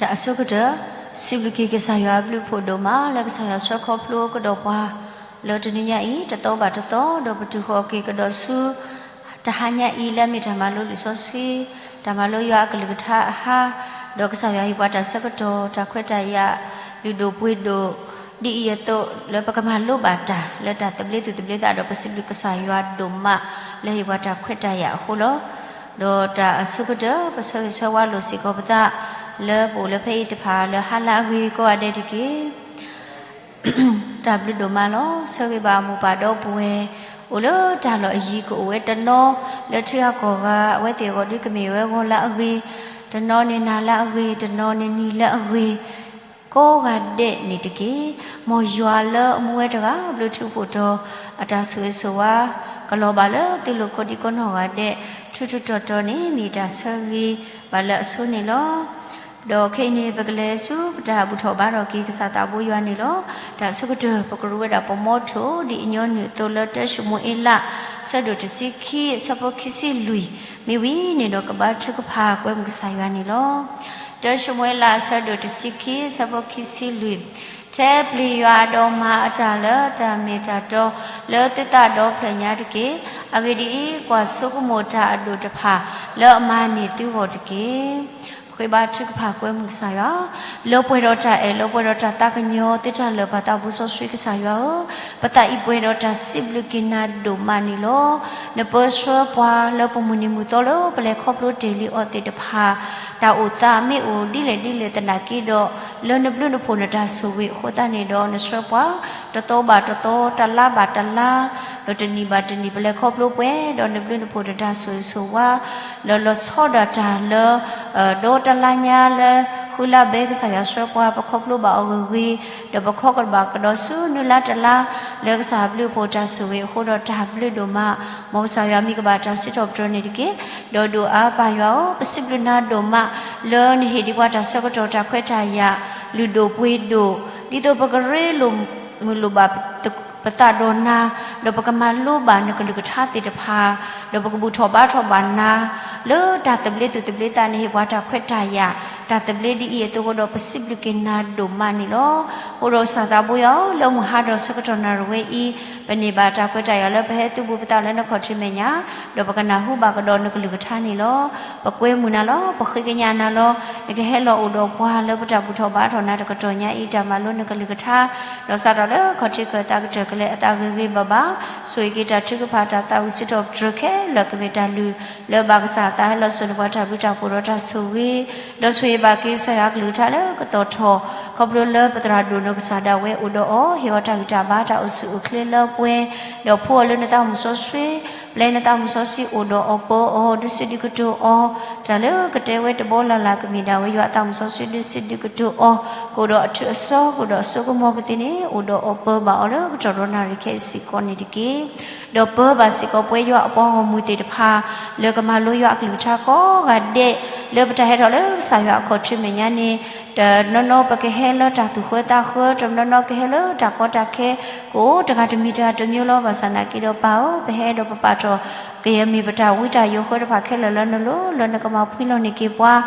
တၢ်အဆိကတၢၢ်, စံးဘျုးက့ၤကစၢ်ယွၤအဘျုးအဖှိၣ်ဒိၣ်မး လၢကစၢ်ယွၤဆှၢခီဖျိကဒီးပှၤ လၢတနွံညါအံၤ တသီဘၣ်တသီ ဒီးပတုၤဃီၤက့ၤကဒီးဆူ တဟါညါအံၤ လၢအမ့ၢ်တၢ်မၤလိလံာ်စီဆှံ, တၢ်မၤလိယွၤအကလုၢ်ကထါအဟါ, ဒီးကစၢ်ယွၤဟ့ၣ်ပှၤတၢ်ဆၢကတီၢ် တၢ်ခွဲးတၢ်ယာ် လုၢ်ဒိၣ်ပှ့ၤဒိၣ် ဒ်အံၤအသိး လၢပကမၤလိဘၣ်တၢ် လၢတၢ်သဘျ့သူၣ်သဘျ့သး ဒီးပစံးဘျုးကစၢ်ယွၤဒိၣ်မး လၢဟ့ၣ်ပှၤတၢ်ခွဲးတၢ်ယာ်အဃိလီၤ. ဒီးတၢ်အဆိကတၢၢ် ပဆၢဂ့ၤဆၢဝါလိာ်စ့ၢ်ကီးပသး လၢပအိၣ်လၢဖဲအံၤတဖၣ် လၢဟါလၢအဂ့ၤကိးဂၤဒဲးတက့ၢ်. တၢ်ဘျုးဒိၣ်မးလီၤ. ဆၢဂ့ၤဘၣ်မိၢ်ပၢ်ဒီပုၢ်ဝဲၢ် အိၣ်လၢတၢ်လီၢ်အယံၤ ကအိၣ်ဝဲတနီၤ လၢထံဂၤကီၢ်ဂၤ အဝဲသ့ၣ်အဂီၢ်ဒုးကမ့ၢ်ဝဲဂီၤလၢအဂ့ၤ, တနီၤန့ၣ်နၤလၢအဂ့ၤ, တနီၤန့ၣ်နံၤလၢအဂ့ၤ ကိးဂၤဒဲးန့ၣ်တက့ၢ်. မ်ယွၤလၢအမူဝဲတဂၤ ဘျုးထူးဖှိၣ်တီၤ အတၢ်ဆိၣ်ဂ့ၤဆိၣ်ဝါ ကလီၤဘၣ်လၢသုလိၤကိးဒံကိးနီၢ်ဂၤဒဲး ထူးထူးတီၤတီၤန့ၣ် မ့ၢ်တၢ်ဆၢဂ့ၤဘၣ်လၢအဆိန့ၣ်လီၤ. ဒီးခဲအံၤန့ၣ် ပကလဲၤဆူပတၢ်ဘူၣ်ထီၣ်ဘါထီၣ်က့ၤကစၢ်သးဘိယွၤန့ၣ်လီၤ. တၢ်အဆိကတၢၢ် ပကရူးဝဲဒၣ်ပမိထိၣ် ဒ်အညီနုၢ်အသိးလၢတၢၡမူၤအ့လး ဆၢဒိၣ်တဆံခံ အဆၢဖိခံဆံလွံၢ်, မ့ၢ်ဝံၤန့ၣ်ဒီးကဘါထုကဖၣ်ကွဲမုာ်ကစၢ်ယွၤန့ၣ်လီၤ. တၢၡမူၤအ့လး အဆၢဒိၣ်တဆံခံ အဆၢဖိခံဆံလွံၢ်, ထဲပျံၤယွၤအဒိးမၤအတၢ်လၢတၢ်မ့ၢ်တၢ်တီ လၢသုသးဒီဖျၢၣ်ညါတက့ၢ်. အဂ့ၢ်ဒ်အံၤ, ကွၢ်ဆိကမိၣ်တၢ်အဒိၣ်တဖၣ် လၢအမၤန့ၢ်သုဂီၢ်တက့ၢ်. ပဃ့ဘါထုကဖၣ်ကွဲမုာ်ကစၢ်ယွၤ, လၢပှဲၤဒီးတၢ်အဲၣ် လၢပှဲၤဒီးတၢ်သးကညီၤ သုတၢ်လၢာ်ပၢ်သးဘိစီဆှံကစၢ်ယွၤဧၢ, ပသးအံၤပှဲၤဒီးတၢ်စံးဘျုးက့ၤနၤဒိၣ်မးန့ၣ်လီၤ. နပၢဆှၢပှၤလၢပမုၢ်နံၤမုၢ်သီလၢပလဲၤခီဖျိတ့ၢ်လံအီၤသ့ၣ်တဖၣ် တၢ်အိၣ်သးမ့ၢ်အိၣ်ဒ်လဲၣ်ဒ်လဲၣ်သနာ်က့ဒီး လၢနဘျုးနဖှိၣ်နတၢ်ဆိၣ်ဂ့ၤအဃိသတးန့ၣ်ဒီး နဆှၢပှၤ တသီဘၣ်တသီ တလါဘၣ်တလါ ဒီးတနံၣ်ဘၣ်တနံၣ် ပလဲၤခီဖျိပှဲၤဒီးနဘျုးနဖှိၣ်နတၢ်ဆိၣ်ဂ့ၤဆိၣ်ဝါ လၢလီၤဆီဒၣ်တၢ်လၢ ဒီတလါညါလၢ ဃုလါဘဲကစၢ်ယွၤဆှၢပှၤ ပခီဖျိဘၣ်အီၤဂ့ၤဂ့ၤ ဒီးပခီကဘၣ်ကဒီးဆူနွံလါတလါ လၢကစၢ်ဘျုးအဖှိၣ်တၢ်ဆိၣ်ဂ့ၤအဃိဒီးတၢ်ဘျုးဒိၣ်မး မ်ကစၢ်ယွၤမံၤကဘၣ်တၢ်စံးထီၣ်ပတြၢၤန့ၣ်တက့ၢ်. ဒီးဒိၣ်အါပၢ်ယွၤဧၢ, ပစံးဘျုးနၤဒိၣ်မး လၢနဟ့ၣ်ဒံးပှၤတၢ်ဆၢကတီၢ်တၢ်ခွဲးတၢ်ယာ် လုၢ်ဒိၣ်ပှ့ၤဒိၣ် ဒ်သိးပကရ့လိာ်မုာ်လိာ်ဘၣ် ပသးဒီးနၤ, ဒီးပကမၤလိဘၣ်နကလုၢ်ကထါသ့ၣ်တဖၣ်, ဒီးပကဘူၣ်ထီၣ်ဘါထီၣ်ဘၣ်နၤ, လၢတၢ်သဘျ့သူၣ်သဘျ့သးန့ၣ်ဟ့ၣ်ပှၤတၢ်ခွဲးတၢ်ယာ်, တၢ်သဘျ့ဒ်အံၤအသိးဃိဒီး ပစံးဘျုးက့ၤနၤဒိၣ်မးန့ၣ်လီၤ. အဃိဒီးကစၢ်သးဘိယွၤဧၢ, လၢမုၢ်ဟါဒီးဆၢကတီၢ်နၣ်ရံၣ်ဝဲအံၤ, ပန့ၢ်ဘၣ်တၢ်ခွဲးတၢ်ယာ်လၢပဟဲသုးဘူးပသးလၢနခီၣ်ထံးမဲာ်ညါ, ဒီးပကနၢ်ဟူဘၣ်ကဒီးနကလုၢ်ကထါန့ၣ်လီၤ. ပကွဲမုာ်နၤလီၤ, ပဃ့ကညးနၤလီၤ. နကဟဲလီၤအိၣ်ဒီးပှၤလၢပတၢ်ဘူၣ်ထီၣ်ဘါထီၣ်နၤတကတီၢ်ညါအံၤ တၢ်မၤလိနကလုၢ်ကထါ, ဒီးစးထီၣ်လၢခီၣ်ထံးခၢၣ်သးကတၢၢ်ကလဲာ်အသးဂ့ၤဂ့ၤဘၣ်ဘၣ်, ဆိၣ်ဂ့ၤက့ၤတၢ်ထုကဖၣ်တၢ်သးဝံၣ်စံးထီၣ်ပတြၢၤခဲလၢာ် ကမ့ၢ်တၢ်လုၢ်လၢဘၣ်ကစၢ်အသးဟဲလီၤစိာ်န့ၢ်ပှၤတၢ်ဘျုးတၢ်ဖှိၣ်ဒီးတၢ်ဆိၣ်ဂ့ၤ, ဒီးဆိၣ်ဂ့ၤဘၣ်က့ၤကစၢ်ယွၤအကလုၢ်ကထါလၢကသီၣ်ထီၣ်, ခီဖျိလၢပသရၣ်ဒိၣ်နီၢ်ကစၢ်ဒၣ်ဝဲအိၣ်ဒီးအီၤ, ဟ့ၣ်အီၤတၢ်ဂံၢ်တၢ်ဘါတၢ်အိၣ်ဆူၣ်အိၣ်ချ့လၢပှဲၤ, ဒီးဖှူအီၤလၢနသးမုၢ်စီဆှံ, ပျဲနသးမုၢ်စီဆှံအိၣ်ဒီးအီၤပၢအီၤ ဒုးစုဒုးကတိၤအီၤ, တၢ်လၢကတဲဝဲတဘီလၢ်လၢ်ကမ့ၢ်ဒၣ်ဝဲယွၤအသးမုၢ်စီဆှံဒုးစုဒုးကတိၤအီၤ, ကအိၣ်ဒီးအထူးအစီ ကအိၣ်ဒီးအစိကမီၤကသ့န့ၣ် အိၣ်ဒီးအီၤပၢဘၣ်အီၤလၢကတီၢ်ဒီနၣ်ရံၣ်ခဲအံၤစ့ၢ်ကီးန့ၣ်တက့ၢ်. ဒီးပၢဘၣ်စ့ၢ်ကီးပဝဲယွၤအပှၤဂီၢ်မုၢ်သ့ၣ်တဖၣ် လၢကမၤလိယွၤအကလုၢ်ကထါကိးဂၤဒဲး, လၢပတၢ်ဟဲထီၣ်လၢကစၢ်ယွၤအခီၣ်ထံးမဲာ်ညါန့ၣ်, တနီၤနီၤပကဟဲလၢတၢ်သူၣ်ဃၢသးဃၢ, တနီၤနီၤကဟဲလၢတၢ်ကီတၢ်ခဲ, ကအိၣ်တဂၤတမံၤတဂၤတမံၤလီၤ. ဘၣ်ဆၣ်နာ်က့ဒီးပၢ်ဧၢ, ပဟဲဒီးပပာ်ထီၣ် ကယဲၢ်မ့ၢ်ပတၢ်ဝံတၢ်ယိးဃၢတဖၣ်ခဲလၢာ်လၢနလိၤ, လၢနကမၤဖှံလီၤန့ၢ်က့ၤပှၤ,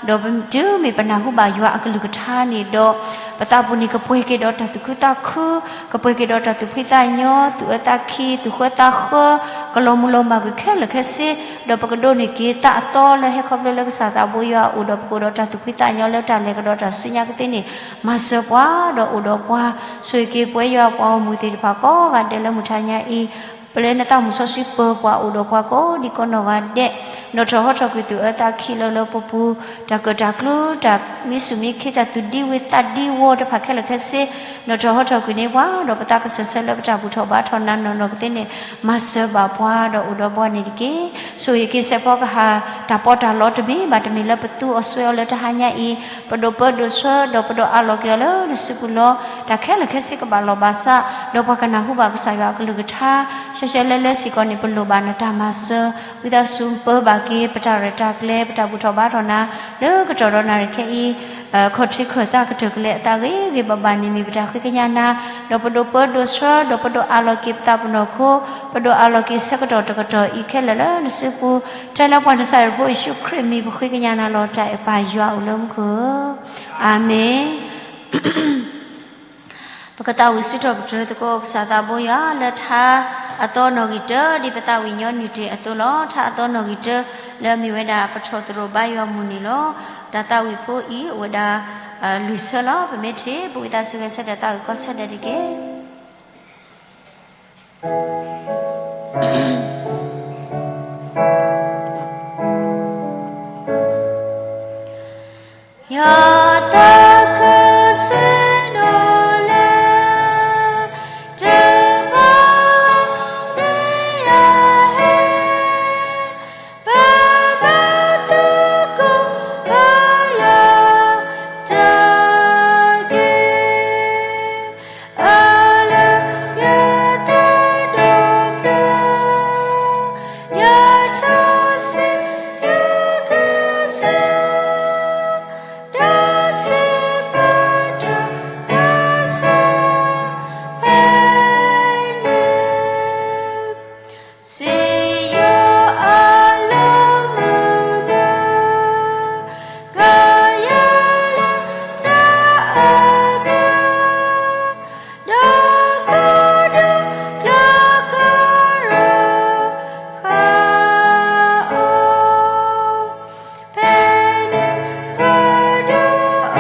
ဒီးတုၤမ့ၢ်ပနၢ်ဟူဘၣ်ယွၤအကလုၢ်ကထါန့ၣ်ဒီး, ပသးပူၤန့ၣ်ကပှဲၤက့ၤဒီးတၢ်သူၣ်ခုသးခု, ကပှဲၤက့ၤဒီးတၢ်သူၣ်ဖှံသးညီ, သူၣ်အၢသးခံ, သူၣ်ဃၢသးဃၢ, ကလီၤမုၢ်လီၤမၢ်ကွံာ်ခဲလၢာ်ခဲဆ့, ဒီးပကဒိးန့ၢ်က့ၤသးအသီလၢဟဲခီဖျိလၢကစၢ်သးဘိယွၤအအိၣ်ဒီး ပကအိၣ်ဒီးတၢ်သူၣ်ဖှံသးညီလၢတၢ်လဲၤကဒီးတၢ်ဆူညါကသ့န့ၣ်, မၤစၢၤပှၤ, ဒီးအိၣ်ဒီးပှၤ, ဆိၣ်ဂ့ၤက့ၤပဝဲယွၤအပှၤဂီၢ်မုၢ်သ့ၣ်တဖၣ်ကိးဂၤဒဲးလၢမုၢ်ထါညါအံၤ ပလၢနသးမုၢ်စီဆှံပၢၤပှၤအိၣ်ဒီးပှၤကိးဒံကိးနီၢ်ဂၤဒဲး, နီၣ်ထီၣ်ဟီထီၣ်ကွံာ်သူၣ်အၢသးခံလၢလၢပှဲၤပူၤ, တၢ်ကၢၣ်တၢ်ကျူ တၢ်မံဆူၣ်မံခ့ တၢ်သူၣ်ဒံဝ့ၤသးဒံဝီၤတဖၣ်ခဲလၢာ်ခဲဆ့, နီၣ်ထီၣ်ဟီထီၣ်ကွံာ်န့ၢ်ပှၤ, ဒီးပသးကစၢၢ်ဆၢလၢပတၢ်ဘူၣ်ထီၣ်ဘါထီၣ်နၤနီၢ်နီၢ်ကသ့န့ၣ် မၤစၢၤဘၣ်ပှၤဒီးအိၣ်ဒီးပှၤန့ၣ်တက့ၢ်. ဆိၣ်ဂ့ၤက့ၤစဲးဖီကဟၣ် တၢ်ပီးတၢ်လီတမံၤဘၣ်တမံၤလၢပသူအီၤစွဲအီၤလၢတဟါညါအံၤ, ပဒိးပၢဒိးဆှၢ ဒီးပဒိးအးလီၤက့ၤအီၤလၢနစုပူၤလီၤ. တၢ်ခဲလၢာ်ခဲဆ့ကဘၣ်လီၢ်ဘၣ်စး, ဒီးပှၤကနၢ်ဟူဘၣ်ကစၢ်ယွၤအကလုၢ်ကထါ, ရှဲရှဲလဲလဲစ့ၢ်ကီးန့ၣ် ပလိၣ်ဘၣ်နတၢ်မၤစၢၤ, ဝံသးစူၤပၢဘၣ်က့ၤ ပတၢ်ရဲၣ်တၢ်ကျဲၤ ပတၢ်ဘူၣ်ထီၣ်ဘါထီၣ်နၤ လၢကတီၢ်ဒီးနၣ်ရံၣ်ခဲအံၤ, ခီၣ်ထံးခၢၣ်သးကတၢၢ်ကလဲာ်အသးဂ့ၤဂ့ၤဘၣ်ဘၣ်န့ၣ်မ့ၢ်ပတၢ်ဃ့ကညးနၤ, ဒီးပဒိးပၢဒိးဆှၢ ဒီးပဒိးအးလီၤက့ၤပသးပနီၢ်ခိ, ပဒိးအးလီၤက့ၤဆၢကတီၢ်တကတီၢ်အံၤခဲလၢာ်လၢနစုပူၤ, ထဲလၢပှၤနစၢ်ယွၤဖိယ့ၣ်ၡူးခရံာ်မံၤပဃ့ကညးနၤလီၤ. တၢ်အဲၣ်ပၢ်ယွၤအိၣ်လၢမူခိၣ်ဧၢ, အၤမ့ၣ်. ပကသးဝံၣ်စံးထီၣ်ပတြၢၤသကိးကစၢ်သးဘိယွၤလၢထါ အသီနီၣ်ဂံၢ်တၢ ဒ်ပသးဝံၣ်ညီနုၢ်တ့ၢ်အသိးလီၤ. ထါအသီနီၣ်ဂံၢ်တၢ လၢအမ့ၢ်ဝဲဒၣ်ပထီၣ်သရိာ်ဘါယွၤမုၢ်န့ၣ်လီၤ. တၢ်သးဝံၣ်ဖိအံၤအိၣ်ဝဲဒၣ် လွံၢ်ဆၢလီၤ. ပမ့ၢ်ထံၣ် ပဝံသးစူၤဂဲၤဆၢထၢၣ်သးဝံၣ်ကီးဆၢဒၢးတက့ၢ်. ယသးခုစံဒိၣ်လဲၣ် တဘၣ်စံယၤဟဲ ပဘၣ်သကိးပယီၤတၢ်က့ၤ, အလၢယသးဒီဖျၢၣ်, ယထူၣ်စုယကစၢ်, ဒီးစံးဘၣ်တၢ်ကစၢ် ဖဲန့ၣ် စံယိၤအလီၢ်မုၢ်မုၢ်, ကယၤလၢတၢ်အဘျုး, ဒီးခိၣ်ဒူကျၢၤကရၢဃာ်အီၤ, ဖဲန့ၣ်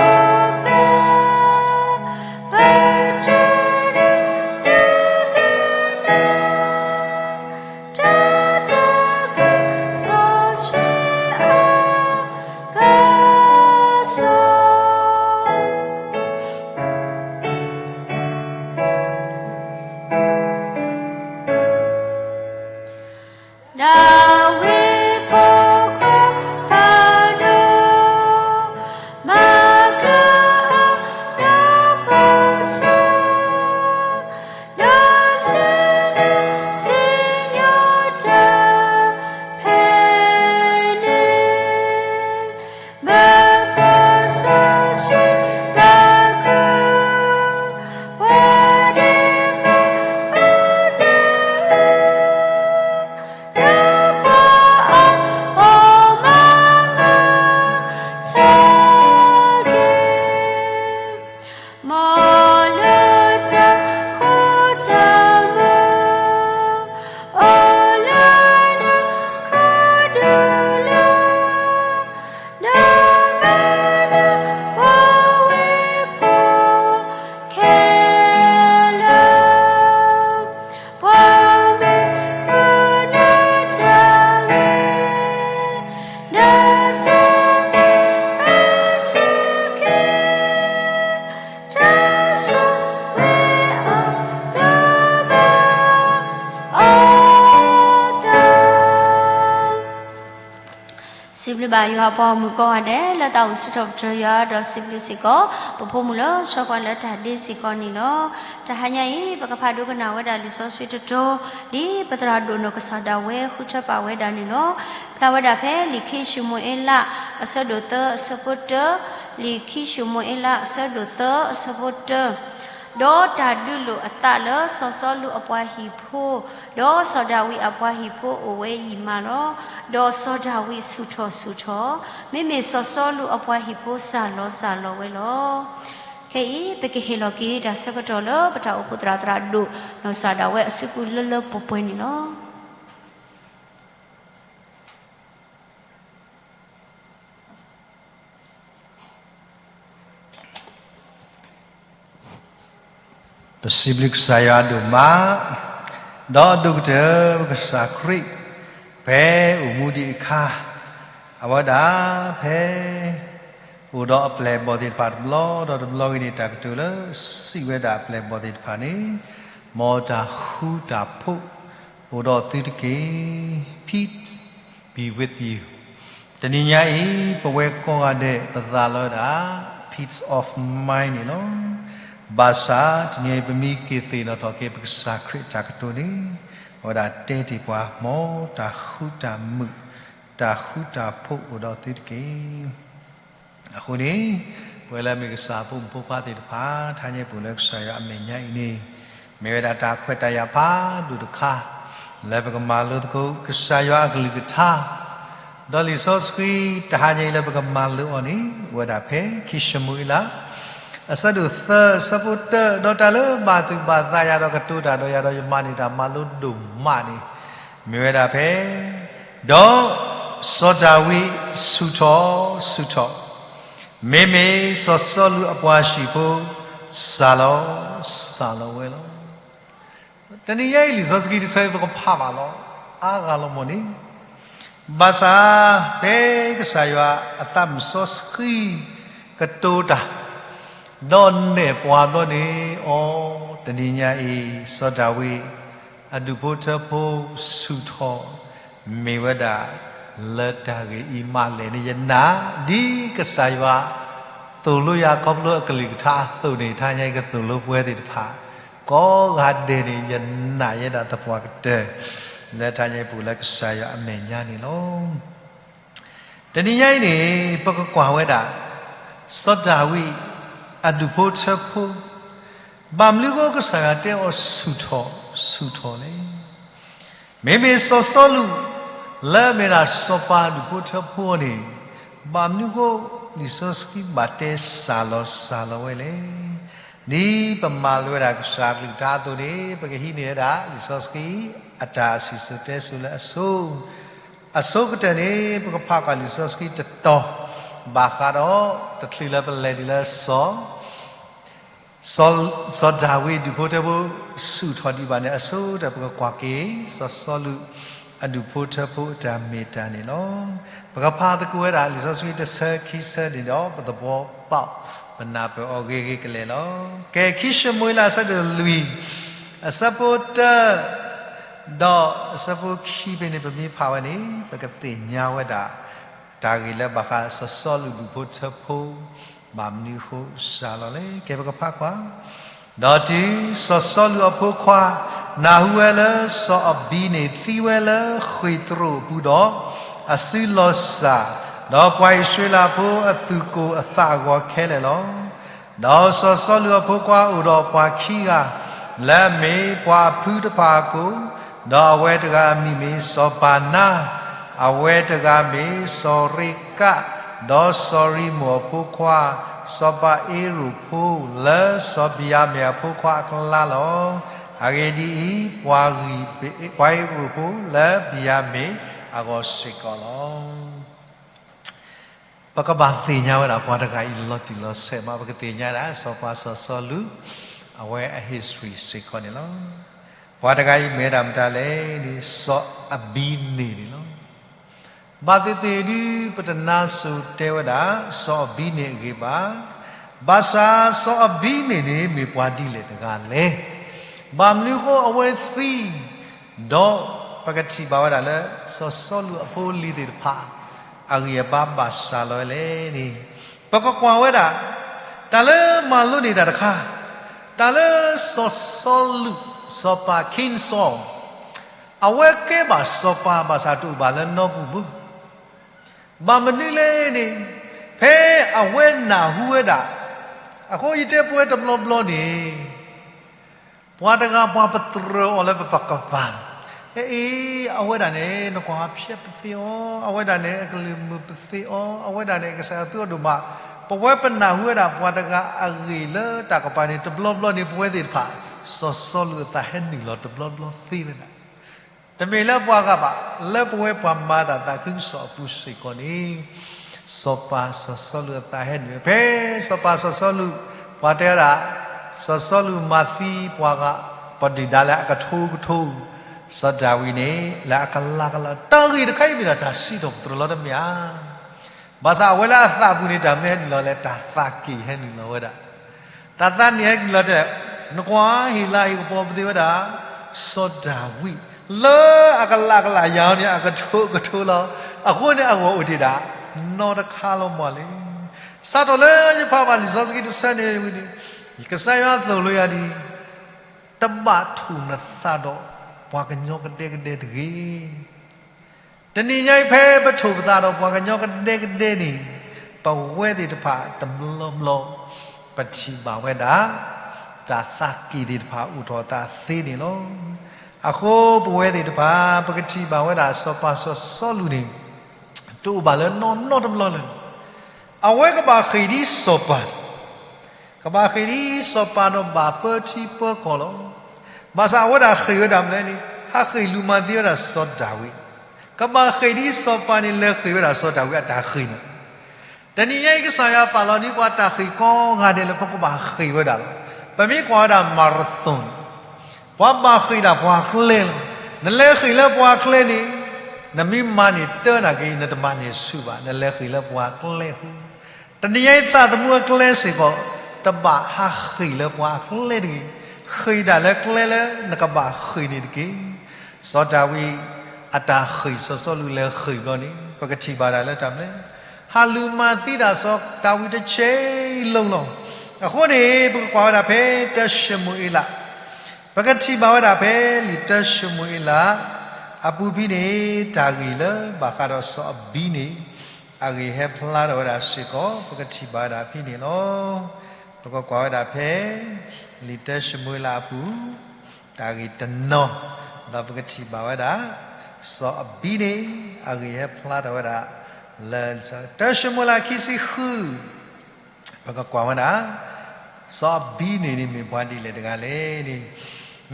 ပဒိးအိၣ်ဖျါ, ပတၢ်ဒုးနုာ်ကနၣ် တၢ်သးခုစီဆှံအကစီၣ် ဒၤဝံးဖိခွါဖးဒိၣ်, မၤကျၢၤအဒီးပစီ ဒီးစံးဘျုးစံၣ်ညီၣ်တၢ်ဖဲန့ၣ်, မ့ၢ်ပစီဆှံသးခု, ပှၤဒ့မုၣ်အသးအုး, လၢပှၤအီၣ်ပီၣ်မၤမၤထီၣ်က့ၤ မ်လၢတၢ်ဃူတၢ်ဖိး, အိၣ်လၢနခိၣ်ဒူလၢ, ဒီးမၤနၢၤပဝဲဖိခဲလၢာ်, ပှၤမ့ၢ်ဃုနၤတၢ်ဂ့ၤ, ဒီးတၢ်အုၣ်က့ၤ တၢ်ဆိၣ်ဂ့ၤအီၤကဘၣ်အီၣ်သး. စံးဘျုးဘၣ်ယွၤအပှၤဂီၢ်မုၢ်ကိးဂၤဒဲး လၢသးအိၣ်စံးထီၣ်ပတြၢၤယွၤ ဒီးစံးဘျုးစ့ၢ်ကီး ပဖိမုၣ်လၢဆှၢပှၤလၢတၢ်ဒ့စ့ၢ်ကီးန့ၣ်လီၤ. တဟါညါအံၤ ပကဖးဒိကနၣ်ဝဲဒၣ်လံာ်စီဆှံတတီၤ ဒ်ပသရၣ်ဒိၣ်နီၢ်ကစၢ်ဒၣ်ဝဲဃုထၢပာ်ဝဲဒၣ်န့ၣ်လီၤ. ဖျါဝဲဒၣ်ဖဲလံာ်ခံၡမူၤအ့လး အဆၢဒိၣ်သၢ အဆၢဖိတၢ, လံာ်ခံၡမူၤအ့လး အဆၢဒိၣ်သၢ အဆၢဖိတၢ. ဒီးတၢ်ဒုးလိာ်အသးလၢစီၤစီလူးအပှၤဟံၣ်ဖိ, ဒီးစီၤဒၤဝံးအပှၤဟံၣ်ဖိအိၣ်ဝဲယံာ်မးလီၤ. ဒီးစီၤဒၤဝံးဆူၣ်ထီၣ်ဆူၣ်ထီၣ်, မ့မ့ၢ်စီၤစီလူးအပှၤဟံၣ်ဖိစၢ်လီၤစၢ်လီၤဝဲလီၤ. ခဲအံၤ ပကဟ့ၣ်လီၤက့ၤတၢ်ဆၢကတီၢ်လၢပတၢ်အိၣ်ဖှိၣ်သရၣ်သရၣ်ဒိၣ် နီၢ်ကစၢ်ဒၣ်ဝဲအစုပူၤလၢလၢပှဲၤပှဲၤန့ၣ်လီၤ. ပစံးဘျုးကစၢ်ယွၤဒိၣ်မး, ဒီးအဒိၣ်ကတၢၢ် ပကစၢ်ခရံာ် ဖဲအိၣ်မူဒံးအခါ, အဝဲဒၣ်ဖဲ အိၣ်ဒီးအပျဲၢ်အဘီၣ်သ့ၣ်တဖၣ်တဘျီဒီးတဘျီဂ့ၤန့ၣ် တၢ်ကတိၤလၢစံးဝဲဒၣ်အပျဲၢ်အဘီၣ်သ့ၣ်တဖၣ်န့ၣ်, မ်တၢ်ဃူတၢ်ဖိးအိၣ်ဒီးသုတက့ၢ်. Peace be with you. တနံၤညါအံၤ ပဝဲကိးဂၤဒဲး ပသးလီၤဝဲဒၣ် peace of mind န့ၣ်လီၤ. ဘၣ်ဆၣ်တနံၤအံၤ ပမ့ၢ်က့ၤသ့ၣ်နီၣ်ထီၣ်က့ၤပကစၢ်ခရံာ်အတၢ်ကတိၤန့ၣ်, အဝဲဒၣ်တဲတ့ၢ်ပှၤ မ်တၢ်ဃူတၢ်မုာ် တၢ်ဃူတၢ်ဖိးအိၣ်ဒီးသုတက့ၢ်. အဃိန့ၣ် ပဝဲလၢမ့ၢ်ကစၢ်ဖိမုၣ်ဖိခွါသ့ၣ်တဖၣ် ထါညါပူၤလၢကစၢ်ယွၤအမဲာ်ညါအံၤန့ၣ်, မ့ၢ်ဝဲဒၣ်တၢ်ခွဲးတၢ်ယာ်ဖးဒိၣ်တခါ လၢပကမၤလိသကိးကစၢ်ယွၤအကလုၢ်ကထါ, ဒီးလံာ်စီဆှံတဟါညါအံၤလၢပကမၤလိအီၤန့ၣ် အိၣ်ဝဲဒၣ်ဖဲခံၡမူၤအ့လး အဆၢဒိၣ်သၢ အဆၢဖိတၢ, ဒီးတၢ်လၢဘၣ်သူၣ်ဘၣ်သးယၤဒီးကတိၤတၢ်ဒီးယၤဒီး ယမၤန့ၢ်တၢ်မၤလိဒိၣ်မးန့ၣ် မ့ၢ်ဝဲဒၣ်ဖဲ, ဒီးစီၤဒၤဝံးဆူၣ်ထီၣ်ဆူၣ်ထီၣ်, မ့မ့ၢ်စီၤစီလူးအပှၤဟံၣ်ဖိ စၢ်လီၤ, စၢ်လီၤဝဲလီၤ. တနံၤညါအံၤလံာ်စီဆှံတဆၢအံၤ ပကဖးဘၣ်လီၤ အါဂၤလီၤမၢ်န့ၣ်, ဘၣ်ဆၣ် ဖဲကစၢ်ယွၤအသးမုၣ်စီဆှံ ကတိၤတၢ် ဒီးနဲၣ်ပှၤဘျီန့ၣ်, အိ တနံၤညါအံၤ စီၤဒၤဝံး အဒူၣ်ဖိထၢဖိဆူၣ်ထီၣ် မ့ၢ်ဝဲဒၣ် လၢတၢ်ဂ့ၢ်အံၤမးလဲၣ်န့ၣ် ယနာ် ဒ်ကစၢ်ယွၤ သိၣ်လိယၤခီဖျိအကလုၢ်ကထါအသိးန့ၣ် ထါညါအံၤကသိၣ်လိပဝဲသ့ၣ်တဖၣ် ကိးဂၤဒဲးန့ၣ် ယနာ်ယဲဒၣ်သပှၢ်ကတၢၢ် လၢထါညါအံၤပူၤလၢကစၢ်ယွၤအမဲာ်ညါန့ၣ်လီၤ. တနံၤညါအံၤန့ၣ် ပကကွၢ်ဝဲဒၣ် စီၤဒၤဝံး အဒူၣ်ဖိထၢဖိ, ဘၣ်မနုၤဃိကစၢ်ယွၤတဲအီၤဆူၣ်ထီၣ်ဆူၣ်ထီၣ်လဲၣ်. မ့မ့ၢ်စီၤစီလူး လၢအမ့ၢ်ဒၣ်စီၤပၤအဒူၣ်ဖိထၢဖိန့ၣ်, ဘၣ်မနုၤဃိ လံာ်စီဆှံဘၣ်တဲစၢ်လီၤစၢ်လီၤဝဲလဲၣ်. ဒ်ပမၤလိဝဲဒၣ်ကစၢ်အကလုၢ်ကထါအသိးန့ၣ် ပကဟံးန့ၢ်ဝဲဒၣ် လံာ်စီဆှံအတၢ်စံၣ်စိၤတဲစိၤလၢအဆိ အဆိကတၢၢ်န့ၣ် ပကဖးကွၢ်လံာ်စီဆှံတတီၤ ဘၣ်ဃးဒီး တချုးလၢပလဲၤဒ်လၢ စီၤ စီၤဒၤဝံးဒူၣ်ဖိထၢဖိ ဆူၣ်ထီၣ်ဒံးဘၣ်န့ၣ် အဆိကတၢၢ် ပကကွၢ်က့ၤ စီၤစီလူး အဒူၣ်ဖိထၢဖိအတၢ်မ့ၢ်တၢ်န့ၣ်လီၤ. ပကဖးသကိးဝဲဒၣ် လံာ်စီဆှံတဆၢခံဆၢန့ၣ်ဒီး ပသဘီပၣ် ပနၢ်ပၢၢ်အီၤဂ့ၤဂ့ၤကလဲာ်လီၤ. ကဲ ခံၡမူၤအ့လး အဆၢဒိၣ်လွံၢ် အဆၢဖိတၢ ဒီးအဆၢဖိခံဖဲန့ၣ် ပမ့ၢ်ဖးဝဲန့ၣ် ပကသ့ၣ်ညါဝဲဒၣ် တၢ်ဂ့ၢ်လၢဘၣ်ဃးစီၤစီလူးဒူၣ်ဖိထၢဖိ ဘၣ်မနုၤအဃိစၢ်လီၤလဲၣ်. ကဲ ပကဖးကွၢ်, ဒီးတုၤစီၤစီလူးအဖိခွါ နၢ်ဟူဝဲလၢစီၤအဘံၤန့ၣ်သံဝဲလၢဃ့ၢ်သရိာ်အပူၤဒီး, အစုလီၤစၢ်, ဒီးပှၤအံၣ်စရ့လးဖိအသူၣ်ကိၢ်အသးအဂီၤခဲလၢာ်လီၤ. ဒီးစီၤစီလူးအဖိခွါအိၣ်ဒီးပှၤခံဂၤ, လၢအမ့ၢ်ပှၤအဖုတဖၣ်အကိၣ်, ဒီးအဝဲတဂၤအမံၤမ့ၢ်စီၤပၤနါ, အဝဲတဂၤမ့ၢ်စီၤရ့ကး, ဒီးစီၤရံမိၣ်အဖိခွါ, စီၤပၤအ့ရိၣ်ဖိ, လၢစီၤဘံၤယၤမ့ၣ်အဖိခွါအကျါလီၤ. အဂ့ၢ်ဒ်အံၤ, ပှၤအ့ရိၣ်ဖိလၢဘံၤယၤမ့ၣ်အဂီၢ်စ့ၢ်ကီးလီၤ. ပကဘၣ်သ့ၣ်ညါဝဲဒၣ် ပှၤတဂၤအံၤလီၤတံၢ်လီၤဆဲးမး, ပကသ့ၣ်ညါဒၣ် စီၤပၤစီၤစီလူး အဝဲအ history စ့ၢ်ကီးန့ၣ်လီၤ. ပှၤတဂၤအံၤမ့ၢ်ဝဲဒၣ်မတၤလဲၣ်န့ၣ် စီၤအဘံၤန့ၣ်န့ၣ်လီၤ. ဘၣ်သ့ၣ်သ့ၣ်ဒု ပတနါစိၤတဲဝဲဒၣ် စီၤအဘံၤန့ၣ်အဂ့ၢ်ဘၣ်. ဘၣ်ဆၣ်စီၤအဘံၤန့ၣ်န့ၣ် မ့ၢ်ပှၤဒ်လဲၣ်တဂၤလဲၣ်. ဘၣ်မနုၤဃိအဝဲသံ ဒီးပကထံၣ်ဘၣ်ဝဲဒၣ်လၢ စီၤစီလူးအဖိအလံၤသ့ၣ်တဖၣ် အဂံၢ်အဘါဘၣ်စၢ်လီၤဝဲလဲၣ်န့ၣ်, ပကကွၢ်ဝဲဒၣ် တၢ်လၢမၤလိန့ၢ်တၢ်တခါ, တၢ်လၢစီၤစီလူး စီၤပၤ King Saul အဝဲကဲဘၣ်စီၤပၤဘၣ်ဆၣ်တအိၣ်ဘၣ်လၢနီပူၤဘၣ်. ဘၣ်မနုၤလဲၣ်န့ၣ်, ဖဲအဝဲနၢ်ဟူဝဲဒၣ်, အဃိယတဲပဝဲတဘျီဘျီန့ၣ် ပှၤတဂၤပှၤပတြၢၤအီၤလၢပကပၤ, အအံၤ အဝဲဒၣ်န့ၣ် နကွၢ်ဖျဲးပသ့အီၤ, အဝဲဒၣ်န့ၣ် အကလုၢ်မုာ်ပသ့အီၤ, အဝဲဒၣ်န့ၣ် ကစၢ်ယွၤသူအီၤဒိၣ်မး, ပဝဲပနၢ်ဟူဝဲဒၣ်ပှၤတဂၤအဂ့ၢ်လၢတၢ်ကပၤန့ၣ် တဘျီဘျီန့ၣ် ပဝဲသ့ၣ်တဖၣ် စီၤစီလူးအသးဟဲနုာ်လီၤတဘျီဘျီသ့ဝဲဒၣ် တမ့ၢ်လၢပှၤဂၤဘၣ်, လၢပဝဲပှၤမၤတၢ်သးခုကစီၣ်အပူၤစ့ၢ်ကီးန့ၣ်, စီၤပၤစီၤစီလူးအသးဟဲနုာ်, ဖဲစီၤပၤစီၤစီလူး ပှၤတဲဝဲဒၣ် စီၤစီလူးမၤသံပှၤဂၤ ပဒုၣ်ဒါလၢအကထိကထိ စီၤဒၤဝံးန့ၣ် လၢအကလးကလး တၢ်ဂ့ၢ်တခါအံၤမ့ၢ်ဒၣ်တၢ်စံးထီၣ်ပတြၢၤလီၤတမ့ၢ်ဧါ. ဘၣ်ဆၣ်အဝဲလၢအသးပူၤန့ၣ် တၢ်မနုၤဟဲနုာ်လီၤလဲၣ်, တၢ်သးက့ၤဟဲနုာ်လီၤဝဲဒၣ်. တၢ်သးန့ၣ်ဟဲနုာ်လီၤတဲ, နကွၢ်ဟ့ၣ်လၤဟ့ၣ်ကပီၤပသ့ဝဲဒၣ် စီၤဒၤဝံး လၢအကလးကလးယၤန့ၣ် အကထိကထိလီၤ. အဃိန့ၣ် အဂီၢ်အိၣ်တ့ၢ်ဒၣ် နီတခါလီၤမးလံ. စးထီၣ်လၢယဖးဘၣ်လံာ်စီဆှံတဆၢန့ၣ်ဝံၤန့ၣ်, ကစၢ်ယွၤသိၣ်လိယၤဒ်အံၤ, တဘၣ်ထိၣ်နသးဒီးပှၤကညီကဒဲကဒဲတဂ့ၤ. တနံၤညါအံၤ ဖဲပထိၣ်ပသးဒီးပှၤကညီကဒဲကဒဲန့ၣ်, ပဝဲသ့ၣ်တဖၣ်တဘျီဘျီ ပထံၣ်ဘၣ်ဝဲဒၣ် တၢ်သးက့ၤသ့ၣ်တဖၣ်အိၣ်ထီၣ်အသးသ့န့ၣ်လီၤ. အဃိပဝဲသ့ၣ်တဖၣ် ပကထံၣ်ဘၣ်ဝဲဒၣ်စီၤပၤစီၤစီလူးန့ၣ် တအိၣ်ဘၣ်လၢနီၢ်နီၢ်တဘျီလၢၤ. အဝဲကဘၣ်ဃ့ၢ်ဒ်စီၤပၤ ကဘၣ်ဃ့ၢ်ဒ်စီၤပၤဒီးဘၣ်ပၢထံပၢကီၢ်လီၤ. ဘၣ်ဆၣ်အဝဲဒၣ်ဃ့ၢ်ဝဲဒၣ်မနုၤန့ၣ် ဟးဃ့ၢ်လူၤမၤသံဝဲဒၣ်စီၤဒၤဝံး, ကဘၣ်ဃ့ၢ်ဒ်စီၤပၤန့ၣ် လဲၤဃ့ၢ်ဝဲဒၣ်စီၤဒၤဝံးအတၢ်ဃ့ၢ်န့ၣ်. တနံၤညါအံၤ ကစၢ်ယွၤပာ်လီၤဒ်ပှၤတၢ်ဃ့ၢ်ကိးဂၤဒဲးလၢပကဘၣ်ဃ့ၢ်ဝဲဒၣ်လီၤ. ပမ့ၢ်ကွၢ်ဝဲဒၣ် marathon န့ၣ် ပှၤဘၣ်ဃ့ၢ်ဒၣ်ပှၤကျဲလီၤ. နလဲၤဃ့ၢ်လၢပှၤကျဲန့ၣ် နမ့ၢ်မၤန့ၢ်တၢနာ်က့ နတမၤန့ၢ်ဆူၣ်ဘၣ်, နလဲၤဃ့ၢ်လၢပှၤကျဲအဃိ တနံၤညါအံၤ သးသမူအကျဲစ့ၢ်ကီး တဘၣ်ဟးဃ့ၢ်လၢပှၤအကျဲတဂ့ၤ. ဃ့ၢ်ဒၣ်လၢကျဲလၢနကဘၣ်ဃ့ၢ်န့ၣ်တက့ၢ်. စီၤဒၤဝံးအတၢ်ဃ့ၢ် စီၤစီလူးလဲၤဃ့ၢ်ဘျီန့ၣ် ပကထံၣ်ဘၣ်ဒၣ်လၢတၢ်မနုၤလဲၣ်, ဟးလူၤမၤသံဒၣ်စီၤဒၤဝံးတဆဲးလီၤလီၤ. အဃိန့ၣ် ပကကွၢ်ဝဲဒၣ်ဖဲတၢၡမူၤအ့လး ပကထံၣ်ဘၣ်ဝဲဒၣ်ဖဲလံာ်တၢၡမူၤအ့လး အပူၤဖဲန့ၣ် တၢ်ဂ့ၢ်လၢဘၣ်ဃးဒီးစီၤအဘံန့ၣ် အဂ့ၢ်ဟဲဖျါထီၣ်ဝဲဒၣ်စ့ၢ်ကီး ပကထံၣ်ဘၣ်ဝဲဒၣ်ဖဲန့ၣ်လီၤ. ပကကွၢ်ဝဲဒၣ်ဖဲ လံာ်တၢၡမူၤအ့လးအပူၤ တၢ်ဂ့ၢ်တနီၤ, ဒီးပကထံၣ်ဘၣ်ဝဲဒၣ် စီၤအဘံန့ၣ် အဂ့ၢ်ဟဲဖျါထီၣ်ဝဲဒၣ် လၢ တၢၡမူၤအ့လးခံဆံဃု ပကကွၢ်ဝဲဒၣ် စီၤအဘံန့ၣ်န့ၣ် မ့ၢ်ပှၤဒ်လဲၣ်တဂၤလဲၣ်န့ၣ်,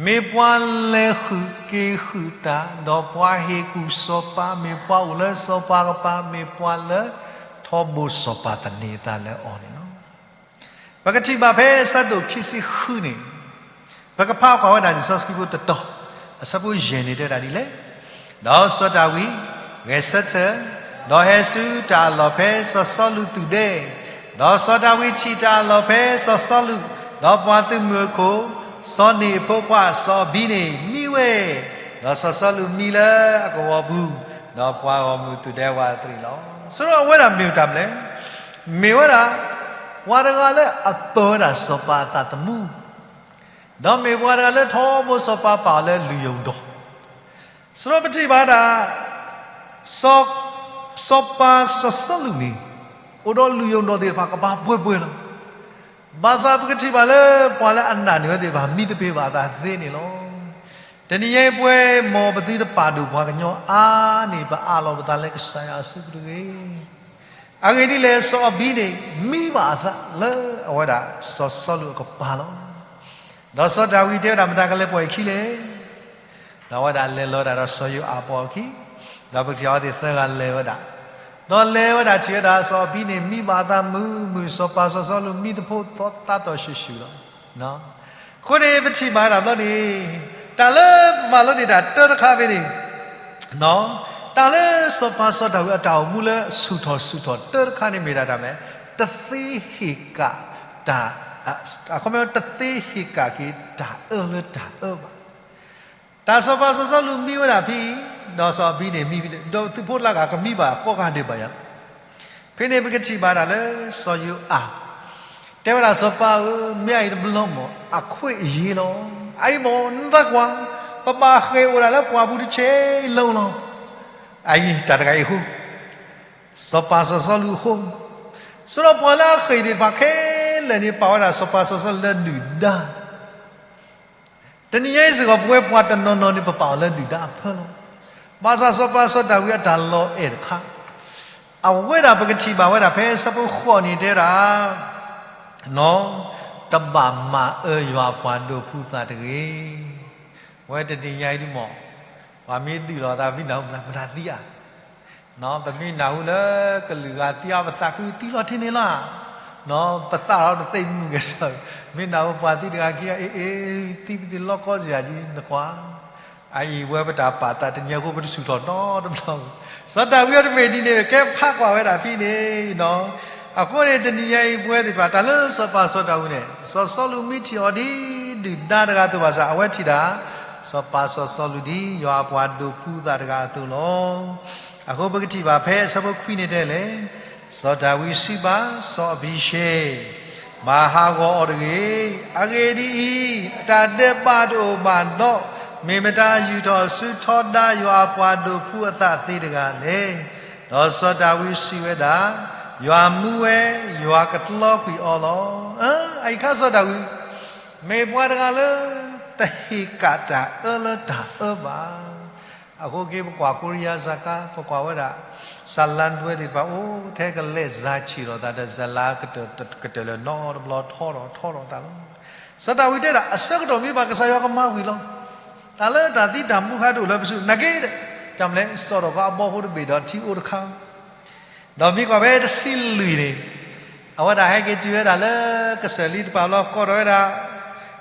မ့ၢ်ပှၤလဲၤဃုာ်က့ၤဃုာ်တၢ် ဒီးပှၤဟ့ၣ်ကူၣ်စီၤပၤ, မ့ၢ်ပှၤအိၣ်လၢစီၤပၤကပၤ, မ့ၢ်ပှၤလၢထီဘိစီၤပၤသန့ၤအသးလၢအီၤန့ၣ်လီၤ. ပကထံၣ်ဘၣ်ဖဲအဆၢဒိၣ်ခံဆံဃုန့ၣ်, ပကဖးကွၢ်ဝဲဒၣ်လံာ်စီဆှံဖိတတီၤ, အဆၢဖိယဲၢ်န့ၣ်တဲဝဲဒၣ်ဒ်လဲၣ်, ဒီးစီၤဒၤဝံးဂဲၤဆၢထၢၣ်, ဒီးဟဲဆူတၢ်အလီၢ်ဖဲစီၤစီလူးသူၣ်ဒဲ, ဒီးစီၤဒၤဝံးထံၣ်တၢ်အလီၢ်ဖဲစီၤစီလူး, ဒီးပှၤသုးမုၢ်အခိၣ်, စီၤနံၣ်အဖိခွါစီၤအဘံန့ၣ်မံဝဲ, ဒီးစီၤစီလူးမံလၢအကဝီၤပူၤ, ဒီးပှၤဂီၢ်မုၢ်သူၣ်ဒဲဝးတရံးလီၤ. ဆိဒီးအဝဲဒၣ်မ့ၢ်တၢ်မနုၤလဲၣ်, မ့ၢ်ဝဲဒၣ် ပှၤတဂၤလၢအပၢဝဲဒၣ်စီၤပၤအသးသမူ, ဒီးမ့ၢ်ပှၤတဂၤလၢထီဘိစီၤပၤပာ်အီၤလၢလုၢ်ယိာ်ဒိၣ်, ဆိဒီးပထံၣ်ဘၣ်ဒၣ် စီၤပၤစီၤစီလူးန့ၣ် အိၣ်ဒီးလုၢ်ယိာ်ဒိၣ်သ့ၣ်တဖၣ်ကဘၣ်ပှဲၤပှဲၤလီၤ. ဘၣ်ဆၣ်ပကထံၣ်ဘၣ်လၢပှၤလၢအနာ်န့ၢ်ဝဲသ့ၣ်တဖၣ် မံသပ့ၤဘၣ်အသးသ့န့ၣ်လီၤ. တနံၤညါအံၤပဝဲ မ်ပသုတပာ်ဒိၣ်ပှၤကညီအါန့ၢ် ပအးလီၤပသးလၢကစၢ်ယွၤအစုပူၤတဂ့ၤ. အဂ့ၢ်ဒ်လဲၣ် စီၤအဘံန့ၣ် မံဘၣ်အသးလၢအဝဲဒၣ်စီၤစီလူးအကပၤလီၤ. ဒီးစီၤဒၤဝံးတဲဝဲဒၣ် မတၤကလဲၤပိာ်ယခံလဲၣ်. ဒီးအဝဲဒၣ်လဲၤလီၤဝဲဒၣ်ဒီးစီၤယိၤအၤပိာ်အခံ, ဒီးပကထံၣ်အဝဲသ့ၣ်သၢဂၤလဲၤဝဲဒၣ်, ဒီးလဲၤဝဲဒၣ်ထံၣ်ဝဲဒၣ်စီၤအဘံန့ၣ် မံဘၣ်အသးမုာ်မုာ်, စီၤပၤစီၤစီလူးမံသဖိသီသးသီၣ်ဆူၣ်ဆူၣ်လီၤ. အဃိန့ၣ် ပထံၣ်ဘၣ်ဒၣ်ဘျီန့ၣ် တၢ်လၢမၤလိန့ၢ်တၢ်တၢတခါဖဲန့ၣ် တၢ်လၢစီၤပၤစီၤဒၤဝံးအတၢ်အိၣ်မူလၢဆူၣ်ထီၣ်ဆူၣ်ထီၣ်တၢတခါန့ၣ်မ့ၢ်ဒၣ်တၢ်မနုၤလဲၣ်, တသ့ဟ့ၣ်ကၣ်တၢ်, အခီပညီ တသ့ဟ့ၣ်ကၣ်က့ၤတၢ်အၢလၢတၢ်အၢဘၣ်. တၢ်စီၤပၤစီၤစီလူးမံဝဲဒၣ်ဖဲအံၤ, ဒီးစီၤအဘံန့ၣ်မံဖဲန့ၣ်, ဒီးသုးဖိတလါဂၤကမံဘၣ်ကိးဂၤဒဲးဘၣ်ယၤ. ဖဲန့ၣ်ပကထံၣ်ဘၣ်ဒၣ်လၢစီၤယိၤအၤ တဲဝဲဒၣ်စီၤပၤဧၢ, မ့ၢ်အအံၤတဘျီမး အခွဲးအယာ်လီၤ. အအံၤမး နသးကွၢ်, ပဘၣ်ဃ့ၢ်အိၣ်ဒၣ်လၢပှၢ်ပူၤတဆဲးလီၤလီၤ. အအံၤတၢ်တဂၤအံၤအဃိ စီၤပၤစီၤစီလူးအဃိ, ဆိဒီးပှၤလၢအဃ့ၢ်သ့ၣ်တဖၣ်ခဲလၢာ်န့ၣ် ပာ်ဝဲဒၣ်စီၤပၤစီၤစီလူးလၢဒုၣ်ဒါ တနံၤညါအံၤစ့ၢ်ကီး ပဝဲပှၤတနီၤနီၤန့ၣ် ပပာ်အီၤလၢဒုၣ်ဒါအဖၢလီၤ. ဘၣ်ဆၣ်စီၤပၤစီၤဒၤဝံးအတၢ်လီၤအဲၣ်တခါ, အဝဲဒၣ်ပကထံၣ်ဘၣ်ဝဲဒၣ်ဖဲဆၢဖိဃိးန့ၣ်တဲဒၣ်, တဘၣ်မၤအၢယွၤအပှၤဒိးဖှူသးတဂ့ၤ. ဝဲတနံၤညါအံၤဒ်မး, ပှၤမ့ၢ်ဒုးလိာ်သး ပမ့ၢ်နၢ်ဟူမတၤသံဧါ ပမ့ၢ်နၢ်ဟူလၢကလုာ်ဂၤသံအီၤ ပသးခုသံလီၤထဲန့ၣ်လီၤ. ပသးလီၤတသ့ၣ်မုၢ်ဂဲၤဆၢ, မ့ၢ်နၢ်ဟူပှၤသံတဂၤခံဂၤ အ့ အ့ သံပသ့ၣ်လီၤကီစ့ၢ်ဧါက့ နကွၢ်. အအံၤဝဲပတၢ်ပာ်သးတနံၤအဃိ ပတဆူၣ်ထီၣ်နီတဘျီဘၣ်. စီၤဒၤဝံးအတမ့ၢ်ဒ်န့ၣ် ကဲဖးကွၢ်ဝဲဒၣ်ဖဲန့ၣ်နီၤ. အဃိန့ၣ် တနံၤညါအံၤ ပဝဲသ့ၣ်တဖၣ် တၢ်လၢစီၤပၤစီၤဒၤဝံးန့ၣ် စီၤစီလူးမ့ၢ်ထံၣ်အီၤဒ်ဒုၣ်ဒါတဂၤအသိးဘၣ်ဆၣ် အဝဲထံၣ်ဒၣ် စီၤပၤစီၤစီလူးဒ်ယွၤအပှၤဒိးဖှူသးတဂၤအသိးလီၤ. အဃိပကထံၣ်ဘၣ်ဖဲ အဆၢဖိခွံန့ၣ်တဲလဲၣ်, စီၤဒၤဝံးစံးဘၣ်စီၤအဘံၡဲ, မၤဟးဂီၤအီၤတဂ့ၤ. အဂ့ၢ်ဒ်အံၤ, အတၢ်ဒဲးဘးတအိၣ်ဘၣ်ဒီး, မ့ၢ်မတၤယူာ်ထီၣ်အစုထီဒါယွၤအပှၤဒိးဖှူအသးသ့တဂၤလဲၣ်. ဒီးစီၤဒၤဝံးစံးဝဲဒၣ်, ယွၤမူဝဲ, ယွၤကကျီကွံာ်အီၤလီၤ. အအံၤခါစီၤဒၤဝံး မ့ၢ်ပှၤတဂၤလၢ တဟ့ၣ်ကၣ်တၢ်အၢလၢတၢ်အၢဘၣ်. အဃိက့ၤပကွၢ်ကိရံယါစၤကါ ပကွၢ်ဝဲဒၣ် စလါဒွဲသ့ၣ်တဖၣ်အိၣ်ထဲကလဲၤစါဆံးထီၣ်သးဒီး စလါကတၢၢ်လၢၤနီတဘျီထီထီၣ်ထီထီၣ်သးလီၤ. စီၤဒၤဝံးတဲဒၣ် အဆၢကတီၢ်မ့ၢ်ဘၣ်ကစၢ်ယွၤကမၤဝံၤလီၤ. တၢ်လၢတၢ်သံတၢ်မူခါတအိၣ်လၢပစု နာ်က့ဒီး တၢ်မနုၤလဲၣ် စီၣ်ထီၣ်ဃီအဘီဖိတဘ့ၣ်ဒီးထံအိၣ်တခါ ဒီးမ့ၢ်ကွၢ်ဖဲတဆံလွံၢ်န့ၣ် အဝဲဒၣ်ဟဲက့ၤတုၤဝဲဒၣ်လၢကစၢၢ်လံတဖၣ်လီၤ ကိးထီၣ်ဝဲဒၣ်,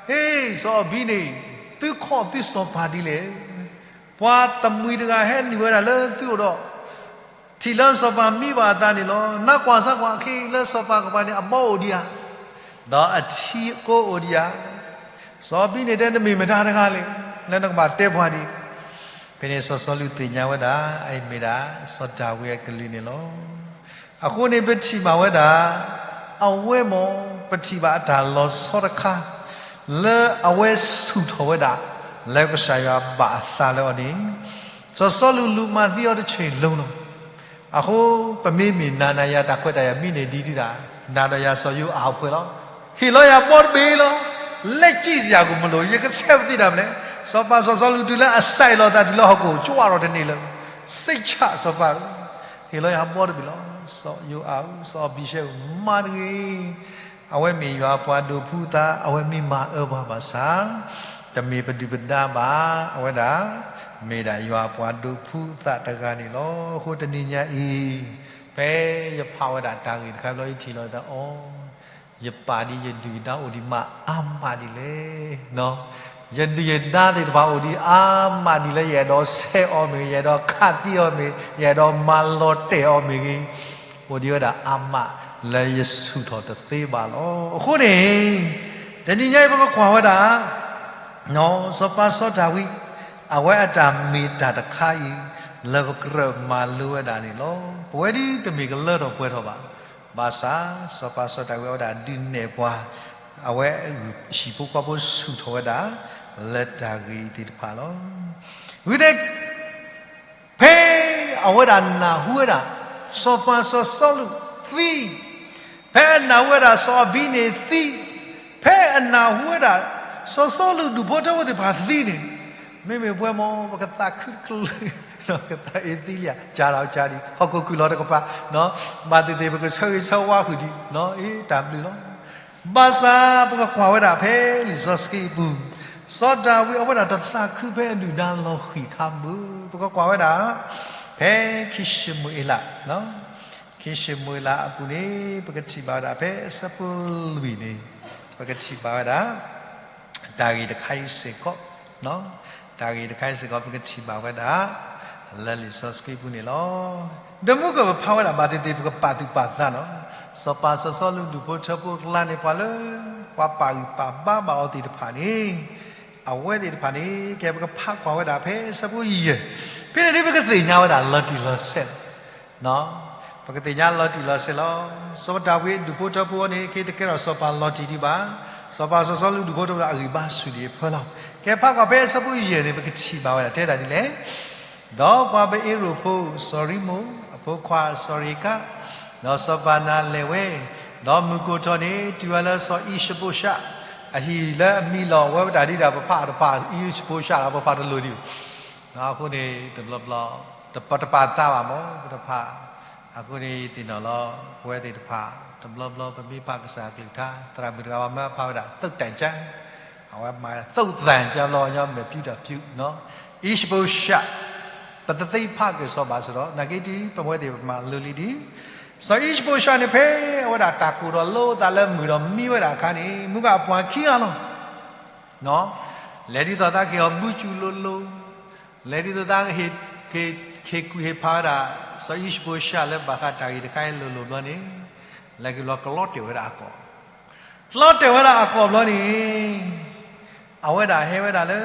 ဟ့ၣ် စီၤအဘံန့ၣ် သုခီၣ်သုစီၤပၤဒ်လဲၣ်. ပှၤတမှံၤတဂၤဟဲနုာ်ဝဲဒၣ်လၢသုအိၣ်ဒီး ထံၣ်လၢစီၤပၤမံဘၣ်အသးန့ၣ်လီၤ. နကွၢ်စၢ်ကွၢ် ခဲအံၤလၢစီၤပၤကပၤန့ၣ် အဘီအိၣ်ဒံးဧါ, ဒီးအထံအကိအိၣ်ဒံးဧါ. စီၤအဘံန့ၣ်တဲ နမ့ၢ်မတၤတဂၤလဲၣ် လၢနကဘၣ်တဲပှၤဒ်အံၤ. ဖဲန့ၣ်စီၤစီလူးသ့ၣ်ညါဝဲဒၣ် အအံၤမ့ၢ်ဒၣ် စီၤဒၤဝံးအကလုၢ်န့ၣ်လီၤ. အဃိန့ၣ်ပထံၣ်ဘၣ်ဝဲဒၣ် အဝဲမ့ၢ် ပထံၣ်ဘၣ်အတၢ်လီၤဆီတခါ လၢအဝဲဆူၣ်ထီၣ်ဝဲဒၣ် လၢကစၢ်ယွၤဘၣ်အသးလၢအီၤန့ၣ် စီၤစီလူးလူၤမၤသံအီၤတဆံးလိၤနီၤ. အဃိပမ့မ့ၢ်နာ်နၤယၤတၢ်ခွဲးတၢ်ယာ်မံန့ၢ်ဒံးဒုဒၣ် နၤဒီးယၤစီၤယိၤအၤအဖှဲးလီၤ. ဟ့ၣ်လီၤယၤဘီတဘ့ၣ်လီၤ. လက်ကြည့်စရာကိုမလို ယကဆဲးပသံတၢ်မနုၤလဲၣ်. စီၤပၤစီၤစီလူးတုၤလၢအစဲးလီၤသးတုၤလၢဟီၣ်ခိၣ် ကၠွထီၣ်တန့ၢ်လၢၤ. စိတ်ချ စီၤပၤဧၢ, ဟ့ၣ်လီၤယၤဘီတဘ့ၣ်လီၤ. စီၤယိၤအၤဧၢ, စီၤအဘံၡဲဧၢ, မၤတဂ့ၤ. အဝဲမ့ၢ်ယွၤအပှၤဒိးဖှူသး, အဝဲမ့ၢ်မၤအၢပှၤဘၣ်ဆၣ်, တမ့ၢ်ပဒုၣ်ပဒါဘၣ်, အဝဲဒၣ် မ့ၢ်ဒၣ်ယွၤအပှၤဒိးဖှူသးတဂၤန့ၣ်လီၤ. အဃိတနံၤညါအံၤ, ဖဲယဖးဝဲဒၣ်တၢ်ဂ့ၢ်တခါဘျီ ယထံၣ်လီၤသးအီၤ, ယပာ်ဒံးယဒုၣ်ယဒါအိၣ်ဒံးမးအါမးဒ်လဲၣ်. ယဒုၣ်ယဒါသ့ၣ်တဖၣ်အိၣ်ဒံးအါမးဒ်လဲၣ်, ယအဲၣ်ဒိးဆဲးအီၤမ့ၢ်ဂ့ၤ, ယအဲၣ်ဒိးခးသံအီၤမ့ၢ်ဂ့ၤ, ယအဲၣ်ဒိးမၤလီၤတဲာ်အီၤမ့ၢ်ဂ့ၤ, အိၣ်ဒံးဝဲဒၣ်အါမးလၢယဆူၣ်ထီၣ်တသ့ဘၣ်လီၤ. အဃိန့ၣ်, တနံၤညါအံၤပကကွၢ်ဝဲဒၣ် စီၤပၤစီၤဒၤဝံး အဝဲအတၢ်မ့ၢ်တၢ်တခါအံၤ လၢပကြၢးမၤလိဝဲဒၣ်န့ၣ်လီၤ. ပဝဲဒၣ်တမ့ၢ်ကလၢထီၣ်ပှဲၤထီၣ်ဘၣ်. ဘၣ်ဆၣ် စီၤပၤစီၤဒၤဝံးအဝဲဒၣ်ဒုးနဲၣ်ပှၤ, အဝဲအဂုၢ်ဟံၣ်ဖိဃီဖိဆူၣ်ထီၣ်ဝဲဒၣ် လၢတၢ်ဂ့ၢ်အံၤသ့ၣ်တဖၣ်လီၤ. ဝံၤန့ၣ် ဖဲအဝဲဒၣ်နၢ်ဟူဝဲဒၣ် စီၤပၤစီၤစီလူးသံ, ဖဲအနၢ်ဟူဝဲဒၣ်စီၤအဘံန့ၣ်သံ, ဖဲအနၢ်ဟူဝဲဒၣ် စီၤစီလူးဒူၣ်ဖိထၢဖိသ့ၣ်တဖၣ်သံန့ၣ်, မ့မ့ၢ်ပှၤမ့ၢ် ပကသးခုတကလုာ်, ကသးအ့ၣ်သံလံဧါ, ကၢ်ဒီးကၢ်ဒံး, ဟီၣ်ခိၣ်ကုၢ်လီၤတကပၤ, ဘၣ်သ့ၣ်သ့ၣ်ပကဆၢဂ့ၤဆၢဝါဃုာ်ဒံး, အ့ တၢ်ဘျုးလီၤ. ဘၣ်ဆၣ်ပကကွၢ်ဝဲဒၣ်ဖဲလံာ်စီဆှံအပူၤ, စီၤဒၤဝံးအဝဲဒၣ်တသးခုဖဲအဒုၣ်ဒါလီၤဃံၤခါဘၣ်. ပကကွၢ်ဝဲဒၣ် ဖဲခံၡမူၤအ့လး, ခံၡမူၤအ့လးအပူၤန့ၣ် ပကထံၣ်ဘၣ်ဝဲဒၣ်ဖဲအဆၢဖိလွံၢ်န့ၣ်, ပကထံၣ်ဘၣ်ဝဲဒၣ် တၢ်ဂ့ၢ်တခါအံၤစ့ၢ်ကီး, တၢ်ဂ့ၢ်တခါအံၤစ့ၢ်ကီး ပကထံၣ်ဘၣ်ဝဲဒၣ် လၢလံာ်စီဆှံပူၤန့ၣ်လီၤ. ဒီးမုၢ်ကပဖးဝဲဒၣ်ဘၣ်သ့ၣ်သ့ၣ် ပကပာ်သူၣ်ပာ်သးနီၤ, စီၤပၤစီၤစီလူးဒူၣ်ဖိထၢဖိအကျါန့ၣ် ပှၤလၢ ပှၤပာ်ဂံၢ်ပာ်ဘါဘၣ်အီၤသ့ၣ်တဖၣ်န့ၣ်, အဝဲသ့ၣ်တဖၣ်န့ၣ် ကဲပကဖးကွၢ်ဝဲဒၣ်ဖဲအဆၢဖိယဲၢ်, ဖဲန့ၣ်ဒ်ပကသ့ၣ်ညါဝဲဒၣ်လီၤတံၢ်လီၤဆဲးလီၤ. ပကသ့ၣ်ညါလီၤတံၢ်လီၤဆဲးလီၤ. စီၤပၤဒၤဝံးဒူၣ်ဖိထၢဖိန့ၣ် က့ၤတကဲထီၣ်စီၤပၤလီၤတံၢ်ဒံးဘၣ်. စီၤပၤစီၤစီလူးဒူၣ်ဖိထၢဖိအဂံၢ်ဘါဆူၣ်ဒံးအဖၢလီၤ. ကဲဖးကွၢ်ဖဲအဆၢဖိယဲၢ်န့ၣ် ပကထံၣ်ဘၣ်ဝဲဒၣ်တဲဒၣ်ဒ်လဲၣ်, ဒီးပှၤပအ့ရိၣ်ဖိစီၤရံမိၣ် အဖိခွါစီၤရ့ၤကး, ဒီးစီၤပၤနၤလဲၤဝဲ, ဒီးမုၢ်ကိၢ်ထီၣ်န့ၣ် တုၤဝဲလၢစီၤအံၡဘိၡး အဟံၣ်လၢအမံလီၤဝဲပတၢ်ဒ်ဒီး ပဖးတဖး အံၡဘိၡးဒီး ပဖးတလိၤဒံး အဃိန့ၣ် တဘျီဘျီ တပာ်သးဘၣ်မ့ၢ် ပတဖး, အဃိန့ၣ်ယသ့ၣ်နီၣ်လီၤ ပဝဲသ့ၣ်တဖၣ် တဘျီဘျီပမ့ၢ်ဖးကစၢ်အကလုၢ်ကထါ သရၣ်မုၣ်တဂၤဝဲမ့ၢ်ဖးဝဲဒၣ် သုတ်တၢ်ကၠါ, အဝဲမၤသုတ်တၢ်ကၠါလီၤ ညီမဲာ်ဖျူတၢ်ဖျူ, အံၡဘိၡး ပတသ့ဖးက့ၤစီၤဘၣ်စ့ၢ်ဒီး နာ်က့ဒ် ပဝဲသ့ၣ်ပမၤလိလံဒ် စီၤအံၡဘိၡးန့ၣ် ဖဲအဝဲဒၣ်တၢ်ကိၢ်ဒီးလိသးလၢမုၢ်ဒီးမံဝဲဒၣ်အခါန့ၣ် မုၢ်ဂၢ်အပှၤခံဂၤလီၤ. လဲၤဒ်သိးသးက့ၤအီၤ ဘုစူၤလိၤလိၤ လဲၤဒ်သိးသး ဟ့ၣ်ကွံာ်ဟ့ၣ်ဖးဝဲဒၣ် စီၤအံၡဘိၡးလၢဘၣ်ဃးတၢ်ဂ့ၢ်တခါအံၤလိၤလိၤဘျီန့ၣ်, လဲၤက့ၤဘျီကျီတဲာ်ဝဲဒၣ်အကီၢ်, ကျီတဲာ်ဝဲဒၣ်အကီၢ်ဘျီန့ၣ် အဝဲဒၣ်ဟဲဝဲဒၣ်လၢ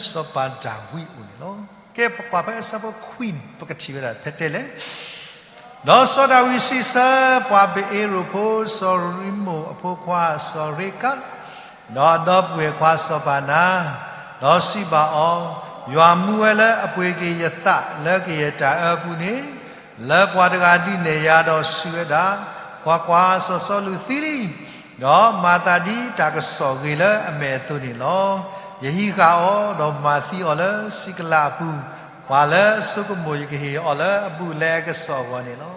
စီၤပၤဒၤဝံးအအိၣ်န့ၣ်လီၤ. ကဲပကွၢ်ဖဲအဆၢဖိခွံန့ၣ် ပကထံၣ်ဝဲဒၣ်ဖဲတဲလဲၣ်. ဒီးစီၤဒၤဝံးစံးဆၢပှၤဘ့ၤအ့ရိၣ်ဖိ စီၤရံမိၣ်အဖိခွါစီၤရ့ကး, ဒီးအဒီပုၢ်ဝဲၢ်ခွါစီၤဘနၤ, ဒီးစံးဘၣ်အီၤ, ယွၤမူဝဲလၢအပှ့ၤက့ၤယသးလၢကယဲၢ်တၢ်အၢအပူၤန့ၣ်, လၢပှၤတဂၤဒုးနဲၣ်ယၤဒီးစံးဝဲဒၣ်, ကွၢ်ကွၢ်, စီၤစီလူးသံလံ. ဒီးမၤသးဒ်တၢ်ကစီၣ်ဂ့ၤလၢအမဲာ်အသိးန့ၣ်လီၤ. ယဟံးဃာ်အီၤ, ဒီးမၤသံအီၤလၢစံးကလးအပူၤ, ပှၤလၢအဆိကမိၣ်ယကဟ့ၣ်အီၤလၢအဘူးအလဲအကစီၣ်အဂီၢ်န့ၣ်လီၤ.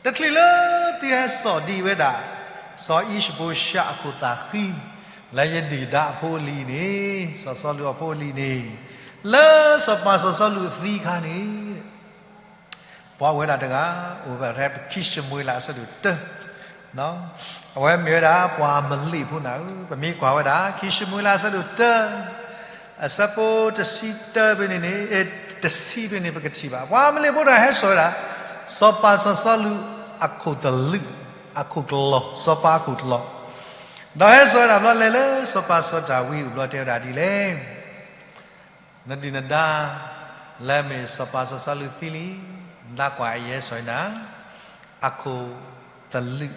တချုးလၢသုဟဲစိာ်ဒံးဝဲဒၣ် စီၤအံၡဘိၡးအခိၣ်သးဃံ လၢယဒုၣ်ဒါအဖိအလံၤန့ၣ်, စီၤစီလူးအဖိအလံၤန့ၣ်, လၢစီၤပၤစီၤစီလူးအသံအခါန့ၣ် ပှၤအိၣ်ဝဲဒၣ်တဂၤ, အိၣ်ဝဲဖဲခံၡမူၤအ့လးအဆၢဒိၣ်တၢ, အဝဲမ့ၢ်ဝဲဒၣ်ပှၤအမလ့ၣ်ဖိနၤဧၢ, ပမ့ၢ်ကွၢ်ဝဲဒၣ် ခံၡမူၤအ့လးအဆၢဒိၣ်တၢ, အဆၢဖိတဆံတၢဖဲန့ၣ်န့ၣ်, တဆံဖဲန့ၣ် ပကထံၣ်ဘၣ် ပှၤအမလ့ၣ်ဖိတဂၤဟဲစိာ်ဝဲဒၣ် စီၤပၤစီၤစီလူးအခိၣ်သလုး, အခိၣ်ကလီၢ်, စီၤပၤအခိၣ်ကလီၢ်, ဒီးဟဲစိာ်ဝဲဒၣ်ဘျီလဲၤလၢစီၤပၤစီၤဒၤဝံးအအိၣ်ဘျီတဲဝဲဒၣ်ဒ်လဲၣ်. နဒုၣ်နဒါ လၢအမ့ၢ်စီၤပၤစီၤစီလူးသံလံ, နကွၢ်အံၤယဟဲစိာ်နၤ အခိၣ်သလုး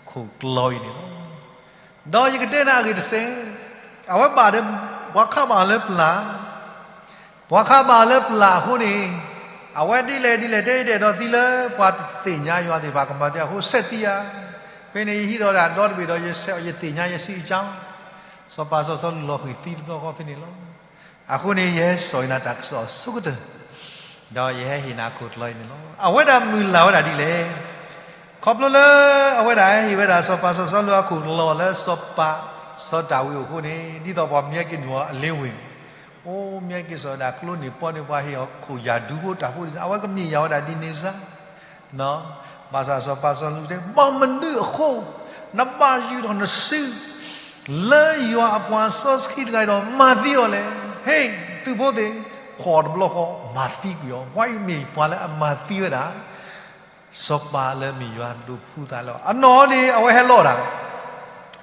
ခိၣ်ကလီၢ်အံၤန့ၣ်လီၤ. ဒီးယကတဲနၤအဂ့ၢ်တစဲး, အဝဲဘၣ်ဒီး ပှၤခးဘၣ်အီၤလၢပျၢ်, ပှၤခးဘၣ်အီၤလၢပျၢ်အဃိန့ၣ်, အဝဲဒ်လဲၣ်ဒ်လဲၣ် တဲအံၤတဲဒီးသံလၢပှၤသ့ၣ်ညါယွၤသ့ၣ်တဖၣ်ကမၤသံအဃိ ဆဲးသံယၤ, ဖဲန့ၣ်ယဟံးဒီးဒၣ်ဒီတဘ့ၣ်ဒီး ယဆဲးအီၤ ယသ့ၣ်ညါယစံးအကၠီ, စီၤပၤစီၤစီလူးလီၤဃံၤသံတဘျီဃီဖဲန့ၣ်လီၤ. အဃိန့ၣ် ယဟဲစိာ်အံၤနၤတၢ်ကစီၣ်အဆိကတၢၢ်, ဒီးယဟဲဟ့ၣ်နၤအခိၣ်ကလီၢ်အံၤန့ၣ်လီၤ. အဝဲဒၣ်မုၢ်လၢ်ဝဲဒၣ်ဒ်လဲၣ်. ခီဖျိလၢအဝဲဒၣ်ဟဲဟ့ၣ်ဝဲဒၣ်စီၤပၤစီၤစီလူးအခိၣ်ကလီၢ်လၢစီၤပၤစီၤဒၤဝံးအအိၣ်အဃိန့ၣ်, ဒ်သိးပှၤမ့ၢ်ဟဲက့ၤနုာ်အီၤအလ့ဝ့ၢ်န့ၣ်, အိၣ်မ့ၢ်ဟဲက့ၤစိာ်ဝဲဒၣ်ကျိန့ၣ်ပီန့ၣ် ပှၤဟ့ၣ်အီၤခိၣ်ယၤဒူဖိတၢ်ဖိဒ်န့ၣ် အဝဲကမ့ၢ်ယၤဝဲဒၣ်ဒ်န့ၣ်စ့ၢ် ဘၣ်ဆၣ်စီၤပၤစီၤစီလူးတဲ ဘၣ်မနုၤအဃိ နဘၣ်ယုၢ်ထီၣ်နစု လၢယွၤအပှၤစီဆှံတဂၤအံၤဒီးမၤသံအီၤလဲၣ်. ဟ့ၣ် သုးဖိသ့ၣ်, ဖီၣ်တဘျီဃီ မၤသံကွံာ်အီၤ. ပှၤအံၤမ့ၢ်ပှၤလၢအမၤသံဝဲဒၣ် စီၤပၤလၢမ့ၢ်ယွၤဒိးဖှူသးလၢအနီၢ်န့ၣ် အဝဲဟဲလီၤဒၣ်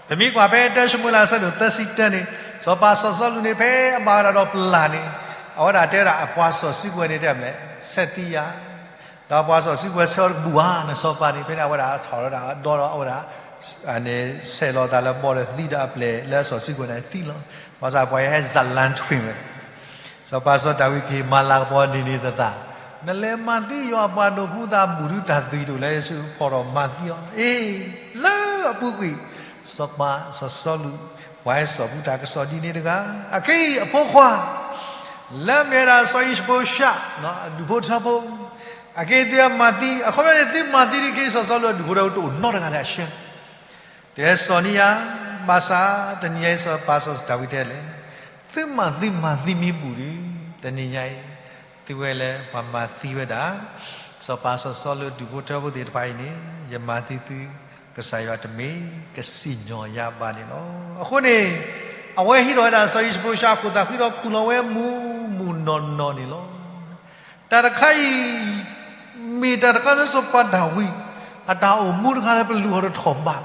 ပမ့ၢ်ကွၢ်ဖဲတၢၡမူၤအ့လးအဆၢဒိၣ်သၢဆံတၢန့ၣ်, စီၤပၤစီၤစီလူးန့ၣ် ဖဲအဘၣ်ဝဲဒၣ်ဒီးပျၢ်န့ၣ်, အဝဲဒၣ်တဲဝဲဒၣ်အပှၤစီၣ်စုကဝဲၤန့ၣ်တဲမလဲၣ်, ဆဲးသံယၤ, ဒီးပှၤစီၣ်စုကဝဲၤဆဲးအီၤတဘူၣ်ဧါ နစီၤပၤန့ၣ်, ဖဲန့ၣ်အဝဲဒၣ်ထီၣ်ဝဲဒၣ်ဒီဒီးအဝဲဒၣ် ဆဲးလီၤသးလၢဘီဒီးသံဒီးအပျဲၢ်လၢအစီၣ်စုကဝဲၤန့ၣ်သံလီၤ. ဘၣ်ဆၣ်ပှၤအံၤဟဲစးလၢထွံၣ်ဝဲ စီၤပၤစီၤဒၤဝံးကဟ့ၣ်မၤလၤကပီၤဒ်န့ၣ်သတး, နလဲၤမၤသံယွၤအပှၤဒိးဖှူသးဘူၣ်ဒုတၢ်သွံၣ်တအိၣ်လၢယစုဖီၣ်ထီၣ်မၤသံအီၤ, အ့ လၢအပူၤကွံာ် စီၤပၤစီၤစီလူး ပှၤဟဲစိာ်ဖုတၢ်ကစီၣ်ဒ်န့ၣ်တဂၤ, အခဲအံၤအဖိခွါ လၢမ့ၢ်ဝဲဒၣ်စီၤအံၡဘိၡး အဒူၣ်ဖိထၢဖိ, အက့ၤသုမၤသံ, အခီပညီန့ၣ် သုမၤသံဒ်ခဲအံၤ စီၤစီလူးအဒူၣ်ဖိထၢဖိတအိၣ်နီတဂၤလၢအဆှၢ တဟဲစိာ်န့ၢ်ယၤ, ဘၣ်ဆၣ်တနံၤညါအံၤစီၤပၤစီၤဒၤဝံးတဲလဲၣ်, သုမၤသံမၤသံမံဘူၣ်ဒီး, တနံၤညါအံၤ သုဝဲလၢပှၤမၤသံဝဲဒၣ် စီၤပၤစီၤစီလူးဒူၣ်ဖိထၢဖိသ့ၣ်တဖၣ်အံၤန့ၣ် ယမၤသံသု ကစၢ်ယွၤတမ့ၢ်ကစံၣ်ညီၣ်ယၤဘၣ်န့ၣ်လီၤ. အဃိန့ၣ် အဝဲဟံးထီၣ်ဝဲဒၣ်စီၤအံၡဘိၡးအခိၣ်သးဃံဒီးခူၣ်လီၤဝဲမုၢ်မုၢ်နီၢ်နီၢ်န့ၣ်လီၤ. တၢ်တခါအံၤ မ့ၢ်တၢ်တခါလၢစီၤပၤဒၤဝံး အတၢ်အိၣ်မူတခါလၢပလူၤအီၤတထီၣ်ဘး,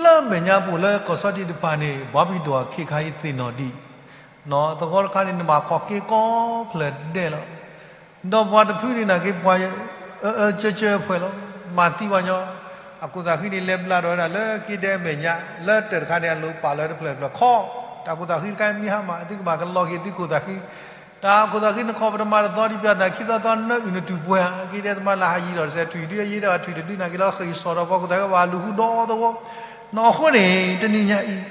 လၢမဲာ်ညါပူၤလၢကီၢ်စီၤတံၢ်တဖၣ်န့ၣ် ဘီဘံဒိၣ်အခ့ခါအံၤသ့ၣ်နီၣ်ဒံး, သဝီတခါန့ၣ် နဘၣ်ခီၣ်က့ၤကီဖျၢၣ်ဒဲးလီၤ. ဒီးပှၤတဖုန့ၣ်နာ်က့ၤပှၤ အၢအၢကၢကၢဖှဲးလီၤ. မၤသံပှၤညီ, အခိၣ်သးဃံန့ၣ် လဲၤဘျါထီၣ်ဝဲဒၣ်လၢက့ဒဲအမဲာ်ညါ, လၢတၢၢ်တခါန့ၣ် အလိၤပာ်လီၤဝဲတဖျၢၣ်တဖျၢၣ်ခီ, တၢ်ခိၣ်သးဃံတခါမ့ၢ်ဟါမၢ် သုကဘၣ်ကလီၤက့ၤသုခိၣ်သးဃံ, တၢ်ခိၣ်သးဃံနခီၣ်ပတမၤတသီဒံး ပျၢ်သးခံသီသီနၢအုၣ်နတူၢ်ပှဲၤဧါ, က့ဒဲသမါလၢဟးယံၤဒီးတစဲးထွံၣ်ဒုအယ့ဒီးထွံၣ်တဒုနာ်က့ၤလီၤဃံးစီၣ်ဒီးပှၤခိၣ်သးဃံဘၣ်လူၤဟူဒီသဝီ, နီၢ်အဃိန့ၣ် တနံၤညါအံၤ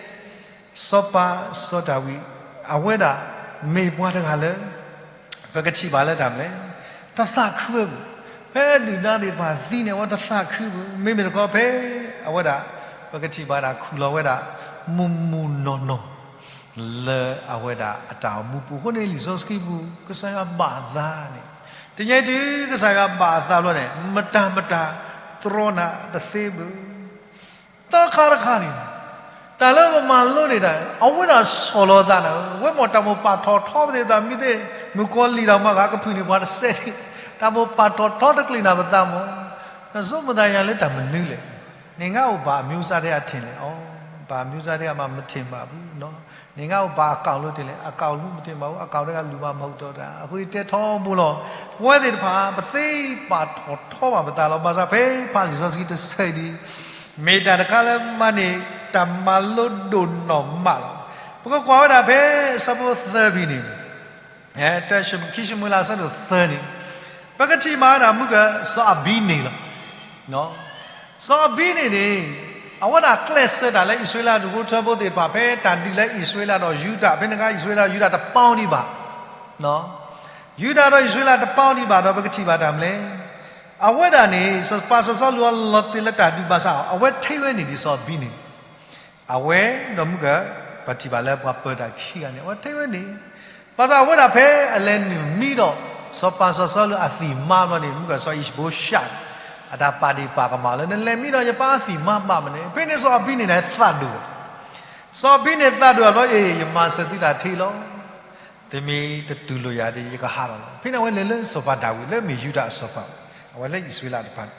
စီၤပၤစီၤဒၤဝံး အဝဲဒၣ်မ့ၢ်ပှၤတဂၤလၢ ပကထံၣ်ဘၣ်လၢတၢ်မနုၤလဲၣ်, တသးခုဝဲဘၣ်. ဖဲဒုၣ်ဒါသ့ၣ်တဖၣ်သံန့ၣ် အဝဲတသးခုဘၣ်. မ့မ့ၢ်တခီဖဲ အဝဲဒၣ် ပကထံၣ်ဘၣ်ဒၣ်ခူၣ်လီၤဝဲဒၣ် မုၢ်မုၢ်နီၢ်နီၢ် လၢအဝဲဒၣ်အတၢ်အိၣ်မူပူၤအဃိန့ၣ် လံာ်စီဆှံပူၤ ကစၢ်ယွၤဘၣ်အသးန့ၣ်, တနံၤညါအံၤတုၤကစၢ်ယွၤဘၣ်အသးဘျီန့ၣ် မတၤမတၤ တြီနၤတသ့ဘၣ်. သၢခါတခါန့ၣ် တၢ်လၢပမၤလိန့ၣ်ဒီး အဝဲဒၣ်ဆီၣ်လီၤသးန့ၣ်, ဝဲမ့ၢ်တၢ်မိၣ်ပာ်ထီၣ်ထီပသ့ၣ်တဖၣ် မ့ၢ်သ့ၣ် မုၣ်ကီၤလံၢ်ဒီးမၤဂၤကဖုၣ်န့ၢ်ပှၤတစဲးန့ၣ်, တၢ်မိၣ်ပာ်ထီၣ်ထီတကျ့ၤနၤပသးမၢ်, နဆိကမိၣ်သးယၤလၢတၢ်မနုၤလဲၣ်. နငါအိၣ်ဘၣ်အမျိုးသားထဲအထင်လဲၣ်, အိ ဘၣ်အမျိုးသားထဲအမၤမထင်မှတ်ဘူး, နငါအိၣ်ဘၣ်အ account လၢထင်လဲၣ်, account လၢမထင်မှတ်ဘူး, account ထဲကလူၤဘၣ်မၤဟူးတၢ်, အဃိယတဲထီဘိလီၤ. ပဝဲသ့ၣ်တဖၣ် ပသ့ပာ်ထီၣ်ထီဘၣ်ပသးလီၤ. ဘၣ်ဆၣ်ဖဲဖးလံာ်စီဆှံတဆၢအံၤဒ် မ့ၢ်တၢ်တခါလၢမၤန့ၢ်တၢ်မၤလိဒိၣ်နီၢ်မးလီၤ. ပကကွၢ်ဝဲဒၣ်ဖဲအဆၢဖိသၢဖဲန့ၣ်, ခံၡမူၤအ့လးအဆၢဒိၣ်သၢန့ၣ်, ပကထံၣ်ဘၣ်ဝဲဒၣ်မုၢ်က စီၤအဘံန့ၣ်လီၤ. စီၤအဘံန့ၣ်န့ၣ် အဝဲဒၣ်ကျဲးစၢးတၢ်လၢအံၣ်စရ့လးဒူၣ်ဖိထၢဖိသ့ၣ်တဖၣ် ဖဲတၢ်ဒုးလၢအံၣ်စရ့လးဒီးယူဒၤ, ဖဲန့ၣ်အခါအံၣ်စရ့လးဒီးယူဒၤတပီဒံးဘၣ် ယူဒၤဒီးအံၣ်စရ့လးတပီဒံးဘၣ်ဒီး ပကထံၣ်ဘၣ်တၢ်မနုၤလဲၣ်. အဝဲဒၣ်န့ၣ် စီၤပၤစီၤစီလူးအလီၤတဲာ်လၢတၢ်ဒုးဘၣ်ဆၣ် အဝဲထဲဝဲန့ၣ်ဒ်စီၤအဘံန့ၣ်, အဝဲဒီးမုၢ်က ပထံၣ်ဘၣ်လၢပှၤပၢၤတၢ်ခံဂၤန့ၣ် အဝဲထဲဝဲန့ၣ်, ဘၣ်ဆၣ်အဝဲဒၣ်ဖဲအလဲၤနုာ်မံဒီး စီၤပၤစီၤစီလူးအသံၣ်မါဘျီန့ၣ် မုၢ်ကစီၤအံၣ်ၡဘိၡး အတၢ်ပာ်ဒ့ၣ်ပာ်ကမၣ်လၢ နလဲၤမံဒီးယပၢ်အသံၣ်မါဘၣ်မနုၤလဲၣ်. ဖဲန့ၣ်စီၤအဘံန့ၣ်န့ၣ်သးဒိၣ်, စီၤအဘံန့ၣ်သးဒိၣ်အဘျီ အ့ ယမၤစၢၤသုတၢ်ထဲလီၤ. သုမ့ၢ်တတူၢ်လိာ်ယၤဒီး ယကဟးထီၣ်လီၤ. ဖဲန့ၣ်အဝဲလဲၤလၢစီၤပၤဒၤဝံး လၢအမ့ၢ်ယူဒၤအစီၤပၤ, အဝဲလၢအံၣ်စရ့လးတဖၣ်န့ၣ်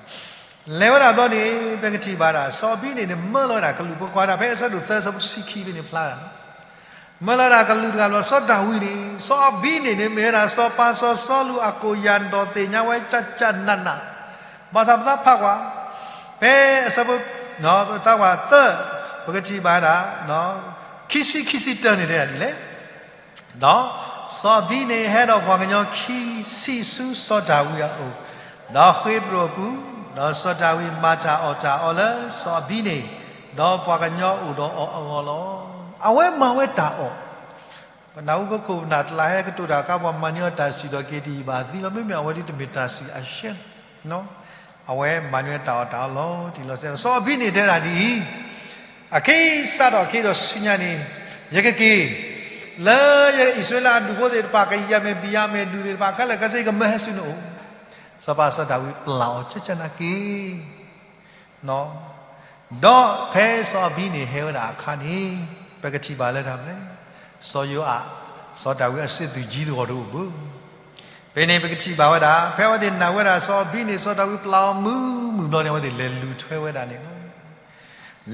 လဲၤဝဲဒၣ်ဘျီန့ၣ် ပကထံၣ်ဘၣ်ဒၣ် စီၤအဘံန့ၣ်န့ၣ် မၢလီၤဝဲဒၣ်ကလူး, ပကွၢ်ဒၣ်ဖဲအဆၢဒိၣ်သၢ အဆၢဖိတဆံခံဖဲန့ၣ်ဖျါဒၣ် မၢလီၤဝဲဒၣ်ကလူးတဂၤဘျီ စီၤဒၤဝံးန့ၣ်, စီၤအဘံန့ၣ်န့ၣ် မ့ၢ်ဝဲဒၣ်စီၤပၤစီၤစီလူးအကိၣ်ယၤဒီးသ့ၣ်ညါဝဲကၠၢ်ကၠၢ်နးနး, ဘၣ်ဆၣ်ပသးဖးကွၢ် ဖဲအဆၢဖိ ပသးကွၢ်သၢ, ပကထံၣ်ဘၣ်ဒၣ် ခံဆံ ခံဆံတၢန့ၣ်တဲဒၣ်ဒ်လဲၣ်. ဒီးစီၤအဘံန့ၣ်ဟဲဒီးပှၤကညီခံဆံဆူစီၤဒၤဝံးအအိၣ်, ဒီးဃ့ပရိာ်အပူၤ, ဒီးစီၤဒၤဝံးမၤတၢ်အီၣ်တၢ်အီလၢစီၤအဘံန့ၣ်, ဒီးပှၤကညီအိၣ်ဒီးအီၤအဂီၢ်လီၤ. အဝဲမၤဝဲတၢ်အီၣ်, ပနၢ်ဟူပခိၣ်ပနၢ်တလးဟဲကတိၤတၢ်အခါ ပှၤမၤန့ၢ်အီၤတၢ်စံၣ်ဒီးက့ၤတယံာ်ဘၣ်သံလီၤ. မ့မ့ၢ်အဝဲဒ်တမ့ၢ်တၢ်စံၣ်အရှဲ အဝဲမၤန့ၢ်တၢ်အီၣ်တၢ်အီလီၤတံၢ်လီၤဆဲးလီၤ. စီၤအဘံန့ၣ်တဲဒၣ်ဒ်အံၤ, အက့ၤစးထီၣ်က့ၤဒီးဆူညါန့ၣ်, ယကက့ၤ လၢယအံၣ်စရ့လးအဒူၣ်ဖိသ့ၣ်တဖၣ် ကယဲၢ်မ့ၢ်ဘံယၤမ့ၢ်ဒူၣ်သ့ၣ်တဖၣ်ခဲလၢာ်ခဲဆ့ ယကမၢဟဲဆူနအိၣ်. စီၤပၤစီၤဒၤဝံးပျၢ်အီၤ ကၠၢ်ကၠၢ်နးက့ၤ ဒီးဖဲစီၤအဘံန့ၣ်ဟဲဝဲဒၣ်အခါန့ၣ်, ပကထံၣ်ဘၣ်လၢတၢ်မနုၤလဲၣ်, စီၤယိၤအး, စီၤဒၤဝံးအစံးသူၣ်ကၠံတဂီၤတအိၣ်ဘၣ်. ဖဲန့ၣ်ပကထံၣ်ဘၣ်ဝဲဒၣ် ဖဲအဝဲသ့ၣ်နာ်ဝဲဒၣ်စီၤအဘံန့ၣ် စီၤဒၤဝံးပျၢ်အီၤမုာ်မုာ်ဘျီန့ၣ် အဝဲသ့ၣ်လဲၤလူၤထွဲဝဲဒၣ်န့ၣ်လီၤ.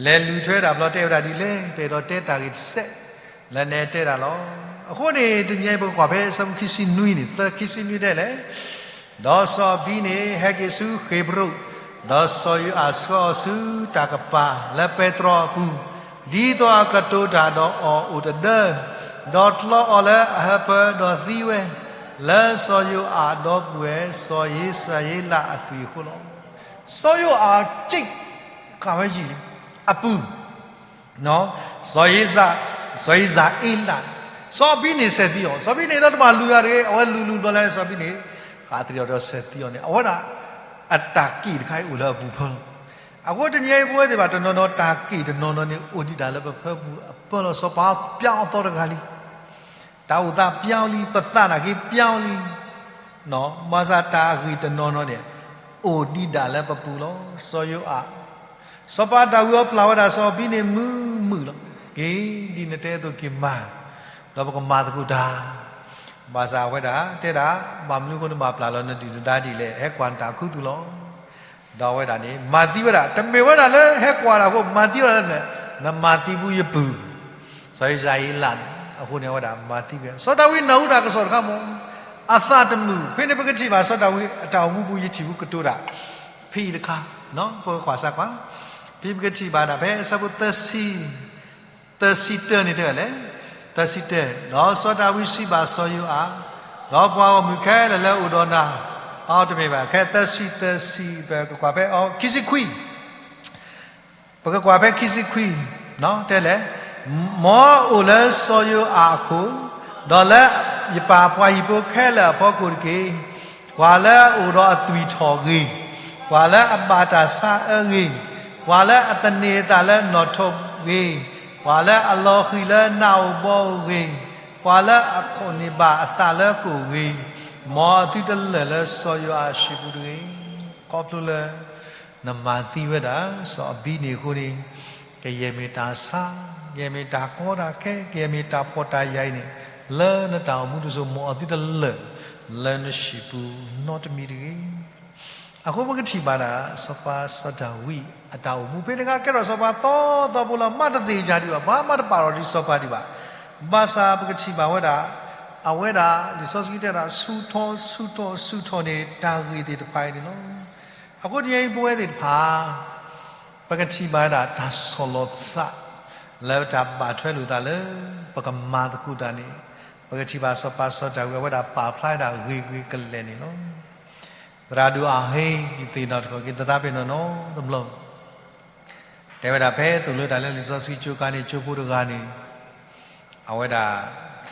လဲၤလူၤထွဲဒၣ်ဘျီတဲဝဲဒၣ်ဒ်လဲၣ်, ပအဲၣ်ဒိးတဲတၢ်ဂ့ၢ်တစဲး လၢနတဲဒၣ်လီၤ. အဃိန့ၣ် တနံၤအံၤပကကွၢ်ဖဲအဆၢဖိခံဆံနွံန့ၣ်, သၢ ခံဆံနွံတဲလဲၣ်. ဒီးစီၤအဘံန့ၣ်ဟဲက့ၤဆူဃ့းဘရိၣ်, ဒီးစီၤယိၤအးဆှၢအီၤဆူတၢ်ကပၤလၢပဲတြီအပူၤ, ဒ်သိးအကတိၤတၢ်ဒီးအီၤအိၣ်တဒၢ, ဒီးတြီအီၤလၢအဟၢဖၢဒီးသံဝဲ, လၢစီၤယိၤအးဒီပုၢ်ဝဲၢ် စီၤယ့စၤယ့လးအသွံၣ်အဃိလီၤ. စီၤယိၤအးက့ၤဃာ်ဝဲယံာ်လံ, အပုၢ် စီၤယ့စၤ, စီၤယ့စၤအ့လး, စီၤအဘံန့ၣ်ဆဲးသံအီၤ, စီၤအဘံန့ၣ်ဒီးတဘၣ်လူၤယၤတဂ့ၤ, အဝဲလူၤလူၤဘျီလဲၣ် စီၤအဘံန့ၣ် ဃးသံအီၤဒီးဆဲးသံအီၤန့ၣ် အဝဲဒၣ် အတၢ်က့ၣ်တခါအံၤအိၣ်လၢအပူၤဖၢလီၤ. အဃိတနံၤအံၤပဝဲသ့ၣ်တဖၣ်တနီၤနီၤ တၢ်က့ၣ်တနီၤနီၤန့ၣ် အိၣ်ဒံးဒၣ်လၢပဖၢပူၤအပၢလီၤ. စီၤပၤပျၢ်အီၤသီတဂၤလံ တၢ်အိၣ်သးပျၢ်အီၤလံ, ပသးနာ်က့ပျၢ်အီၤလံ, ဘၣ်ဆၣ်တၢ်အဂ့ၢ်တနီၤနီၤန့ၣ် အိၣ်ဒံးဒၣ်လၢပပူၤလီၤ. စီၤယိၤအး, စီၤပၤဒၤဝံးအီၤပျၢ်ဝဲဒၣ်စီၤအဘံန့ၣ်မုာ်မုာ်လီၤ. က့ၤဒ်နတဲအသိးက့ၤမၤ, ဒီးပကမၤသကိးတၢ်, ဘၣ်ဆၣ်ဝဲဒၣ်တဲဒၣ် ဘၣ်မနုၤအဃိနဘၣ်ပျၢ်လီၤနဒုၣ်နဒါဒ်လဲၣ်, ဟဲကွၢ်နတၢ်ခူသူၣ်လီၤ. ဒီးအဝဲဒၣ်န့ၣ် မၤသံဝဲဒၣ်, တမ့ၢ်ဝဲဒၣ်လၢဟဲကွၢ်တၢ်အဃိ မၤသံဝဲဒၣ်လၢ နမၤသံဘူးယပုၢ် စီၤယ့စၤယ့လးန့ၣ်, အဃိန့ၣ် အဝဲဒၣ်မၤသံဝဲ, စီၤဒၤဝံးနၢ်ဟူတၢ်ကစီၣ်တခါမး, အသးတမုာ်. ဖဲန့ၣ်ပကထံၣ်ဘၣ်စီၤဒၤဝံးအတၢ်အိၣ်မူပူၤ ယထံၣ်ဘူးကတိၤတၢ် ဖဲအံၤတခါ, ပကကွၢ်စၢ်ကွၢ်, ဖဲပကထံၣ်ဘၣ်ဒၣ်ဖဲအဆၢဖိသၢဆံ သၢဆံတၢန့ၣ်တဲဝဲလဲၣ်, သၢဆံတၢ, ဒီးစီၤဒၤဝံးစံးဘၣ်စီၤယိၤအး, ဒီးပှၤဂီၢ်မုၢ်ခဲလၢာ်လၢအအိၣ်ဒီးနၤ, အတမ့ၢ်ဘၣ်, ခဲသၢဆံသၢဆံ ပကကွၢ်ဖဲအခံဆံခွံ ပကကွၢ်ဖဲခံဆံခွံ, တဲလဲၣ်, မ်အအိၣ်လၢစီၤယိၤအးအခိၣ်, ဒီးလၢယပၢ်ပှၤဟံၣ်ဖိခဲလၢာ်အဖီခိၣ်တက့ၢ်. ပှၤလၢအအိၣ်ဒီးအသွံၣ်ထီၣ်ဂ့ၤ, ပှၤလၢအဘၣ်တၢ်ဆါအၢဂ့ၤ, ပှၤလၢအသန့ၤအသးလၢနီၣ်ထိးဂ့ၤ, ပှၤလၢအလီၤဃံၤလၢနးဧိၤဘီဧိၤဂ့ၤ, ပှၤလၢအခိးန့ၢ်ဘၣ်အသးလၢကိၣ်ဂ့ၤ, မ်အသုတလၢာ်လၢစီၤယိၤအးအစုပူၤတဂ့ၤ. ခီဖျိလၢ နမၤသံဝဲဒၣ် စီၤအဘံန့ၣ်အဃိန့ၣ် ကယဲၢ်မ့ၢ်တၢ်ဆါ ကယဲၢ်မ့ၢ်တၢ်ကီတၢ်ခဲ, ကယဲၢ်မ့ၢ်တၢ်ဖှီၣ်တၢ်ယာ်အံၤန့ၣ်, လၢနတၢ်အိၣ်မူတစိၤ မ်အသုတလၢာ်လၢနဟံၣ်ပူၤနီတမံၤတဂ့ၤ. အဃိပကထံၣ်ဘၣ်ဒၣ် စီၤပၤစီၤဒၤဝံးအတၢ်အိၣ်မူ ဖဲန့ၣ်အခါ ကဲထီၣ်စီၤပၤသီသီဖိလီၤ. မ့ၢ်တသ့ၣ်ညါဒံးဘၣ်, ပှၤမ့ၢ်တပာ်ထီၣ်ဒံးစီၤပၤဒံးဘၣ်. ဘၣ်ဆၣ်ပကထံၣ်ဘၣ်ဝဲဒၣ် အဝဲဒၣ်လံာ်စီဆှံတဲဒၣ် ဆူၣ်ထီၣ်ဆူၣ်ထီၣ်ဆူၣ်ထီၣ်န့ၣ် တၢ်ဂ့ၢ်သ့ၣ်တဖၣ်အံၤန့ၣ်လီၤ. အဃိတနံၤအံၤ ပဝဲသ့ၣ်တဖၣ် ပကထံၣ်ဘၣ်ဝဲဒၣ်တၢ်ဆီၣ်လီၤသး လၢပတၢ်ဘၣ်ထွဲလိာ်သးလၢ ပကမၤသကိးတၢ်န့ၣ်, ပကထံၣ်ဘၣ်စီၤပၤစီၤဒၤဝံး အဝဲဒၣ်ပာ်ဖျါဝဲဒၣ်ဂ့ၤဂ့ၤကလဲာ်န့ၣ်လီၤ. သရၣ်ဒိၣ်အဟ့ ယသ့ၣ်နီၣ်ထီၣ်က့ၤသရၣ်ဖဲနီၢ်နီၢ်တဘျီ တဲဝဲဒၣ် ဖဲသိၣ်လိတၢ်လၢလံာ်စီဆှံကၠိခါန့ၣ် ကၠိဖိတဂၤန့ၣ် အဝဲဒၣ်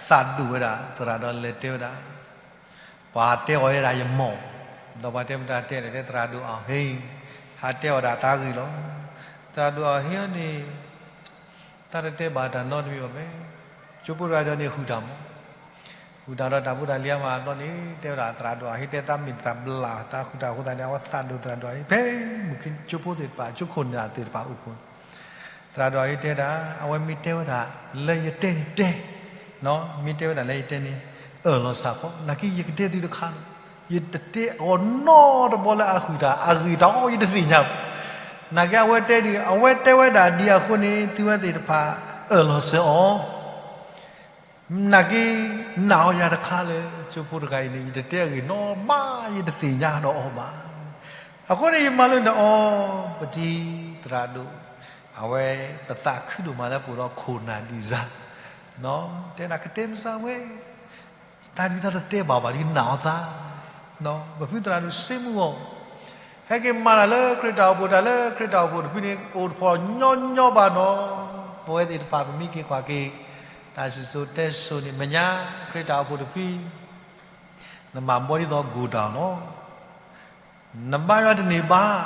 သးဒိၣ်ဝဲဒၣ် သရၣ်ဒိၣ်လဲၤတဲဝဲဒၣ် ပှၤတဲအီၤဝဲဒၣ်ယမီၢ်, ဒီးပှၤတဲမတၤတဲလဲၣ် တဲသရၣ်ဒိၣ်အဟ့ ဟးတဲအီၤဒၣ်သးဂ့ၢ်လီၤ. သရၣ်ဒိၣ်အဟ့န့ၣ် သးတတဲဘၣ်တၢ်နီတမံၤဘၣ်မ့ၢ်, ကၠိဖိတဂၤဒီးန့ၣ် ဟုၣ်တၢ်မီၢ်, ဟုၣ်တၢ်ဒီးတၢ်ဖိတၢ်လံၤအါမးအဘျီန့ၣ် တဲဝဲဒၣ်သရၣ်ဒိၣ်အဟ့ တဲသးမ့ၢ်တၢ်ဘျၣ် သးဟုၣ်တၢ်အဃိသတးန့ၣ် အဝဲသးဒိၣ်သရၣ်ဒိၣ်အဟ့ ဖဲမုၢ်ကၠိဖိသ့ၣ်တဖၣ် ကၠိခိၣ်နၢ်သ့ၣ်တဖၣ်အိၣ်ဖှိၣ် သရၣ်ဒိၣ်အဟ့တဲဒၣ် အဝဲမ့ၢ်တဲဝဲဒၣ် လၢယတဲန့ၣ်တဲ, မ့ၢ်တဲဝဲဒၣ်လၢယတဲန့ၣ် အၢၣ်လီၤစ့ၢ်ကီး, နာ်က့ယကတဲသုတခါလီၤ. ယတတဲအီၤနီတဘျီလၢအဟုၣ်တၢ် အဂ့ၢ်တၢ်အီ ယတသ့ၣ်ညါဘၣ်. နာ်က့အဝဲတဲဒ် အဝဲတဲဝဲဒၣ်ဒ်အဃိန့ၣ် သုဝဲသ့ၣ်တဖၣ် အၢၣ်လီၤစ့ၢ်ကီး နာ်က့ နာ်အီၤယၤတခါလၢ ကၠိဖိတဂၤအံၤန့ၣ် ယတတဲအဂ့ၢ်နီဘၣ် ယတသ့ၣ်ညါဒီးအီၤဘၣ်. အဃိန့ၣ် ယမၤလိန့ၢ်အီၤ ပတံၤသရၣ်ဒိၣ်, အဝဲပသးခုဒိၣ်မးလၢပအိၣ်ဒီးခိၣ်နၢ်ဒ်စၢ်, တဲဒၣ်ကတဲမစၢ်ဝဲ, တၢ်ဒ်တၢ်တတဲဘၣ်ဘၣ်ဒ်နာ်အီၤသး, ပဖုသရၣ်ဒိၣ်စ့မုၢ်ဂီၢ် ဟဲက့ၤမၤတၢ်လၢခရံာ်တၢ်အိၣ်ဖှိၣ် တၢ်လၢခရံာ်တၢ်အိၣ်ဖှိၣ်တဖုန့ၣ် အိၣ်တဖှီၣ်ညီညီဘၣ်နီၤ, ပဝဲသ့ၣ်တဖၣ်ပမ့ၢ်က့ၤကွၢ်က့ၤ တၢ်စံၣ်စိၤတဲစိၤန့ၣ် မဲာ်ညါ ခရံာ်တၢ်အိၣ်ဖှိၣ်တဖု နမၤဘီဒ်သိး godown လီၤ. နဘါယွၤတန့ၢ်ဘၣ်,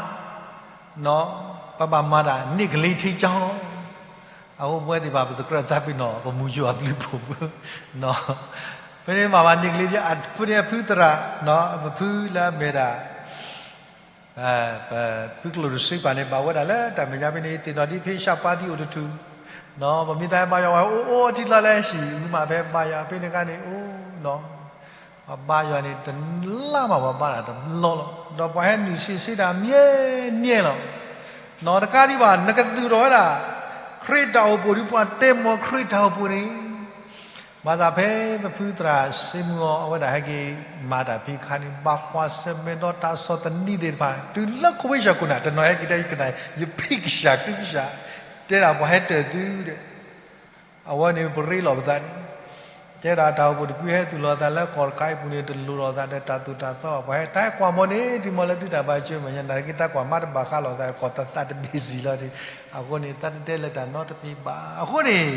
ပဘၣ်မၤတၢ်န့ၢ်ကလ့ထံကၠီလီၤ. အဃိပဝဲသ့ၣ်တဖၣ် ပသကြၢးသးပ့ၤနီၣ် ပမူယိၤအဘျုးဖှိၣ်မုၢ်, ဖဲန့ၣ်ဘၣ်မၤန့ၢ်ကလ့ အဖုန့ၣ်အဖုသရၣ်, ပဖုလၢအမ့ၢ်ဒၣ် ပဖုကျိၣ်တဆှံပၤန့ၣ် ဘၣ်ဝဲဒၣ်လၢတၢ်မဲာ်ညါဖဲန့ၣ် သ့ၣ်နီၣ်ဒ်ဖဲရှၣ်ပှၤသံအိၣ်တထူၣ်, ပမ့ၢ်သးဟဲဘါယွၤဝဲ အိၣ်အိၣ်ထံလီၤလၢဟံၣ် မ့ၢ်မးဖဲဘါယွၤဖဲန့ၣ်ခါန့ၣ် အိၣ်နီၤ, ပှၤဘါယွၤန့ၣ် တလါမးပှၤဘါတၢ်တဘျီလီၤ. ဒီးပှၤဟဲနုာ်ဆံးဆံးတၢ်မံၤမံၤလီၤ. နီၢ်တကးဒံးဘၣ် နကသူၣ်ထီၣ်ဝဲဒၣ် ခရံာ်တၢ်အိၣ်ဖှိၣ်ဒ်ပှၤတဲမီၤခရံာ်တၢ်အိၣ်ဖှိၣ်န့ၣ် ဘၣ်ဆၣ်ဖဲပဖုသရၣ်စ့မုၢ်အီၤ အဝဲဒၣ်ဟဲက့ၤမၤတၢ်ဖံးခါန့ၣ် ဘၣ်ကွၢ်ဆၢၣ်မဲာ်ဒီးတၢ်ဆီၣ်သနံးသ့ၣ်တဖၣ် တုၤလၢခိၣ်ဝ့ၢ်ဆၢခိၣ်နၢ် တနီၤဟဲက့ၤတဲယကနၣ် ယဖံးကစၢ်ကုကစၢ် တဲဒၣ်ပှၤဟဲတၢၣ်သုဒီး အဝဲန့ၣ်ပရ့လိာ်ပသးန့ၣ် တဲဒၣ်တၢ်အိၣ်ဖှိၣ်တဖုဟဲသူၣ်လီၤသးလၢကီၢ်တခါအံၤပူၤန့ၣ် တလိၣ်ထီၣ်သးဒီးတၢ်သိၣ်တၢ်သီ ပှၤဟဲတၢ်ဟဲကွၢ်မီၤန့ၣ် တုၤမီၤလၢသုတၢ်ဘၣ်ကၠိမဲာ်ညါ နာ်သက့သးကွၢ်မါတဘၣ်ဃးလိာ်သး ကီၢ်သးသးတဘ့ၣ်စံၣ်လီၤန့ၣ် အဃိန့ၣ် သးတတဲလၢတၢ်နီတမံၤဘၣ်. အဃိန့ၣ်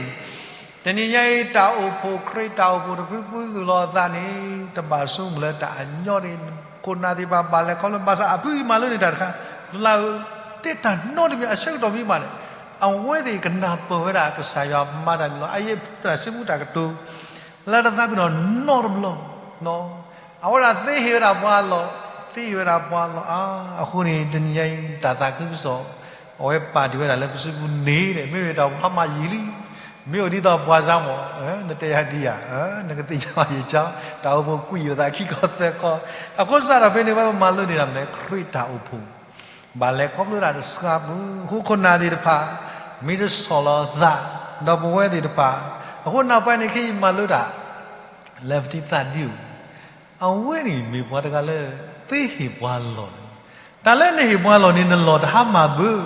တနံၤညါအံၤ တၢ်အိၣ်ဖှိၣ်ခရံာ်တၢ်အိၣ်ဖှိၣ်တဖုဖုသူၣ်လီၤသးန့ၣ် တဘၣ်ဆိကမိၣ်လၢတၢ်အညီန့ၣ် ခိၣ်နၢ်သ့ၣ်တဖၣ်ဘၣ်လဲၤခီဖျိ ဘၣ်ဆၣ်အဖုအံၤမၤလိန့ၢ်တၢ်တခါ လၢလၢဧၢ တဲတၢ်နီတမံၤ အဆၢကတီၢ်မံၤမးန့ၣ် အဝဲသ့ၣ်ကနၢ်ပၢၢ်ဝဲဒၣ်ကစၢ်ယွၤမၤတၢ်န့ၣ်လီၤ. အအံၤဖုသရၣ်စ့မုၢ်တၢ်ကတိၤ လၢတသးပ့ၤနီၣ်နီတဘျီ အဝဲဒၣ်သ့ဟ့ၣ်ဝဲဒၣ်ပှၤလီၢ်, သ့ဟ့ၣ်ဝဲဒၣ်ပှၤလီၢ်အါ, အဃိန့ၣ် တနံၤညါအံၤ တၢ်သးခုကစီၣ် အဝဲပာ်တ့ၢ်ဝဲဒၣ်လၢပစုပူၤန့ၣ် မ့ၢ်ဝဲတၢ်ပှၤမၤယံာ်လံ, မ့ၢ်အိၣ်ဒ်သိးပှၤစါမး, နတဲယၤဒ်ယၤ, နကသ့ၣ်ညါဘၣ်ယကါ, တၢ်အိၣ်ဖှိၣ်ကွံာ်အသးခံခီသၢခီ, အဃိစးထီၣ်ဖဲန့ၣ် ဝဲပမၤလိန့ၢ်တၢ်မနုၤလဲၣ် ခရံာ်တၢ်အိၣ်ဖှိၣ် ဘၣ်လဲၤခီဖျိဒၣ်တစှၤပူၤ, အဃိခိၣ်နၢ်သ့ၣ်တဖၣ် မ့ၢ်တဆီၣ်လီၤသး, ဒီးပဝဲသ့ၣ်တဖၣ်, အဃိနၢ်ပၢၢ်န့ၣ် ခဲအံၤမၤလိတၢ် လၢပတံၤသးဒံၣ်အူ, အဝဲန့ၣ်မ့ၢ်ပှၤတဂၤလၢ သ့ဟ့ၣ်ပှၤလီၢ်န့ၣ်, တၢ်လၢနဟ့ၣ်ပှၤလီၢ်န့ၣ် နလီၢ်တဟါမၢ်ဘၣ်,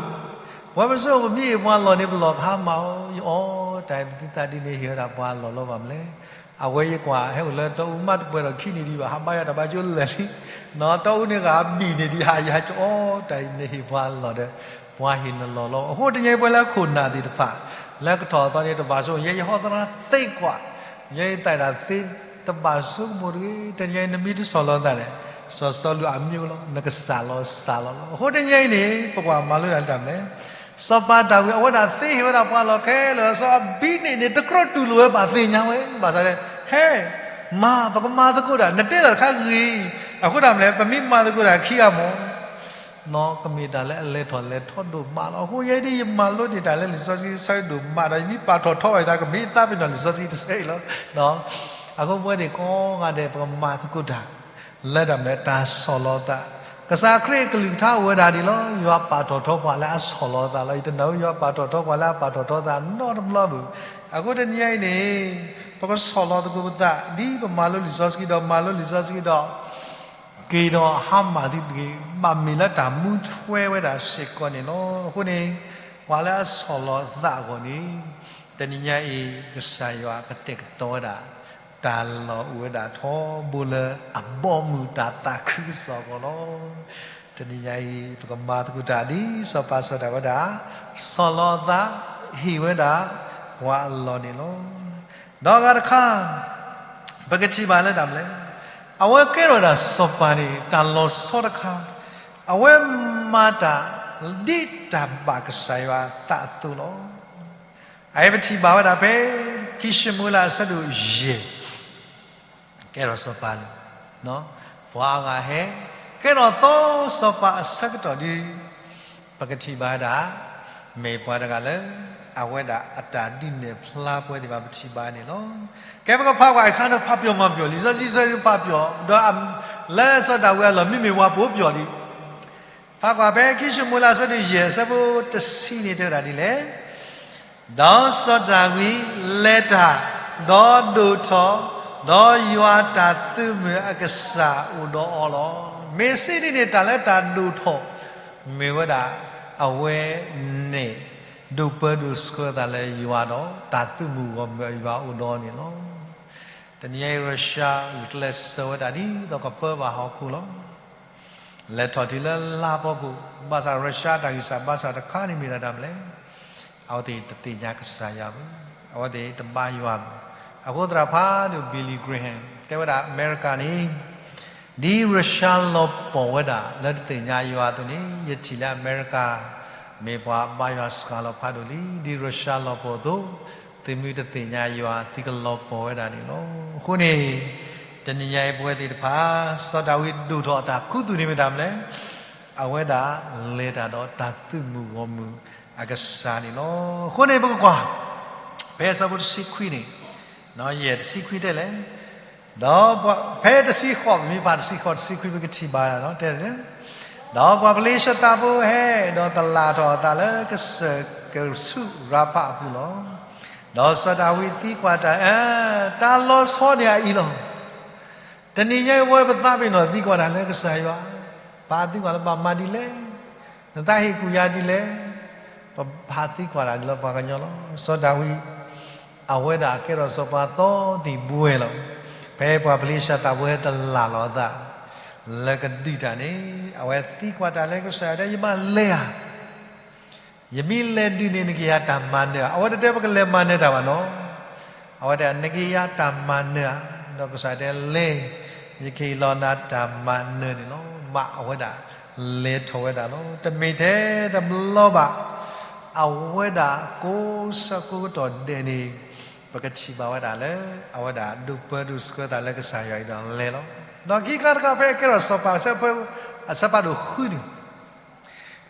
ပဝဲပစံး ပမ့ၢ်ဟ့ၣ်ပှၤလီၢ်န့ၣ် ပလီၢ်ကဟါမၢ်ဧါ, ယအီ တၢ်အံၤပတံၤသးဒံၣ်န့ၣ် ဟ့ၣ်ဝဲဒၣ်ပှၤလီၢ်လီၤဘၣ်မနုၤလဲၣ် အဝဲယကွၢ် ဟဲအိၣ်လၢတီအူမးတပှဲၤဒီးခံနံၣ်ဒံးဘၣ် ဟးဘါယွၤတၢ်ဘါကၠိလဲၣ်လံ, တီအူန့ၣ်ဂၤဘံၣ်န့ၢ်ဒံးဟးယၤကၠီ အီ တၢ်အံၤနဟ့ၣ်ပှၤလီၢ်ဒီး ပှၤဟ့ၣ်နလီၢ်လီၤ. အဃိတနံၤအံၤပဝဲလၢခိၣ်နၢ်သ့ၣ်တဖၣ် လၢကထီၣ်အသီန့ၣ် တဘၣ်ဆိကမိၣ် ယဲယဟီသရၣ်သ့ကွၢ်, ယဲယသးဒၣ်သ့ တဘၣ်ဆိကမိၣ်တဂ့ၤ, တနံၤအံၤနမ့ၢ်တဆီၣ်လီၤသးန့ၣ် စီၤစီလူးအမ့ၢ်လီၤ နကစၢ်လီၤစၢ်လီၤလီၤ. အဃိတနံၤအံၤန့ၣ် ပကွၢ်မၤလိတၢ်လၢတၢ်မနုၤလဲၣ် စီၤပၤဒၤဝံး အဝဲဒၣ်သ့ဟ့ၣ်ဝဲဒၣ်ပှၤလီၢ်ခဲလၢာ် စီၤအဘံးနံးန့ၣ် တကြၢးတူၢ်လိာ်ဝဲဘၣ်သ့ၣ်ညါဝဲ ဘၣ်ဆၣ်ဒီး ဟဲ, မၤ ပကမၤသကိးတၢ် နတဲတၢ်တခါဂ့ၤ, အဃိတၢ်မနုၤလဲၣ် ပမ့ၢ်မၤသကိးတၢ်ခံဂၤမး ကမ့ၢ်တၢ်လၢအလဲၤထီၣ်လဲၤထီဒိၣ်မးလီၤ. အဃိယဲဒ်ယမၤလိန့ၢ်တၢ်လၢလံာ်စီဆှံဆၢဒိၣ်မးဒီး ယမ့ၢ်ပာ်ထီၣ်ထီအီၤယသး ကမ့ၢ်သးပ့ၤနီၣ်လံာ်စီဆှံတဆၢအံၤလီၤ. အဃိပဝဲသ့ၣ်ကိးဂၤဒဲး ပကမၤသကိးတၢ် လၢတၢ်မနုၤ တၢ်ဆီၣ်လီၤသး, ကစၢ်ခရံာ်အကလုၢ်ကထါအိၣ်ဝဲဒၣ်ဒ်လီၤ. ယွၤပာ်ထီၣ်ထီပှၤလၢအဆီၣ်လီၤသးလီၤ. ယတနာ်ယွၤပာ်ထီၣ်ထီပှၤလၢအပာ်ထီၣ်ထီသးနီတဘျီဘၣ်. အဃိတနံၤအံၤန့ၣ် ပကဆီၣ်လီၤသကိးပသး ဒ်ပမၤလိလံာ်စီဆှံဒီး မၤလိလံာ်စီဆှံဒီး က့ၤဒီးဟါမၢ်သုတဂ့ၤ, ဘၣ်မ့ၢ်လၢတၢ်မူထွဲဝဲဒၣ်စ့ၢ်ကီးန့ၣ်လီၤ. အဃိန့ၣ် ပှၤလၢအဆီၣ်လီၤသးအဂီၢ်န့ၣ် တနံၤညါအံၤ ကစၢ်ယွၤကတဲာ်ကတီၤဝဲဒၣ် တၢ်လီၢ်အိၣ်ဝဲဒၣ်ထီဘိလၢအဘီအမုၢ်တၢ်သးခုကစီၣ်အဂီၢ်လီၤ. တနံၤညါအံၤ ပကမၤသကိးတၢ်ဒ်စီၤပၤစီၤဒၤဝံးဝဲဒၣ် ဆီၣ်လီၤသး ဟ့ၣ်ဝဲဒၣ် ပှၤအလီၢ်န့ၣ်လီၤ. ဒီးအဂၤတခါ ပကထံၣ်ဘၣ်လၢတၢ်မနုၤလဲၣ်, အဝဲကဲထီၣ်ဒၣ်စီၤပၤန့ၣ် တၢ်လီၤဆီတခါ, အဝဲမၤတၢ်ဒ်တၢ်ဘၣ်ကစၢ်ယွၤအသးအသိးလီၤ. အအံၤပထံၣ်ဘၣ်ဝဲဒၣ်ဖဲ ခံၡမူၤအ့လးအဆၢဒိၣ်ယဲၢ် ကဲထီၣ်စီၤပၤန့ၣ် ပှၤအါဂၤဟဲ ကဲထီၣ်သီစီၤပၤအဆၢကတီၢ်ဒီး ပကထံၣ်ဘၣ်ဝဲဒၣ် မ့ၢ်ပှၤတဂၤလၢ အဝဲဒၣ်အတၢ်ဒုးနဲၣ်ဖျါပဝဲသ့ၣ်တဖၣ် ပထံၣ်ဘၣ်န့ၣ်လီၤ. ကဲပကဖးကွၢ်အခါန့ၣ် ဖးပျီၤမၤပျီၤ လံာ်စီဆှံဆၢဒုးဖးပျီၤ ဒီး လၢစီၤဒၤဝံးအလီၢ် မ့မ့ၢ်ဝဲပအိၣ်ပျီၤလံ ဖးကွၢ်ဖဲခံၡမူၤအ့လးအဆၢဒိၣ်ယဲၢ်အဆၢဖိတဆံန့ၣ်တဲဝဲဒၣ်ဒ်လဲၣ်, ဒီးစီၤဒၤဝံးလဲၤတၢ်, ဒီးဒိၣ်ထီၣ်, ဒီးယွၤတၢ်သုးမုၢ်အကစၢ်အိၣ်ဒီးအီၤလီၤ. မ့ၢ်စ့ၢ်ဒ်န့ၣ် တၢ်လၢတၢ်ဒိၣ်ထီၣ် မ့ၢ်ဝဲဒၣ် အဝဲန့ၣ် ဒိးပၢဒိးဆှၢသးလၢယွၤဒီး တၢ်သုးမုၢ်ဂီၢ်မုၢ်အယွၤအိၣ်ဒီးအီၤန့ၣ်လီၤ. တနံၤအံၤ ရၢၡါဂုာ်ကျဲးစၢးဝဲဒၣ်ဒ်သိးကပၢဘၣ်ဟီၣ်ခိၣ်လီၤ. လဲၤထီၣ်တုၤလၢလါဖီခိၣ် ဘၣ်ဆၣ်ရၢၡါတၢ်ဂံၢ်စၢ်ဘါစၢ်တခါန့ၣ်မ့ၢ်ဒၣ်တၢ်မနုၤလဲၣ်, အဝဲသ့ၣ်တသ့ၣ်ညါကစၢ်ယွၤဘၣ်, အဝဲသ့ၣ်တဘါယွၤဘၣ်. အဃိသတးဖးဒိၣ် Billy Graham တဲဝဲဒၣ် အမဲရကၤန့ၣ် ဒ်ရၢၡါလီၤပှီၢ်ဝဲဒၣ်လၢတသ့ၣ်ညါယွၤအသိးန့ၣ် ယထံၣ်လၢအမဲရကၤ မ့ၢ်ပှၤဘါယွၤစှၤလီၤဖးဒိၣ်လံ. ဒ်ရၢၡါလီၤပှီၢ်အသိး သုးမုၢ်တသ့ၣ်ညါယွၤ သုကလီၤပှီၢ်ဝဲဒၣ်န့ၣ်လီၤ. အဃိန့ၣ် တနံၤညါအံၤပဝဲသ့ၣ်တဖၣ် စီၤဒၤဝံးဒိၣ်ထီၣ်အတၢ်ခူသူၣ်န့ၣ်မ့ၢ်တၢ်မနုၤလဲၣ်, အဝဲဒၣ်လဲၤတၢ်ဒီးတၢ်သုးမုၢ်ဂီၢ်မုၢ်အကစၢ်န့ၣ်လီၤ. အဃိန့ၣ် ပကကွၢ် ဖဲအဆၢဖိတဆံခွံန့ၣ် ယဲၢ်တဆံခွံတဲလဲၣ်, ဒီးဖဲတဆံဃိး ပမ့ၢ်ဖးတဆံဃိး တဆံခွံ ပကထံၣ်ဘၣ်တဲလဲၣ်, ဒီးပှၤဖလ့ၡသးဖိဟဲ ဒီးသလၣ်ထီၣ်အသးလၢကစၢၢ်ကဆူးရၤဖးအပူၤလီၤ. ဒီးစီၤဒၤဝံးသံကွၢ်တၢ်, တၢ်လီၤဆီန့ၣ်အအံၤလီၤ. တနံၤညါအံၤ ပဝဲပသးပ့ၤနီၣ်သံကွၢ်တၢ်လၢကစၢ်ယွၤ, ပာ်သံကွၢ်လၢဘၣ်မၤဒ်လဲၣ်, နသးဟ့ၣ်ကူၣ်ယၤဒ်လဲၣ်, ပဘၣ်သံကွၢ်တၢ်ဒ်လၢပှၤကညီလီၤ. စီၤဒၤဝံး အဝဲဒၣ်ကဲထီၣ်စီၤပၤသီသံၣ်ဘှဲလီၤ. ဖဲပှၤဖလ့ၡသးဖိဟဲသလၣ်လီၤအသး လၢကဒုးတၢ်န့ၣ် အဝဲသံကွၢ်တၢ်လၢကစၢ်ယွၤ ယဘၣ်လဲၤဧါ, ယမ့ၢ်လဲၤဒုးန့ၣ် နကဟ့ၣ်ယၤတၢ်မၤနၢၤဧါ. အဝဲတတဲပကလဲၤမၤနၢၤတၢ်ဘၣ်နီၤ. အဝဲတဲ နကဟ့ၣ်ယၤတၢ်မၤနၢၤဧါ. ဒီးကစၢ်ယွၤတဲ လဲၤ, ယကဟ့ၣ်လီၤနၤတၢ်မၤနၢၤန့ၣ်လီၤ. ဘၣ်အဝဲဒၣ်လဲၤထီၣ်ဝဲဒၣ်လီၤ. တမ့ၢ်ထဲတဘျီဘၣ် အဝဲဒၣ်ကိးဆၢကိးကတီၢ်ဒဲးန့ၣ် ပကထံၣ်ဘၣ်ဝဲဒၣ်လၢ အဝဲဒၣ်ဒိးပၢဒိးဆှၢသးလၢကစၢ်ယွၤအံၤဒီးလဲၤလီၤ. ဒီးခံခါတခါဖဲအကဲထီၣ်စီၤပၤအဆၢဖိ အဆၢဖးဒိၣ်ဃုန့ၣ်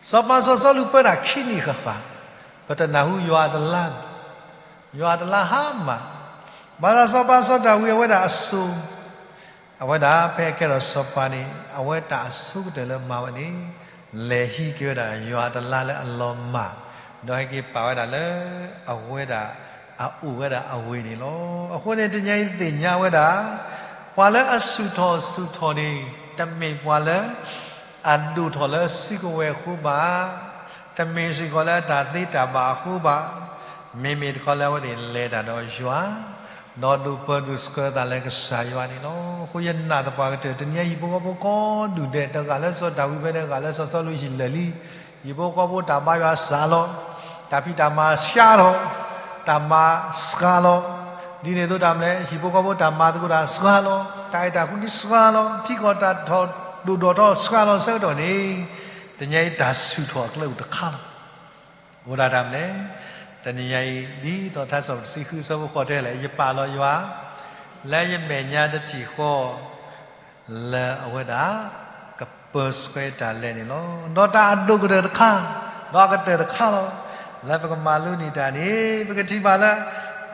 စီၤပၤစီၤစီလူးပၢတၢ်ခံနံၣ်ဃၣ်ဃၣ်, ပတနၢ်ဟူယွၤအတလါ, ယွၤအတလါဟါမၢ်, ဘၣ်ဆၣ်စီၤပၤစီၤဒၤဝံးအဝဲဒၣ်အစိၤ, အဝဲဒၣ်ဖဲအကဲထီၣ်စီၤပၤန့ၣ် အဝဲတၢ်အဆိကတၢၢ်လၢမၤဝဲန့ၣ် လဲၤဟံးက့ၤဝဲဒၣ်ယွၤအတလါလၢအလီၤမၢ်, ဒီးဟဲက့ၤပာ်ဝဲဒၣ်လၢ အဝဲဒၣ်အအိၣ်ဝဲဒၣ်အဝ့ၢ်န့ၣ်လီၤ. အဃိန့ၣ် တနံၤအံၤသ့ၣ်ညါဝဲဒၣ် ပှၤလၢအဆူၣ်ထီၣ်ဆူၣ်ထီၣ်န့ၣ် တမ့ၢ်ပှၤလၢ အဒိၣ်ထီၣ်လၢစုကဝဲၤအဃိဘၣ်, တမ့ၢ်စ့ၢ်ကီးလၢအတၢ်သ့တၢ်ဘၣ်အဃိဘၣ်, မ့မ့ၢ်တခီလၢအဝဲသ့ၣ်လဲၤတၢ်ဒီးယွၤ, ဒီးဒိးပၢဒိးဆှၢသးလၢကစၢ်ယွၤန့ၣ်လီၤ. အဃိယနာ်သပှၢ်ကတၢၢ် တနံၤအံၤဟံၣ်ဖိဃီဖိကိးဒူၣ်ဒဲး တဂၤလၢစီၤဒၤဝံးဖဲန့ၣ် တဂၤလၢစီၤစီလူးဟံၣ်လၢာ်လံ, ဟံၣ်ဖိဃီဖိတၢ်ဘါယွၤစှၤလီၤ, တၢ်ဖံးတၢ်မၤစှၤလီၤ, တၢ်မၤစှၤလီၤ, ဒ်န့ၣ်အသိးတၢ်မနုၤလဲၣ် ဟံၣ်ဖိဃီဖိတၢ်မၤသကိးတၢ်စှၤလီၤ, တၢ်အဲၣ်တၢ်ကွံစှၤလီၤ, ထံကီၢ်တၢ်ထီၣ်ဒိၣ်ဒိၣ်ထီၣ်စှၤလီၤအဆၢကတီၢ်န့ၣ်, တနံၤအံၤတၢ်ဆူၣ်ထီၣ်အကျဲအိၣ်တခါလီၤ. အိၣ်ဒၣ်တၢ်မနုၤလဲၣ်, တနံၤအံၤ ဒ်သိးထါစံးပတြၢၤတဆံဃုအဆၢဖိဃိးတဲလဲၣ်, ယပာ်လီၤယွၤ လၢယမဲာ်ညါတထံၣ်ဃီ လၢအဝဲဒၣ် က ပၢၤဆှၢတၢ်လဲၤန့ၣ်လီၤ. ဒီးတၢ်အဒိၣ်ကတၢၢ်တခါ, ဒီးအကတၢၢ်တခါလီၤ. လၢပကမၤလိန့ၢ်တၢ်န့ၣ် ပကထံၣ်ဘၣ်လၢ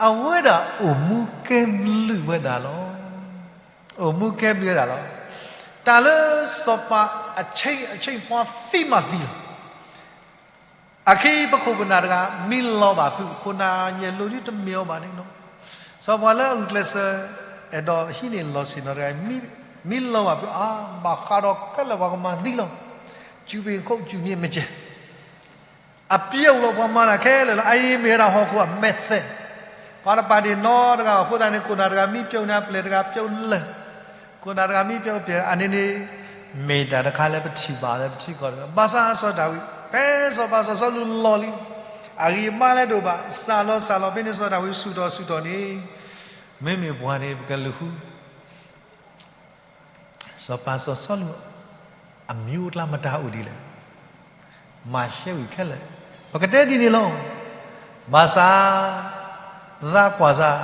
အဝဲဒၣ်အိၣ်မူကဲဘျုးဝဲဒၣ်လီၤ. အိၣ်မူကဲဘျုးဝဲဒၣ်လီၤ. တၢ်လၢစီၤပၤအဆ့ၣ် အဆ့ၣ်ပှၤသံမးသံလီၤ. အခဲအံၤပခိၣ်ပနၢ်တဂၤ မံလီၤဘၣ်ဖုး ခိၣ်နၢ်ယဲၢ်လိၤဒ်တမ့ၢ်အီၤဘၣ်န့ၣ်လီၤ. စီၤပၤလၢအဂုာ်ကျဲးစၢး အဲၣ်ဒိးဟံးန့ၢ်လီၢ်ဆ့ၣ်နီၤတဂၤ မံလီၤဘၣ်ဖုး အါ ဘၣ်ဃးဒီးခဲလၢာ်ပှၤကမၤသံလီၤ. စူၣ်ပ့ၤခိၣ်စူၣ်န့ၣ်မ့ၢ်ကဲ အပျဲၢ်လီၤ ပှၤမၤတၢ်ခဲလၢာ်လီၤ. အအံၤမ့ၢ်ဝဲဒၣ်ဟီၣ်ခိၣ်အမဲာ်သဲး, ပှၤတပာ်တ့ၢ်နီတဂၤဘၣ်အဃိသတးန့ၣ် ခိၣ်နၢ်တဂၤမံပျဲၢ်န့ၣ် အပျဲၢ်တဂၤပျဲၢ်လၢာ်, ခိၣ်နၢ်တဂၤမံပျဲၢ်ပျဲၢ် အန့ၣ်န့ၣ် မ့ၢ်တၢ်တခါလၢပထံၣ်ဘၣ်လၢပထံကီၢ်တဂၤ ဘၣ်ဆၣ်စီၤဒၤဝံး ဖဲစီၤပၤစီၤစီလူးလီၤလံ, အဂံၢ်အဘါလၢဒိၣ်ဘၣ် စှၤလီၤစှၤလီၤ ဖဲန့ၣ်စီၤဒၤဝံးဆူၣ်ထီၣ်ဆူၣ်ထီၣ်န့ၣ်, မ့မ့ၢ်ပှၤန့ၣ် ပကလူၤဃု စီၤပၤစီၤစီလူး အမံၤအိၣ်ကျါမတၤအိၣ်ဒ်လဲၣ်, မၤရှဲဝံၤခဲလၢာ်, ပကတဲဒ်န့ၣ်လီၤ. ဘၣ်ဆၣ် ပသးကွၢ်စၢ်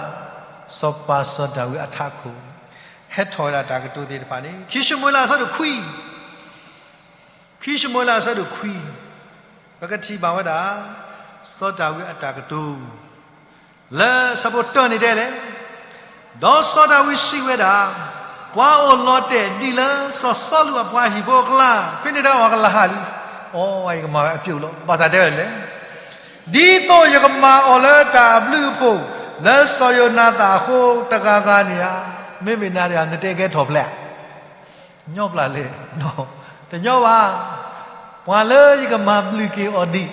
စီၤပၤစီၤဒၤဝံးအထးခိၣ် ဟဲထီၣ်ဝဲဒၣ်တၢ်ကတိၤသ့ၣ်တဖၣ်န့ၣ် ခံၡမူၤအ့လးအဆၢဒိၣ်ခွံ ခံၡမူၤအ့လးအဆၢဒိၣ်ခွံ ပကထံၣ်ဘၣ်ဝဲဒၣ် စီၤဒၤဝံးအတၢ်ကတိၤ လၢဆၢဖိတၢန့ၣ်တဲလဲၣ်, ဒီးစီၤဒၤဝံးစံးဝဲဒၣ်, ပှၤအိၣ်လီၤတဲာ်ဒ်လၢစီၤစီလူးအပှၤဟံၣ်ဖိအကျါ, ဖဲန့ၣ်တၢ်အီၤကလၤဟးလံ, အိ ယကမၤဝဲအပျဲၢ်လီၤ. ဘၣ်ဆၣ်တဲဝဲလဲၣ်, ဒ်သိးယကမၤအီၤလၢတၢ်အဘျုးအဖှိၣ် လၢစီၤယိၤနၤသၣ်အဃိတဂၤဂၤန့ၣ်ဧါ, မ့မ့ၢ်နၤဒီးနတဲကဲထီၣ်ဖျဲး ညီပျၢ်လဲၣ်, တညီဘၣ်. ပှၤလၢယကမၤဘျုးက့ၤအီၤဒံး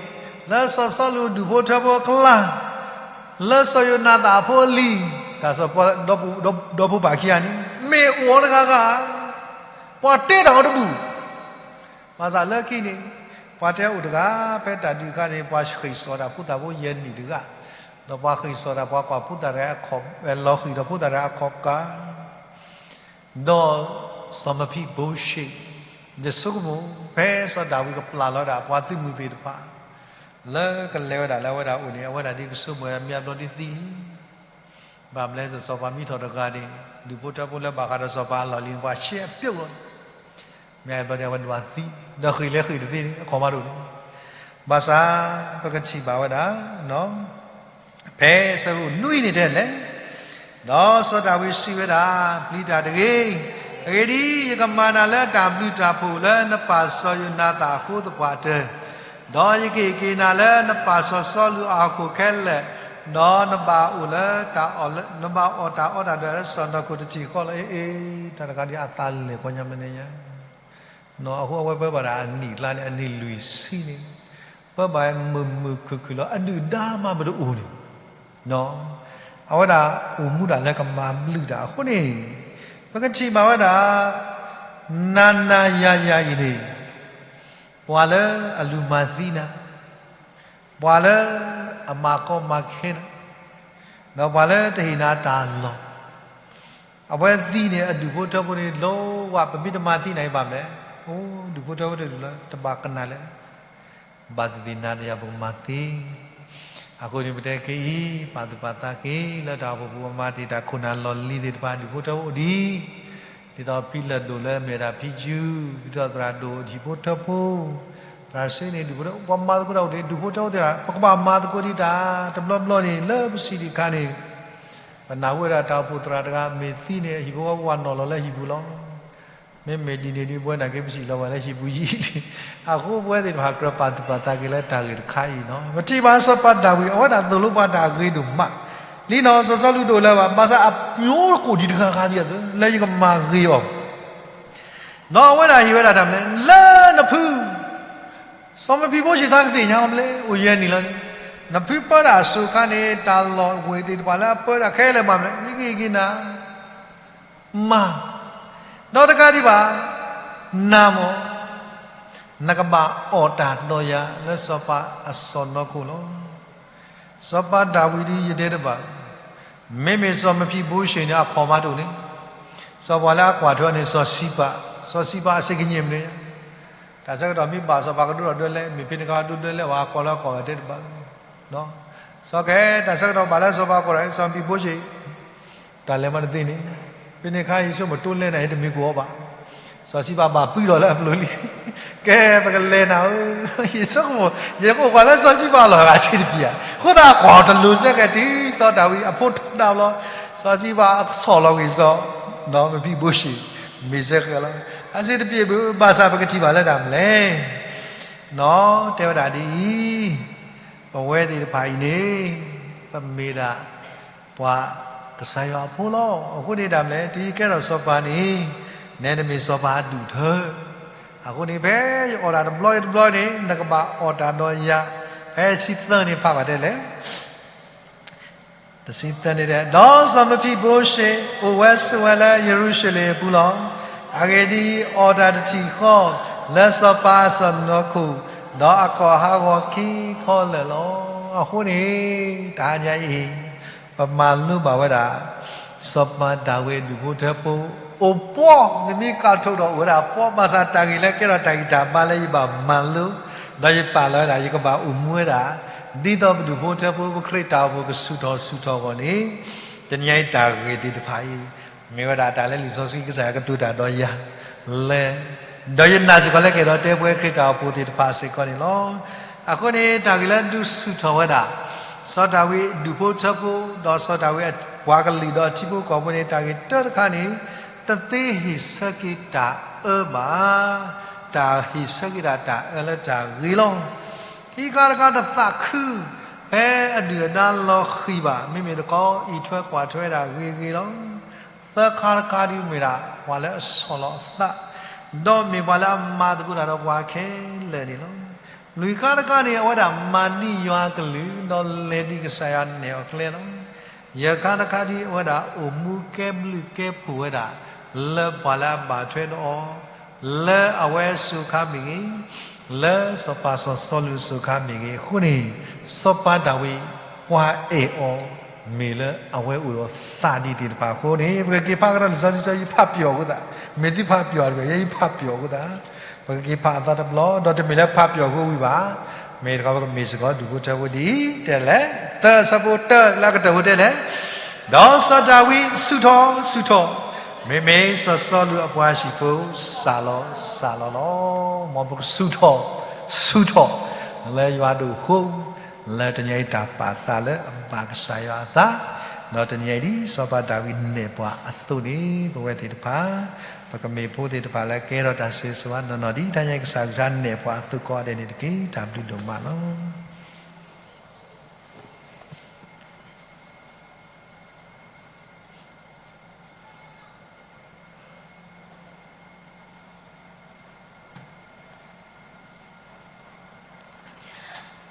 လၢစီၤစီလူးဒူၣ်ဖိထၢဖိအကျါ, လၢစီၤယိၤနၤသၣ်အဖိအလံၤ, တၢ်စီၤပၤ ဒီဖိပၢ်ခံဂၤန့ၣ် မ့ၢ်အိၣ်အီၤတဂၤဂၤ, ပှၤတဲတၢ်အီၤတဘူၣ် ဘၣ်ဆၣ်လၢခံန့ၣ် ပှၤတဲအိၣ်တဂၤ ဖဲတၢ်ဒုးအခါန့ၣ် ပှၤဃ့ၢ်စိာ်တၢ်ဖိသၣ်ဖိယဲၢ်နံၣ်တဂၤ, ဒီးပှၤဃ့ၢ်စိာ်တၢ်ပှၤကွၢ်ဖိသၣ်တဂၤ လီၤဃံၤဒီးဖိသၣ်တဂၤအခီၣ်ကၢ ဒီးစီၤမဖံးဘိရှ့ၣ် ယဆိကမိၣ် ဖဲစီၤဒၤဝံးကပျၢ်လီၤဒၣ် ပှၤသုးမုၢ်သ့ၣ်တဖၣ် လၢကလဲၤဝဲဒၣ်လၢအဝဲဒၣ်အိၣ်န့ၣ် အဝဲဒၣ်ဒ်ကဆိကမိၣ်ဝဲဒၣ် မ့ၢ်အဘျီဒ်သံလံ. ဘၣ်မနုၤလဲၣ် စီၤပၤမံထီၣ်တဂၤန့ၣ် ဒူၣ်ဖိထၢဖိလၢဘၣ်ဃးဒီးစီၤပၤအလီၢ်လံၤန့ၣ် ပှၤရှဲအပျဲၢ်လီၤ. မ့ၢ်အဘျီဒ်အဝဲဒၣ်သံ ဒီးဃ့ၢ်လဲၤဃ့ၢ်တသ့န့ၣ် အခီၣ်မးတအိၣ်န့ၣ်, ဘၣ်ဆၣ် ပကထံၣ်ဘၣ်ဝဲဒၣ် ဖဲဆၢဖိနွံန့ၣ်တဲလဲၣ်, ဒီးစီၤဒၤဝံးစံးဝဲဒၣ်, ပျံၤတၢ်တဂ့ၤ, အဂ့ၢ်ဒ်အံၤ, ယကမၤနၤလၢတၢ်ဘျုးတၢ်ဖှိၣ်လၢနပၢ်စီၤယိၤနၤသၣ်အဃိသပှၢ်တၢၢ်, ဒီးယကဟ့ၣ်က့ၤနၤလၢနပၢ်စီၤစီလူးအဟီၣ်ခိၣ်ခဲလၢာ်, ဒီးနဘၣ်အိၣ်လၢတၢ်အီၣ်, နဘၣ်အီၣ်တၢ်အီတၢ်ဒၢးလၢစီၢ်နီၤခိၣ်တထံၣ်ဃီလီၤ. အ့ အ့ တၢ်တခါဒ်အသးလဲၤကီညါမနုၤညါ အဃိအဝဲပၢဘၣ်ဒၣ်အနံၣ်အကျါန့ၣ် အနံၣ်လွံၢ်ဆံန့ၣ်, ပၢဘၣ်မုာ်မုာ်ခုၣ်ခုၣ်လီၤ အဒုၣ်ဒါမးပတအိၣ်န့ၣ်, အဝဲဒၣ်အိၣ်မူဒၣ်လၢကမၤဘျုးတၢ်အဃိန့ၣ်, ပကထံၣ်ဘၣ်ဝဲဒၣ် နၤနၤယၤယၤအံၤန့ၣ်, ပှၤလၢအလူၤမၤသံနၤ, ပှၤလၢအမၤကီမၤခဲနၤ, ဒီးပှၤလၢတဟ့ၣ်နၤတၢ်လီၢ် အဝဲသံန့ၣ် အဒူၣ်ဖိထၢဖိန့ၣ် လိဝဲ ပမ့ၢ်တမၤသံနၤအံၤဘၣ်မလဲၣ်, အိ ဒူၣ်ဖိထၢဖိတဒူၣ်လၢ တဘၣ်ကနၣ်လဲၣ်, ဘၣ်သ့ၣ်သ့ၣ်နၤဒီးယၤပကမၤသ့. အဃိန့ၣ် ပတဲက့ၤအံၤ ပာ်သူၣ်ပာ်သးက့ၤ လၢတၢ်အိၣ်ဖှိၣ်ပူၤပမၤတ့ၢ်တၢ်ခိၣ်နၢ်လီၢ်လံၤသ့ၣ်တဖၣ် ဒူၣ်ဖိထၢဖိအိၣ်ဒံး, ဒ်သိးဖံလၢၢ်ဒိၣ်လၢမ့ၢ်ဝဲဒၣ်ဖံကၠူ, ဒ်သိးသရၣ်ဒိၣ်ဟံၣ်ဖိထၢဖိ, သရၣ်စ့န့ၣ် ဒူၣ်ဖိထၢ ပှၤမၤသကိးတၢ်အိၣ်ဒံး ဒူၣ်ဖိထၢဖိသ့ၣ်တဖၣ် ပကဘၣ်မၤသကိးဒံးတၢ် တဘျီဘျီန့ၣ် လၢပစံးဒံးအခါန့ၣ် ပနၢ်ဟူဝဲဒၣ်တၢ်အိၣ်ဖှိၣ်သရၣ်တဂၤမ့ၢ်သံန့ၣ် အဟံၣ်ဖိဃီဖိပှၤနီၣ်လီၤလၢဟံၣ်ပူၤလီၤ. မ့မ့ၢ်ဒ်န့ၣ်ဒ်ပဝဲနာ်က့ ပစံၣ်လီၤဝဲလၢဟံၣ်ပူၤယံာ်လံ. အဃိပဝဲသ့ၣ်တဖၣ်ကြၢးပာ်သူၣ်ပာ်သးက့ၤလၢတၢ်ဂ့ၢ်တခါအံၤနီၤ. ပထံၣ်ဘၣ်စီၤပၤဒၤဝံး အဝဲဒၣ်သိၣ်လိပှၤတၢ်ဂ့ၤဒိၣ်မး လံနီၤ စီၤစီလူးဒိၣ်လၢၤဘၣ် ဘၣ်ဆၣ်အပျိကအိၣ်ဒံးတဂၤဂၤဒ်အသိး လၢယကမၤဂ့ၤအီၤ ဒီးအဝဲဒၣ်ဟ့ၣ်ဝဲဒၣ်တၢ်မနုၤလဲၣ် လၢနဖု စီၤမဖံဘိရှ့ၣ်သးကသ့ၣ်ညါအီၤမနုၤလဲၣ် အိၣ်ယဲၢ်နံၣ်လီၤန့ၣ်, နဖုပၢတၢ်အစိၤအခါန့ၣ် တၢ်လီၢ်ဝ့ၢ်သ့ၣ်တဖၣ်လၢအပၢတၢ်ခဲလၢာ်မးမနုၤလဲၣ် ယကဟ့ၣ်က့ၤနၤ မၤ, ဒီးတကးဒံးဘၣ် နၤမ့ၢ် နကဘၣ်အီၣ်တၢ်ဒီးယၤလၢစီၤပၤအစီၢ်နီၤခိၣ်လီၤ. စီၤပၤဒၤဝံးဒ်ယတဲတဘၣ်, မ့မ့ၢ်စီၤမဖံဘိရှ့ၣ်န့ၣ် အခီၣ်မးတအိၣ်န့ၣ်, စီၤပၤလၢအကွၢ်ထွဲန့ၣ် စီၤစံးပာ်, စီၤစံးပာ်အစ့ၢ်ကညဲၣ်မနုၤညါ, တၢ်ဆၢကတီၢ်မ့ၢ်ဘၣ်စီၤပၤကဒိၣ်ထီၣ်ဒွဲလဲၣ် မ့ၢ်ဖဲန့ၣ်ခါဒိၣ်ဒွဲလဲၣ် ပှၤကိးလၢအကိးဂၤတဲတဘၣ် စီၤကဲ တၢ်ဆၢကတီၢ်ဘၣ်လၢစီၤပၤကိးဂၤ စီၤမဖံဘိရှ့ၣ်, တၢ်လဲၤမးတသ့န့ၣ်, ဖဲန့ၣ်ခါယဆိကမိၣ်တိလဲၣ်နၤ ယတမ့ၢ်ကိးအီၤဘၣ် စီၤစံဘးဘၣ်ပှံၢ်လီၤလၢအပျိၤလံ. ကဲ ပကလဲၤနၤဧၢ, ယဆိကမိၣ် ယကအိၣ်ကွၢ်လၢစီၤစံဘးလီၤဂာ်ဆံးတပျံၤဧါ. အဃိသတး အကွၢ်တလိၤစ့ၢ်ကီးတုၤစီၤဒၤဝံးအဖိထီဒါဘျီ, စီၤစံဘးအဆီၣ်လီၤကွံာ်စီၤ မဖံဘိရှ့ မ့ၢ်စ့ၢ်ကီးလီၤ. အဆံးတပျံၤဘၣ် ဘၣ်ဆၣ်ပကထံၣ်ဘၣ်လၢတၢ်မနုၤလဲၣ်. နီၢ်တဲဝဲဒၣ်ဒ်အံၤ, ပဝဲသ့ၣ်တဖၣ်အံၤန့ၣ် ပမ့ၢ်ဒၣ် ပှၤကစၢ်ယွၤအဖိလီၤ. အဃိန့ၣ်တၢ်မနုၤလဲၣ် တုၤယကဲထီၣ်စီၤပၤန့ၣ် နဲနမ့ၢ်စီၤပၤအဒူၣ်ထၢ. အဃိန့ၣ် ဖဲယအီၣ်တၢ်တဘျီတဘျီန့ၣ် နကဘၣ်အီၣ်တၢ်ဒီးယၤ. ဖဲတဆံသၢန့ၣ်ဖးဘၣ်တဲလဲၣ်. တဆံသၢန့ၣ်တဲ, ဒီးစီၤမဖံဘိရှ့ အိၣ်ဝဲဆိးဝဲလၢယရူၤၡလ့ၣ်အပူၤလီၤ. အဂ့ၢ်ဒ်အံၤ, အီၣ်တၢ်တထံၣ်ဃီ လၢစီၤပၤအစီၢ်နီၤခိၣ်, ဒီးအကီၢ်ဟးဂီၤခံခီလၢာ်လီၤ. အဃိန့ၣ် တဟါညါအံၤ ပမၤလိဘၣ်ဝဲဒၣ် စီၤပၤဒၤဝံးအဒူၣ်ဖိထၢဖိ အိၣ်ပှီၢ်, နမ့ၢ်ကးထိၣ်ဒီးအိၣ်ဝဲဒၣ်ပှီၢ်, ဘၣ်ဆၣ်တၢ်ဂ့ၢ်လၢကဲထီၣ်တၢ်ဂံၢ်တၢ်ဘါလၢယဘၣ်မၤလိ, ဒီးယပာ်လီၤဝဲဒၣ် ယကဘၣ်အိၣ်မူဝဲဒၣ် ဒ်သိးပဒူၣ်ဖိထၢဖိ ပခရံာ်တၢ်အိၣ်ဖှိၣ်ကဆူၣ်ထီၣ်ဆူၣ်ထီၣ်အဂီၢ်န့ၣ် တနံၤအံၤတၢ်ဂ့ၢ်သ့ၣ်တဖၣ်အံၤ မ့ၢ်ဝဲဒၣ်တၢ်လၢလံာ်စီဆှံကစၢ်ယွၤကတိၤတၢ်ဒီးယၤ လၢ ဒီးယနာ်စ့ၢ်ကီးလၢကအဲၣ်ဒိးတဲပဝဲခရံာ်တၢ်အိၣ်ဖှိၣ်သ့ၣ်တဖၣ်စ့ၢ်ကီးန့ၣ်လီၤ. အဃိန့ၣ် တၢ်ဂ့ၢ်လၢဒုးဆူၣ်ထီၣ်ဝဲဒၣ် စီၤဒၤဝံးအဒူၣ်ဖိထၢဖိ ဒီးစီၤဒၤဝံးအပှၤကလုာ်ဒီးအထံဖိကီၢ်ဖိန့ၣ် တၢ်ဂ့ၢ်တၢတခါန့ၣ် တသ့ဟ့ၣ်ဆၢက့ၤတၢ်အၢဘၣ်. တၢ်ဟ့ၣ်ဆၢက့ၤဒၣ်တၢ်အၢလၢတၢ်ဂ့ၤလီၤ. ခံခါတခါတသးခု ဖဲအဒုၣ်အဒါလီၤဃံၤဘၣ် မ့မ့ၢ်တခီ အံးထွဲကွၢ်ထွဲဒၣ်ဂ့ၤဂ့ၤလီၤ. သၢခါတခါဒ်မ့ၢ်ဒၣ် ပှၤလၢအဆီၣ်လီၤအသး ဒီးမ့ၢ်ပှၤလၢအမၤသကိးတၢ်ဒီးပှၤခဲလၢာ်န့ၣ်လီၤ. လွံၢ်ခါတခါန့ၣ် အဝဲဒၣ်မၤန့ၢ်ယွၤအကလုၢ် ဒီးလဲၤဒ်ကစၢ်ယွၤနဲၣ်အီၤကျဲလီၤ. ယဲၢ်ခါတခါဒ်အဝဲဒၣ်အိၣ်မူကဲဘျုးကဲဖှိၣ်ဝဲဒၣ် လၢပှၤလၢအဘၣ်ထွဲဒီးအီၤ လၢအဝဲအစိၤအခါမ့ၢ်ဂ့ၤ, လၢစီၤပၤစီၤစီလူးအစိၤအခါမ့ၢ်ဂ့ၤ, အဃိန့ၣ် စီၤပၤဒၤဝံး ပှၤအဲၣ်အီၤ မ့ၢ်လၢအဝဲအိၣ်ဒီးသးဒ်သ့ၣ်တဖၣ်အဃိန့ၣ် ပကက့ၤဖးကဒီးလံာ်စီဆှံ ယဖးပျီၢ်အဃိသတး, မ့ၢ်သုဖးပျီၢ်တဂ့ၤ ယဲယဖးပျီၢ်အဃိသတး, ပကက့ၤဖးအသီတဘျီ ဒီးတမ့ၢ်လၢဖးပျီၢ်အဃိဝံၤဘၣ်, မ့ၢ်တခီပကမ့ၢ်စ့ၢ်ကီးဒူၣ်ဖိထၢဖိဒ်အံၤ တဲလဲၣ်, သၢအဆၢဖိတၢလၢအကတၢၢ်ဖိတဲလဲၣ်, ဒီးစီၤဒၤဝံးဆူၣ်ထီၣ်ဆူၣ်ထီၣ်, မ့မ့ၢ်စီၤစီလူးအပှၤဟံၣ်ဖိစၢ်လီၤစၢ်လီၤလီၤ. မ်ပကဆူၣ်ထီၣ်ဆူၣ်ထီၣ် လၢယွၤဒိၣ်အဃိ, လၢတနံၤအံၤတၢ်ပာ်သးလၢအဘၣ်ကစၢ်ယွၤအသး, ဒီးတနံၤအံၤဒ်စီၤပၤဒၤဝံးနဲၣ်ပှၤအသိးန့ၣ် ပဝဲသ့ၣ်တဖၣ် ပကမ့ၢ်ဖိသ့ၣ်တဖၣ်လၢကဲထီၣ်တၢ်ဆိၣ်ဂ့ၤဆိၣ်ဝါနီၢ်နီၢ် ဒ်တနံၤအံၤကစၢ်ယွၤနဲၣ်ပှၤအသိးကိးဂၤဒဲးန့ၣ်တက့ၢ်. တၢ်ဘျုးဒိၣ်မးလီၤ.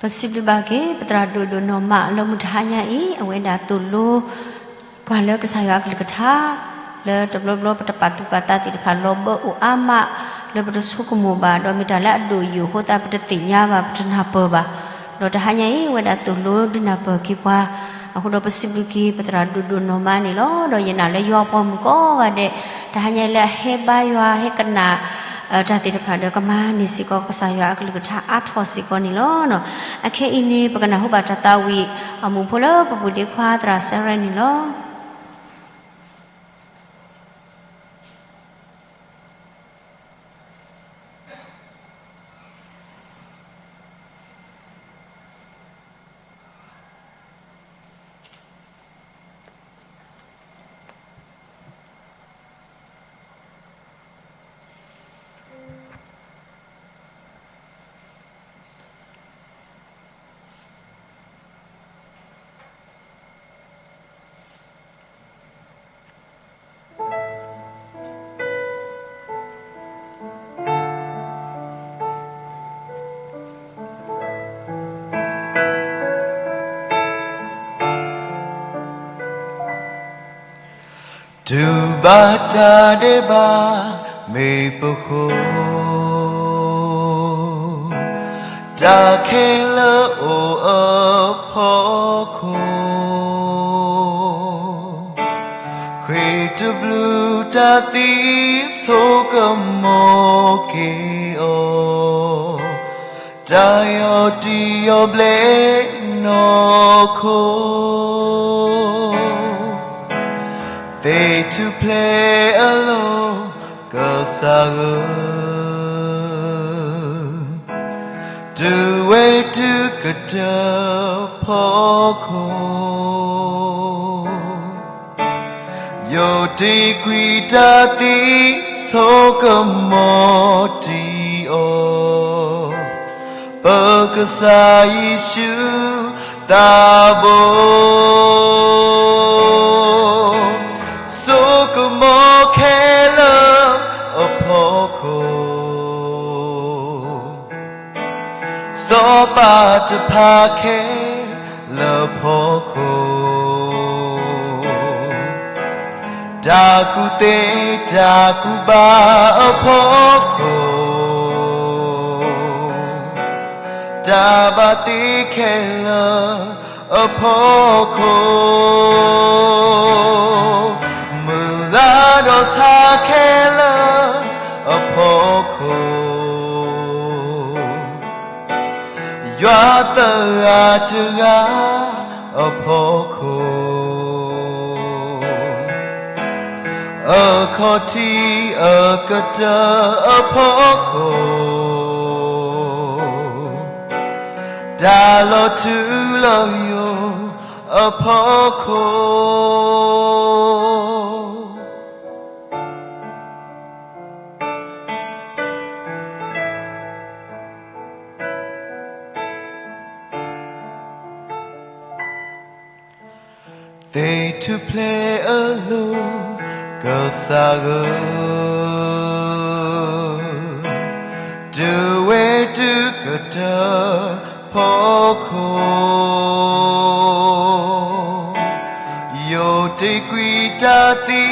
ပစံးဘျုးဘၣ်က့ၤ ပသရၣ်ဒိၣ်ဒိၣ်နီၢ်မး လၢမုၢ်တဟါညါအံၤ အဝဲဒၣ်သိၣ်လိ ပှၤလၢကစၢ်ယွၤအကလုၢ်ကထါ လၢတဘျီဘျီပတပာ်သူၣ်ပာ်သးသ့ၣ်တဖၣ် လီၤဘၢအိၣ်အါမး လၢပတဆိကမိၣ်ဘၣ် ဒီးမ့ၢ်တၢ်လၢအဒိၣ်အယိာ်အဃိသတး ပတသ့ၣ်ညါဘၣ် ပတနၢ်ပၢၢ်ဘၣ်. ဒီးတဟါညါအံၤ အဝဲဒၣ်သိၣ်လိဒုးနၢ်ပၢၢ်က့ၤပှၤ အဃိဒီးပစံးဘျုးက့ၤ ပသရၣ်ဒိၣ်ဒိၣ်နီၢ်မးန့ၣ်လီၤ. ဒီးယနာ်လၢယွၤပှၤမုၣ်ကိးဂၤဒဲး တဟါညါအံၤလၢအဟဲဘါယွၤ ဟဲကနၣ် တၢ်သ့ၣ်တဖၣ်ဒီး ကမၤန့ၢ်စ့ၢ်ကီး ကစၢ်ယွၤအကလုၢ်ကထါအါထီၣ်စ့ၢ်ကီးန့ၣ်လီၤ. အခဲအံၤန့ၣ် ပကနၢ်ဟူဘၣ်တၢ်သးဝံၣ်အမူးဖိလၢ ပပူၤဒ့ခွါသရၣ်စဲရဲန့ၣ်လီၤ. တူၢ်ဘၣ်တၢ်ဒဲးဘး မ့ၢ်ပဃိ တၢ်ခဲလၢာ်အိၣ်အဖီခိၣ် ဃ့ၢ်တဘျုးတၢ်သံဆိကမိၣ်က့ၤအီၤ, တၢ်ယီၢ်တံၢ်ယီၢ်ဘျဲးနီၢ်ခိ, သ့ၣ်ထူၣ်ဖျဲးအလိၤ က ကစၢ်ဧၢ, တုၤဝဲတုၤကတၢၢ်အဖီခိၣ်, ယိၤတ့ၢ်ကွံာ်တၢ်သံဆိကမိၣ်တံၢ်အီၤ, ပကစၢ်ယ့ၣ်ၡူးသးဘိ, ဆိကမိၣ်ခဲလၢာ်အဖီခိၣ်, စီၤပၤတဖၣ်ခဲလၢာ်အဖီခိၣ်, တၢ်ကူၣ်သ့တၢ်ကူၣ်ဘၣ်အဖီခိၣ်, တၢ်ဘၣ်သ့ခဲလၢာ်အဖီခိၣ်, မုၢ်လၢ်ဒီးဆါခဲလၢာ်အဖီခိၣ်, ယွၤသရၣ်တဂၤအဖီခိၣ်, အခီၣ်ထံးအကတၢၢ်အဖီခိၣ်, တၢ်လီၤထူလီၤယိာ်အဖီခိၣ်. သ့ၣ်ထူၣ်ဖျဲးအလိၤ ကစၢ်ဧၢ, တုၤဝဲတုၤကတၢၢ်ဖီခိၣ်, ယိၤတ့ၢ်ကွံာ်တၢ်သံ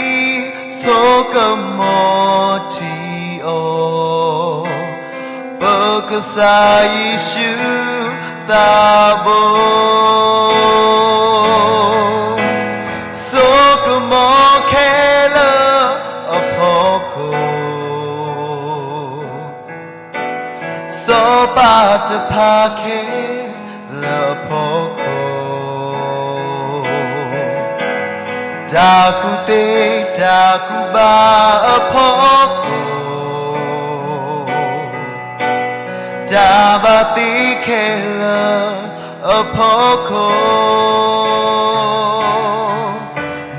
ဆိကမိၣ်ထံအီၤ, ပကစၢ်ယ့ၣ်ၡူးသးဘိ, ဆိကမိၣ်ခဲလၢာ်အဖီခိၣ်, စီၤပၤတဖၣ်ခဲလၢာ်အဖီခိၣ်, တၢ်ကူၣ်သ့တၢ်ကူၣ်ဘၣ်အဖီခိၣ်, တၢ်ဘၣ်သ့ခဲလၢာ်အဖီခိၣ်,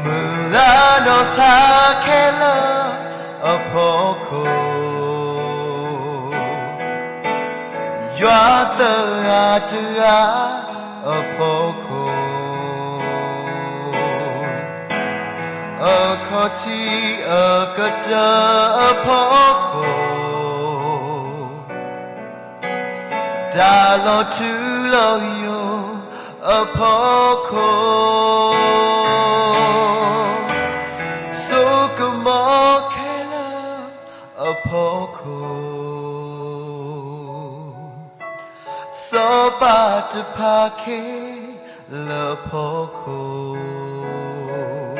မုၢ်လၢ်ဒီးဆါခဲလၢာ်အဖီခိၣ်, ယွၤသရၣ်တဂၤအဖီခိၣ်, အခီၣ်ထံးအကတၢၢ်အဖီခိၣ်, တၢ်လီၤထူလီၤယိာ်အဖီခိၣ်, ဆိကမိၣ်ခဲလၢာ်အဖီခိၣ်, စီၤပၤတဖၣ်ခဲလၢာ်အဖီခိၣ်,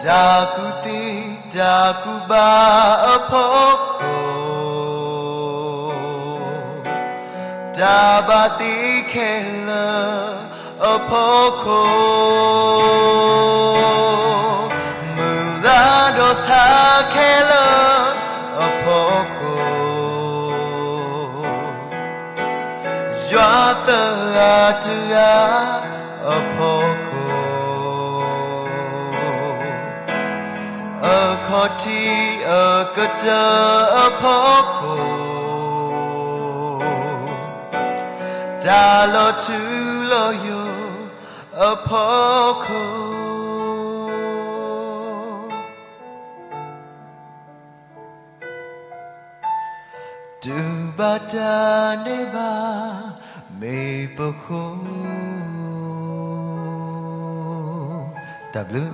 တၢ်ကူၣ်သ့တၢ်ကူၣ်ဘၣ်အဖီခိၣ်, တၢ်ဘၣ်သ့ခဲလၢာ်အဖီခိၣ်, မုၢ်လၢ်ဒီးဆါခဲလၢာ်အဖီခိၣ်, ယွၤသရၣ်တဂၤအဖီခိၣ်, အခီၣ်ထံးအကတၢၢ်အဖီခိၣ်, တၢ်လီၤထူလီၤယိာ်အဖီခိၣ်, တုၤဘၣ်တၢ်န့ၢ်ဘၣ်မ့ၢ်ပဃိ, တၢ်ဘျုး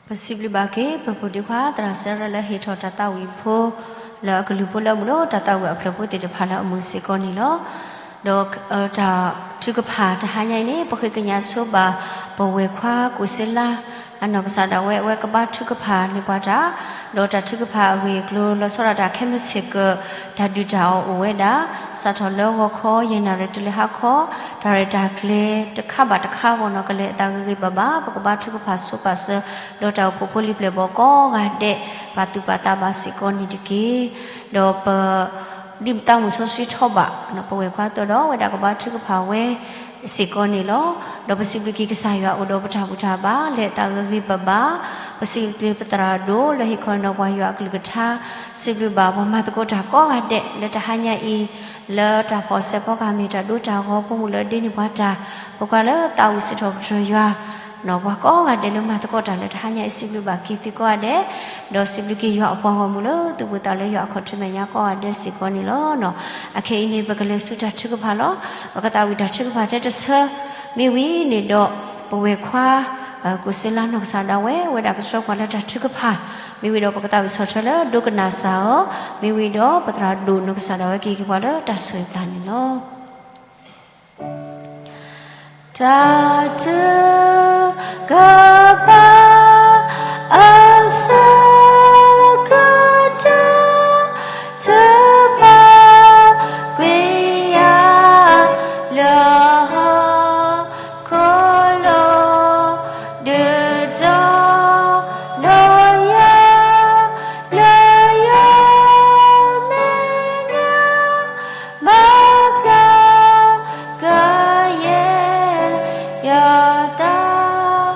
ပစံးဘျုးဘၣ်က့ၤ ပဖိဒံခွါ သရၣ်စၢ်ရၢၣ် လၢဟ့ၣ်ထီၣ်တၢ်သးဝံၣ်ဖိ လၢအကလုၢ်ဖိလၢအမုာ်ဒီး တၢ်သးဝံၣ်အဖျၢၣ်ဖိသ့ၣ်တဖၣ်လၢအမုာ်စ့ၢ်ကီးန့ၣ်လီၤ. ဒီးတၢ်ထုကဖၣ်တဟါညါအံၤန့ၣ် ပဃ့ကညးဆိဘၣ် ပဝဲၢ်ခွါကိးစ့လါ အနီၢ်ကစၢ်ဒၣ်ဝဲ အဝဲကဘါထုကဖၣ်န့ၢ်ပှၤတၢ်, ဒီးတၢ်ထုကဖၣ်အဂ့ၢ်အကျိၤ လီၤဆီဒၣ်တၢ်ခဲမုၢ်ဆ့ၣ်ကၢၢ် တၢ်ဒုၣ်တၢ်အီၣ်အိၣ်ဝဲဒၣ်, စးထီၣ်လၢဂီၤခီ ယဲၢ်နၣ်ရံၣ်တုၤလၢဟါခီ, တၢ်ရဲၣ်တၢ်ကျဲၤတခါဘၣ်တခါ ဘီနီၢ်ကလဲၤအသးဂ့ၤဂ့ၤဘၣ်ဘၣ်, ပကဘါထုကဖၣ်ဆိပာ်စၢၤ ဒီးတၢ်အိၣ်ဖှိၣ်ဖိလံၤပျဲၢ်ဘီၣ်ကိးဂၤဒဲး ပာ်သူၣ်ပာ်သးဘၣ်စ့ၢ်ကီးန့ၣ်တက့ၢ်. ဒီးပ ဒ်ပသးမုၢ်စီဆှံထီၣ်ဘၣ် ပဝဲၢ်ခွါအသိးဒီး ဝဲဒၣ်ကဘါထုကဖၣ်ဝဲစ့ၢ်ကီးန့ၣ်လီၤ. ဒီးပစံးဘျုးက့ၤကစၢ်ယွၤအိၣ်ဒီးပတၢ်ဘူၣ်တၢ်ဘါ လဲၤအသးဂ့ၤဂ့ၤဘၣ်ဘၣ်, ပစံးဘျုးက့ၤပသရၣ်ဒိၣ်လၢဟ့ၣ်ခီနီၤပှၤယွၤအကလုၢ်ကထါ, စံးဘျုးဘၣ်ပှၤမၤသကိးတၢ်ကိးဂၤဒဲး လၢတဟါညါအံၤ လၢတၢ်ဖီၣ်စဲးဖီကဟၣ်မ့ၢ်တၢ်ဒိတၢ်ဂီၤ ပိာ်မုၣ်လၢအဒ့န့ၢ်ပှၤတၢ်, ပကွၢ်လၢသးဝံၣ်စံးထီၣ်ပတြၢၤယွၤ နီၢ်ပှၤကိးဂၤဒဲးလၢမၤသကိးတၢ်လၢတဟါညါအံၤ စံးဘျုးဘၣ်က့ၤသုကိးဂၤဒဲး, ဒီးစံးဘျုးက့ၤယွၤအပှၤဂီၢ်မုၢ်လၢ သူၣ်ဖှံသးညီလၢယွၤအခီၣ်ထံးမဲာ်ညါကိးဂၤဒဲးစ့ၢ်ကီးန့ၣ်လီၤ. အခဲအံၤန့ၣ် ပကလဲၤဆူတၢ်ထုကဖၣ်လီၤ. ပကသးဝံၣ်တၢ်ထုကဖၣ်ထဲတဆၢ မ့ၢ်ဝံၤန့ၣ်ဒီး ပဝဲၢ်ခွါ ကိးစ့လါနီၢ်ကစၢ်ဒၣ်ဝဲ ဝဲဒၣ်ကဆှၢပှၤလၢတၢ်ထုကဖၣ်, မ့ၢ်ဝံၤဒီးပကသးဝံၣ်ဆီၣ်ထွဲလၢဒိကနၣ်စၢ်အီၤ, မ့ၢ်ဝံၤဒီးပသရၣ်ဒိၣ်နီၢ်ကစၢ်ဒၣ်ဝဲကဟ့ၣ်က့ၤပှၤလၢတၢ်ဆိၣ်ဂ့ၤအသးန့ၣ်လီၤ. တၢ်ထုကဖၣ် အဆၢကတီၢ် ထုကဖၣ်ကွံာ်ယၤ လၢဟီၣ်ခိၣ်လိၤ ဒုးတီၤနီၢ်ယၤ လၢယမဲာ်ညါ မၤဖျါကယဲၢ် ယသး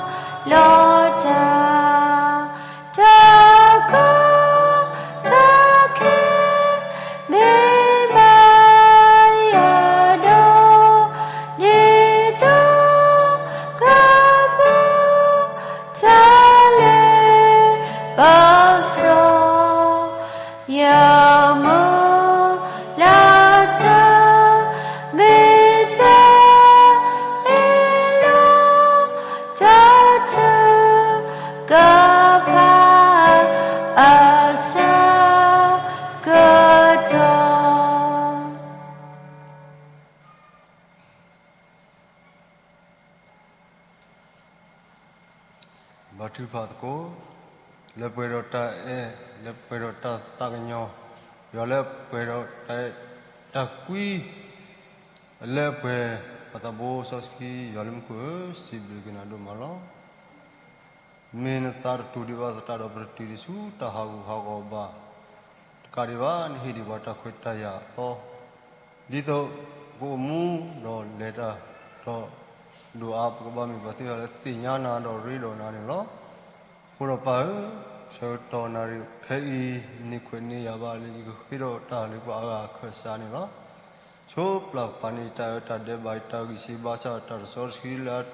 လီၤတၢ် တၢ်ကီ တၢ်ခဲ မ့ၢ်မၤယၤဒီး ဒ်သိးကပူၤ တၢ်လဲၤပစီ ယမုၢ်လၢ်တၢ် မ့ၢ်တၢ်အ့ၣ်လိာ် တၢ်ထုကဖၣ် အဆၢကတီၢ် ဘါထုကဖၣ်သကိး, လၢပှဲၤဒီးတၢ်အဲၣ်, လၢပှဲၤဒီးတၢ်သးကညီၤ, ယွၤလၢပှဲၤဒီးတၢ်အဲၣ်တၢ်ကွံ, လၢပှဲၤပသးဘိစီဆှံ ယွၤလၢမူခိၣ်ဧၢ, စံးဘျုးက့ၤနၤဒိၣ်မးလီၤ. မ့ၢ်နသးတတူၢ်ဒံးဘၣ်သတးဒီး ပတတုၤဒံးဆူတၢ်ဟးဂူာ်ဟးဂီၤဘၣ် တကးဒံးဘၣ် နဟ့ၣ်ဒံးပှၤတၢ်ခွဲးတၢ်ယာ်အသီ, ဒ်သိးပကအိၣ်မူဒီးလဲၤတၢ်ဒီး ဒိၣ်အါ ပကဘၣ်မ့ၢ်ပှၤသ့ၣ်တဖၣ်လၢသ့ၣ်ညါနၤဒီးရ့ဒီးနၤန့ၣ်လီၤ. အဃိဒီးပၢ်ဧၢ, ဆၢကတီၢ်နၣ်ရံၣ်ခဲအံၤ န့ၢ်ခွဲးန့ၢ်ယာ်ဘၣ်လၢယကဃ့ထီၣ်တၢ်လၢပှၤအါဂၤအခၢၣ်စးန့ၣ်လီၤ. ဆိပျၢ်ပှၤန့ၢ် တၢ်အၢတၢ်ဒဲးဘး ယတၢ်ဂံၢ်စၢ်ဘါစၢ် တၢ်တစီတဆှံလၢ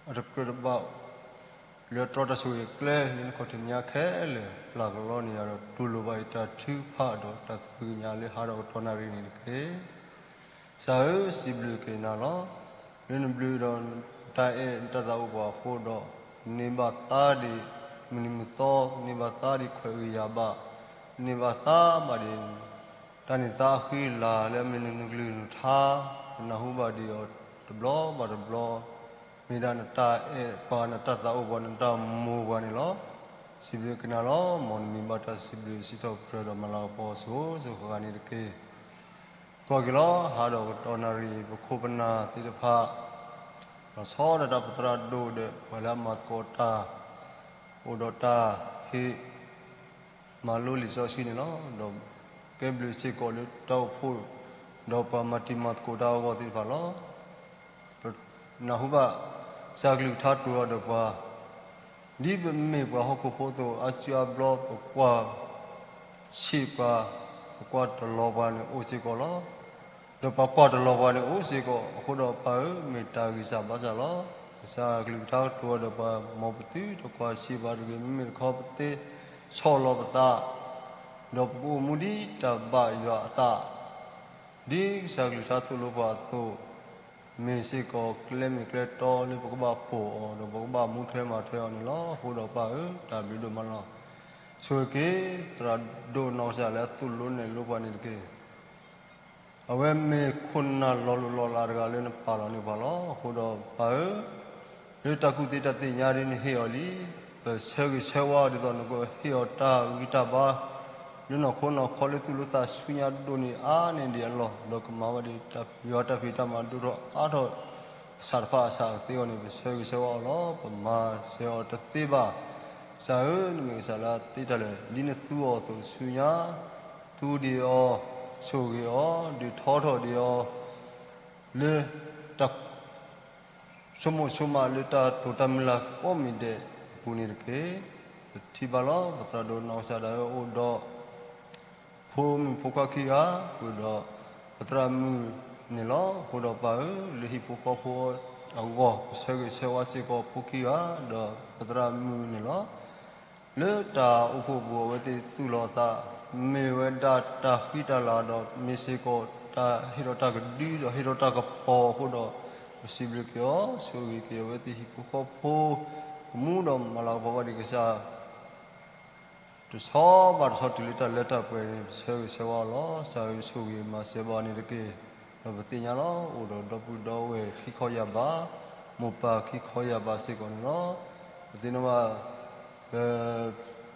အတကြၢးတဘၣ် လၢတြီတၢ်ဆိၣ်ဂ့ၤကျဲ လၢနခီၣ်ထံးမဲာ်ညါခဲလၢာ် ပျၢ်ကလီန့ၢ်ယၤဒီး တူၢ်လိာ်ဘၣ်ယတၢ်ထုကဖၣ်ဒီးတၢ်သဘံၣ်ကညးလၢဟါဒီးကတီၢ်နၣ်ရံၣ်န့ၣ်တက့ၢ်. ကစၢ်ဧၢ, စံးဘျုးက့ၤနၤလီၤ. လၢနဘျုးဒီးနတၢ်အဲၣ်နတၢ်သးအိၣ်ပှၤအဃိဒီး န့ၢ်ဘၣ်သါဒံးမုၢ်နံၤမုၢ်သီ, န့ၢ်ဘၣ်သါဒံးခွဲးဂံၢ်ယာ်ဘါ, န့ၢ်ဘၣ်သါဘၣ်ဒံး တၢ်န့ၢ်သါအဃံအလၤလၢအမ့ၢ်နကလုၢ်နကထါ, ပနၢ်ဟူဘၣ်ဒံးအီၤတဘျီဘၣ်တဘျီ, မ့ၢ်ဒၣ်နတၢ်အဲၣ်ပှၤ နတၢ်သးအိၣ်ပှၤ နတၢ်မိၣ်ပှၤန့ၣ်လီၤ. စံးဘျုးက့ၤနၤလီၤ. မ်နမံၤဘၣ်တၢ်စံးဘျုးစံးထီၣ်ပတြၢၤဒီးမၤလၤကပီၤစိၤစိၤဃၣ်ဃၣ်န့ၣ်တက့ၢ်. ကွၢ်က့ၤလီၤ. ဟါဒီးကတီၢ်နၣ်ရံၣ် ပခိၣ်ပနၢ်သ့ၣ်တဖၣ် လီၤဆီဒၣ်တၢ် ပသရၣ်ဒိၣ်ဒီး ပှၤလၢအမၤသကိးတၢ် အိၣ်ဒီးတၢ်ဟ့ၣ် မၤလိလံာ်စီဆှံန့ၣ်လီၤ. ဒီးကဲဘျုးစ့ၢ်ကီးလၢတၢ်အိၣ်ဖှိၣ် ဒီးပှၤမၤတံၤမၤသကိးတၢ်အဂီၢ်သ့ၣ်တဖၣ်လီၤ. ပနၢ်ဟူဘၣ် ကစၢ်ကလုၢ်ကထါတိၤအီၤဒီးပှၤ ဒ်ပမ့ၢ်ပှၤဟီၣ်ခိၣ်ဖိအသိး အါစုအါဘျီ ပကွၢ်ဆံးပှၤ, ပကွၢ်တလီၤပှၤန့ၣ်အိၣ်စ့ၢ်ကီးလီၤ. ဒီးပှၤကွၢ်တလီၤပှၤန့ၣ်အိၣ်စ့ၢ်ကီး. အဃိဒီးပၢ်ဧၢ, မ့ၢ်တၢ်ဂံၢ်စၢ်ဘါစၢ်လီၤ. ကစၢ်ကလုၢ်ကထါကတိၤအီၤဒီးပှၤ မ်ပသုတကွၢ်ဆံးပှၤတဂ့ၤ. မ့မ့ၢ်တခီ ပသ့ဆီၣ်လီၤပသး, ဒီးပကအိၣ်မူဒ်တၢ်ဘၣ်ယွၤအသး ဒ်ကစၢ်ကလုၢ်ကထါသိၣ်လိပှၤအသိး, မ့ၢ်စ့ၢ်ကီးကျဲမ့ၢ်ကျဲတီလၢပကဘၣ်ပိာ်အီၤ ဒီးပကဘၣ်မူထွဲမၤထွဲအီၤန့ၣ်လီၤ. အဃိဒီးပၢ်ဧၢ, တၢ်ဘျုးဒိၣ်မးလီၤ. ဆိၣ်ဂ့ၤက့ၤ သရၣ်ဒိၣ်နီၢ်ကစၢ်လၢအသိၣ်လိနဲၣ်လိပှၤန့ၣ်တက့ၢ်. အဝဲမ့ၢ်ခိၣ်နၢ်လီၤလိၢ်လီၤလးတဂၤလၢနပာ်လီၤန့ၢ်ပှၤလီၤ. အဃိဒီးပၢ်ဧၢ, လၢတၢ်ကူၣ်သ့တၢ်သ့ၣ်ညါဒ်နဟ့ၣ်အီၤလံ, ပဆၢဂ့ၤဆၢဝါဒ်သိးနကဟ့ၣ်အီၤတၢ်ဂံၢ်တၢ်ဘါ လၢနီၢ်ခိနီၢ်ခီလၢသူၣ်လၢသးဆူညါဒိၣ်န့ၢ်အါန့ၢ်ဒံးအလီၢ်, ဒီးကမၤဝဲဒၣ်တၢ်ဖံးတၢ်မၤဒိၣ်ထီၣ်အါထီၣ် အဆၣ်တဖၣ်အဆၣ်ကသ့အဂီၢ်န့ၣ် ပဆၢဂ့ၤဆၢဝါအီၤလီၤ. ပမၤစၢၤအီၤတသ့ဘၣ်. ကစၢ်ဧၢ, နမ့ၢ်ကစၢ်လၢအသ့တၢ်လၢာ်, ဒ်နသူအီၤအသိးဆူညါ, သူဒံးအီၤ, ဆိၣ်ဂ့ၤအီၤ, ဒုးထီထီၣ်ဒံးအီၤ လၢတၢ် ဆိကမိၣ်ဆိကမးလၢတၢ်တိာ်တၢ်မုၢ်လၢ်ကိးမံၤဒဲးအပူၤန့ၣ်တက့ၢ်. ပထံၣ်ဘၣ်လီၤ. ပသရၣ်ဒိၣ်နီၢ်ကစၢ်ဒၣ်ဝဲအိၣ်ဒီး ဖိမုၣ်ဖိခွါခံဂၤ, ဃုာ်ဒီးပသရၣ်မုၣ်န့ၣ်လီၤ. အဃိဒီးပၢ်ဧၢ, လၢဟံၣ်ဖိဃီဖိအဂီၢ် ပဆၢဂ့ၤဆၢဝါစ့ၢ်ကီးဖိခံဂၤ ဒီးပသရၣ်မုၣ်န့ၣ်လီၤ. လၢတၢ်အိၣ်ဖှိၣ်အပူၤ အဝဲသ့ၣ်သူၣ်လီၤအသး မ့ၢ်ဝဲဒၣ်တၢ်ဃံတၢ်လၤဒီး မ့ၢ်စ့ၢ်ကီးတၢ်ဟ့ၣ်ထီၣ်တၢ်ကဒုဒီးဟ့ၣ်ထီၣ်တၢ်ကပီၤအဃိဒီး ပစံးဘျုးက့ၤအီၤ, ဆိၣ်ဂ့ၤက့ၤအဝဲသ့ၣ်ဟံၣ်ဖိဃီဖိ ကမူဒီးမၤလၤကပီၤဘၣ်ဒံးကစၢ် တဆီဘၣ်တဆီတုၤလၢတၢ်လၢတၢ်ပှဲၤန့ၣ် ပဆၢဂ့ၤဆၢဝါအီၤလီၤ. ကစၢ်ဧၢဆိၣ်ဂ့ၤမၤစၢၤဘၣ်န့ၣ်တက့ၢ်. ဒီးပသ့ၣ်ညါလီၤ အိၣ်ဒီးဒီပုၢ်ဒီဝဲၢ်ခံခီယၢ်ဘး, မိၢ်ပၢ်ခံခီယၢ်ဘးစ့ၢ်ကီးန့ၣ်လီၤ. ပသ့ၣ်နီၣ်ဘၣ် ပ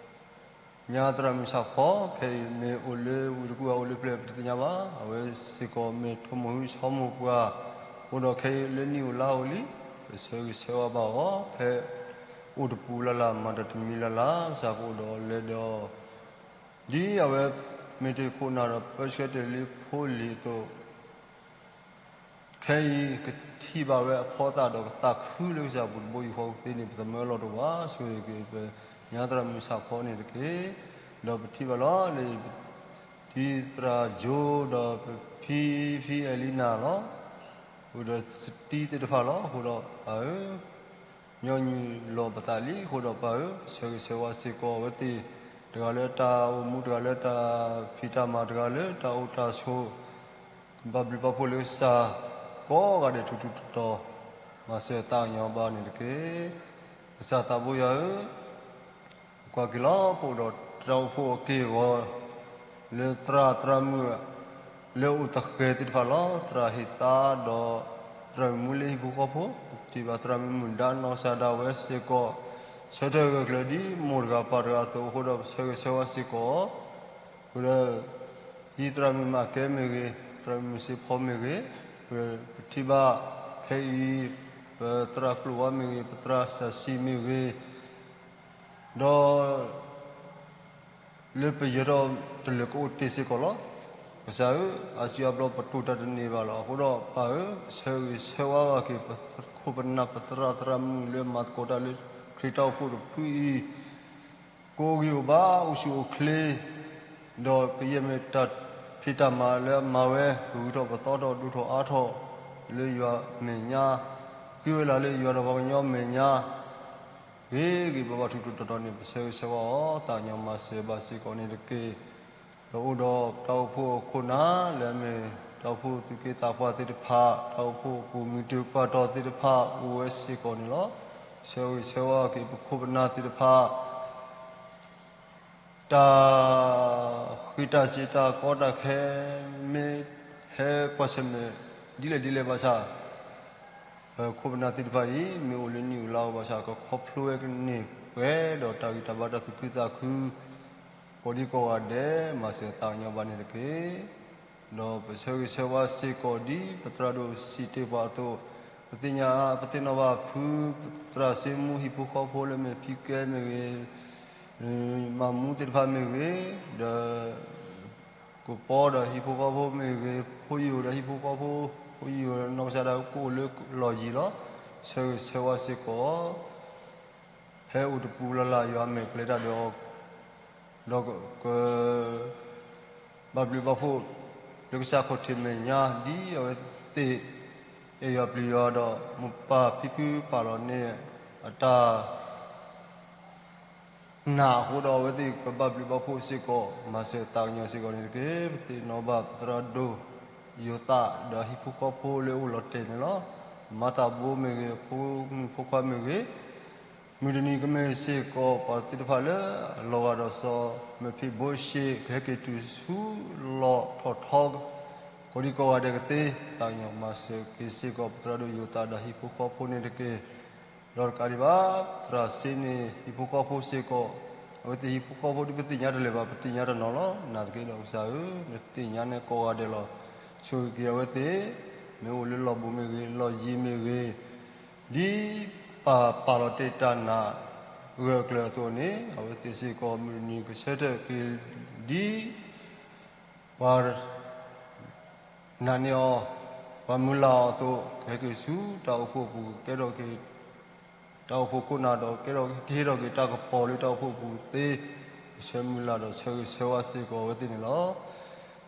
ညါသရၣ်မုၣ်ဆၣ်ဖီ ခဲအံၤမ့ၢ်အိၣ်လၢဝ့ၢ်တကူၣ်ဧါ အိၣ်လၢပျဲၢ် ပတသ့ၣ်ညါဘၣ်. အဝဲစ့ၢ်ကီးမ့ၢ်ထိၣ်မိၢ်ဟုဆီမိၢ်ပှၢ်, အိၣ်ဒီးခဲအံၤလၢနံၣ်အိၣ်လါအိၣ်လံ. ပဆၢဂ့ၤဆၢဝါဘၣ်အီၤ ဖဲအိၣ်တပူၤလၢ်လၢ် မၤတၢ်တမံၤလၢ်လၢ် ကစၢ်ကအိၣ်ဒီးအီၤလဲၤဒီးအီၤ ဒ်အဝဲမ့ၢ်တခိၣ်နၢ်ဒီးပၢဆှၢတ့ၢ်လံဖိလံၤအသိး ခဲအံၤကထံၣ်ဘၣ်ဝဲအဖီသၣ်ဒီးကသးခုလၢကစၢ်ပူၤတဘိယူၢ်ဃီသ့န့ၣ် ပသမၢလီၤတအိၣ်ဘၣ်. ဆိၣ်ဂ့ၤက့ၤပ ညါသရၣ်မုၣ်ဆၣ်ဖီန့ၣ်တက့ၢ်. ဒီးပထံၣ်ဘၣ်လီၤလၢ ဒ်သရၣ်ယိဒီးပဖံဖံအဲလံနၤလီၤ. ဃုာ်ဒီးစတံသ့ၣ်တဖၣ်လီၤ. အဃိဒီးပၢ်ဧၢ, ညီနုၢ်လီၤပသးလံ. အဃိဒီးပၢ်ဧၢ, ပဆၢဂ့ၤဆၢဝါစ့ၢ်ကီးအဝဲသ့ၣ်, တဂၤလၢတၢ်အိၣ်မူ, တဂၤလၢတၢ်ဖံးတၢ်မၤ, တဂၤလၢတၢ်အိၣ်တၢ်ဆိး, ဘၣ်ဘျုးဘၣ်ဖှိၣ်လၢကစၢ် ကိးဂၤဒဲးထူးထူးတီၤတီၤ, မၤစၢၤသးကညီၤဘၣ်န့ၣ်တက့ၢ်. ကစၢ်သးဘိယွၤဧၢ, ကွၢ်က့ၤလီၤ ပအိၣ်ဒီးတၢ်အိၣ်ဖှိၣ်အက့ၢ်အဂီၤ လၢသရၣ်သရၣ်မုၣ် လၢအိၣ်သဃဲၤသ့ၣ်တဖၣ်လီၤ. သရၣ်ဟ့ၣ်သါဒီး သရၣ်မုၣ်မူလၢဟံၣ်ဖိဃီဖိ, ပထံၣ်ဘၣ်သရၣ်မုၣ်မုၣ်ဒါနီၢ်ကစၢ်ဒၣ်ဝဲစ့ၢ်ကီး ဆၢထၢၣ်ဂၢၢ်ကျၢၤဒ်မိၢ်တဂၤပၢ်တဂၤအသိးအဃိဒီး ပဆၢဂ့ၤဆၢဝါစ့ၢ်ကီး ဃုာ်ဒီး ဟံးသရၣ်မုၣ်မၤကဲမ့ၢ်ဂ့ၤ, သရၣ်မုၣ်စ့ဖီမ့ၢ်ဂ့ၤ, ပထံၣ်ဘၣ်ခဲအံၤ ပသရၣ်ကျိၤဝါမ့ၢ်ဂ့ၤ, ပသရၣ်စၢ်စံမ့ၢ်ဂ့ၤ, ဒီး လၢပယဲၢ်ထီၣ်တလၢာ်ကအိၣ်တ့ၢ်စ့ၢ်ကီးလီၤ. ကစၢ်ဧၢ, အါစုအါဘျီပတိၢ်တၢ်တန့ၢ်ဘၣ်လီၤ. အဃိဒီးပၢ်ဧၢ, ဆၢဂ့ၤဆၢဝါဘၣ်က့ၤ ပခိၣ်ပနၢ်ပသရၣ်သရၣ်မုၣ်လၢမၤသကိးတၢ်လၢခရံာ်တၢ်အိၣ်ဖှိၣ်တဖုအံၤ ကိးဂံၢ်အိၣ်ဘၣ် အိၣ်ဆူၣ်အိၣ်ချ့, ဒီးကယဲၢ်မ့ၢ်တၢ်ဖံးတၢ်မၤလၢအမၤဝဲ ကဂုာ်ထီၣ်ပသီထီၣ်ဒိၣ်ထီၣ်အါထီၣ်လၢယွၤအမဲာ်ညါ, ဃ့ဝဲလၢယွၤဒီးပှၤကညီအမဲာ်ညါ, ဂ့ၤဂ့ၤဘၣ်ဘၣ်ထူးထူးတီၤတီၤန့ၣ် ပဆၢဂ့ၤဆၢဝါအီၤ သးကညီၤမၤစၢၤဘၣ်စ့ၢ်ကီးန့ၣ်တက့ၢ်. ဒီးအိၣ်ဒီးတၢ်အိၣ်ဖှိၣ်အခိၣ်နၢ်လၢအမ့ၢ် တၢ်အိၣ်ဖှိၣ်သူၣ်က့သးပှၢ်သ့ၣ်တဖၣ်, တၢ်အိၣ်ဖှိၣ်အပူၤမုၢ်တၢၤကွၢ်တီၤသ့ၣ်တဖၣ် အိၣ်ဝဲစ့ၢ်ကီးန့ၣ်လီၤ. ဆၢဂ့ၤဆၢဝါက့ၤပခိၣ်ပနၢ်သ့ၣ်တဖၣ် တၢ်ဃံးတၢ်စ့ၤ တၢ်ကီတၢ်ခဲ မ့ၢ်ဟဲကွၢ်ဆၢၣ်မဲာ်ဒ်လဲၣ်ဒ်လဲၣ်ဘၣ်ဆၣ်, ပခိၣ်ပနၢ်သ့ၣ်တဖၣ်အံၤ မ့ၢ်အိၣ်လၢနံၣ်အိၣ်လါအိၣ်ဘၣ်ဆၣ် ကခီဖျိဝဲကန့ၢ်ပှဲၤဒီးတၢ်ဂံၢ်တၢ်ဘါတၢ်သူၣ်ခုသးခု ကိးဒံကိးဂၤဒဲး မၤစၢၤသးကညီၤဘၣ်န့ၣ်တက့ၢ်. ဒီးပဆၢဂ့ၤဆၢဝါစ့ၢ်ကီးဒ်ပသရၣ်ဒိၣ်စံးတ့ၢ်ပှၤအသိး, ပသ့ၣ်ညါ ပသ့ၣ်နီၣ်ဘၣ်ဖု ပသရၣ်စ့မူဟံၣ်ဖိဃီဖိလၢမ့ၢ်ဖံကဲမ့ၢ်ဂ့ၤ, မၤမူသ့ၣ်တဖၣ်မ့ၢ်ဂ့ၤ, ဒီး ကပီၤဒီးဟံၣ်ဖိဃီဖိမ့ၢ်ဂ့ၤ, ဖိယိာ်ဒီးဟံၣ်ဖိဃီဖိ, ဖိယိာ်နီၢ်ကစၢ်ဒၣ်ကအိၣ်လၢလီၢ်ယံၤလီၤ. ဆၢဂ့ၤဆၢဝါစ့ၢ်ကီး ဖဲအိၣ်တပူၤလၢ်လၢ် ယွၤမဲာ်ကျဲတၢ်ဒီး ဒီးက ဘၣ်ဘျုးဘၣ်ဖှိၣ် လၢကစၢ်ခီၣ်ထံးမဲာ်ညါ ဒ်အဝဲသ့ၣ် အဲၣ်ယွၤပျံၤယွၤဒီး မိၢ်ပၢ်ဖံဖုပာ်လီၤန့ၢ်အတၢ် နာ်အဃိဒီး အဝဲသ့ၣ်ကဘၣ်ဘျုးဘၣ်ဖှိၣ်စ့ၢ်ကီး မၤစၢၤသးကညီၤစ့ၢ်ကီးန့ၣ်တက့ၢ်. ပသ့ၣ်နီၣ်ဘၣ်ပသရၣ်ဒိၣ် ယိၤသး ဒီးဟံၣ်ဖိဃီဖိလၢအိၣ်လီၤတဲာ်န့ၣ်လီၤ. မၤသးဘိမ့ၢ်ဂ့ၤ, ဖိမုၣ်ဖိခွါမ့ၢ်ဂ့ၤ, မုၢ်တနံၤကမ့ၢ်စ့ၢ်ကီး ပှၤသ့ၣ်တဖၣ်လၢအလီၤဂာ်ဒီးစီၤမဲာ်ဖံးဘိၣ်ၡ့ၣ် ကဟဲက့ၤတုၤဆူလီၢ်ထီၣ်ထီ ကိးဒံကိးဂၤဒဲးကသ့ သးကညီၤမၤစၢၤက့ၤစ့ၢ်ကီး ပသရၣ်ဒိၣ်ယိၤသးဒီးဟံၣ်ဖိဃီဖိန့ၣ်တက့ၢ်. ဒီးတကးဒံးဘၣ် သရၣ်စ့န့ၣ် ဟံၣ်ဖိဃီဖိစ့ၢ်ကီး, အဝဲသ့ၣ်ဟံၣ်ဖိဃီဖိဒ်ပသ့ၣ်ညါတလၢာ်ဘၣ်, ပသ့ၣ်ညါတနီၤလီၤ. နာ်သက့ဒီးကစၢ်ဧၢ, နသ့ၣ်ညါနဲကိးဂၤဒဲးလီၤ. ဆိၣ်ဂ့ၤက့ၤအဝဲသ့ၣ်, မ့ၢ်အိၣ်လၢလီၢ်ဘူးမ့ၢ်ဂ့ၤ, လီၢ်ယံၤမ့ၢ်ဂ့ၤ, ဒ်ပၢ်ပာ်လီၤတ့ၢ်တၢ်နာ်ဂၢၢ်ကျၢၤအသိးန့ၣ်, အဝဲသ့ၣ်စ့ၢ်ကီးမုၢ်နံၤကဆၢထၢၣ်က့ၤ ဒ်ပှၤ နာ်န့ၢ်အီၤ, ပှၤမုၢ်လၢ်အီၤအသိး, ကဟဲက့ၤဆူတၢ်အိၣ်ဖှိၣ်အပူၤ, ကဲထီၣ်က့ၤ တၢ်အိၣ်ဖှိၣ်ခိၣ်နၢ်ဒီး ကဲထီၣ်ကဟ့ၣ်ထီၣ်က့ၤတၢ်ကပီၤလၢတၢ်အိၣ်ဖှိၣ်အပူၤသ့, ကဆၢမုၢ်လၢ်ဒီးဆၢဂ့ၤဆၢဝါစ့ၢ်ကီးအဝဲသ့ၣ်န့ၣ်လီၤ.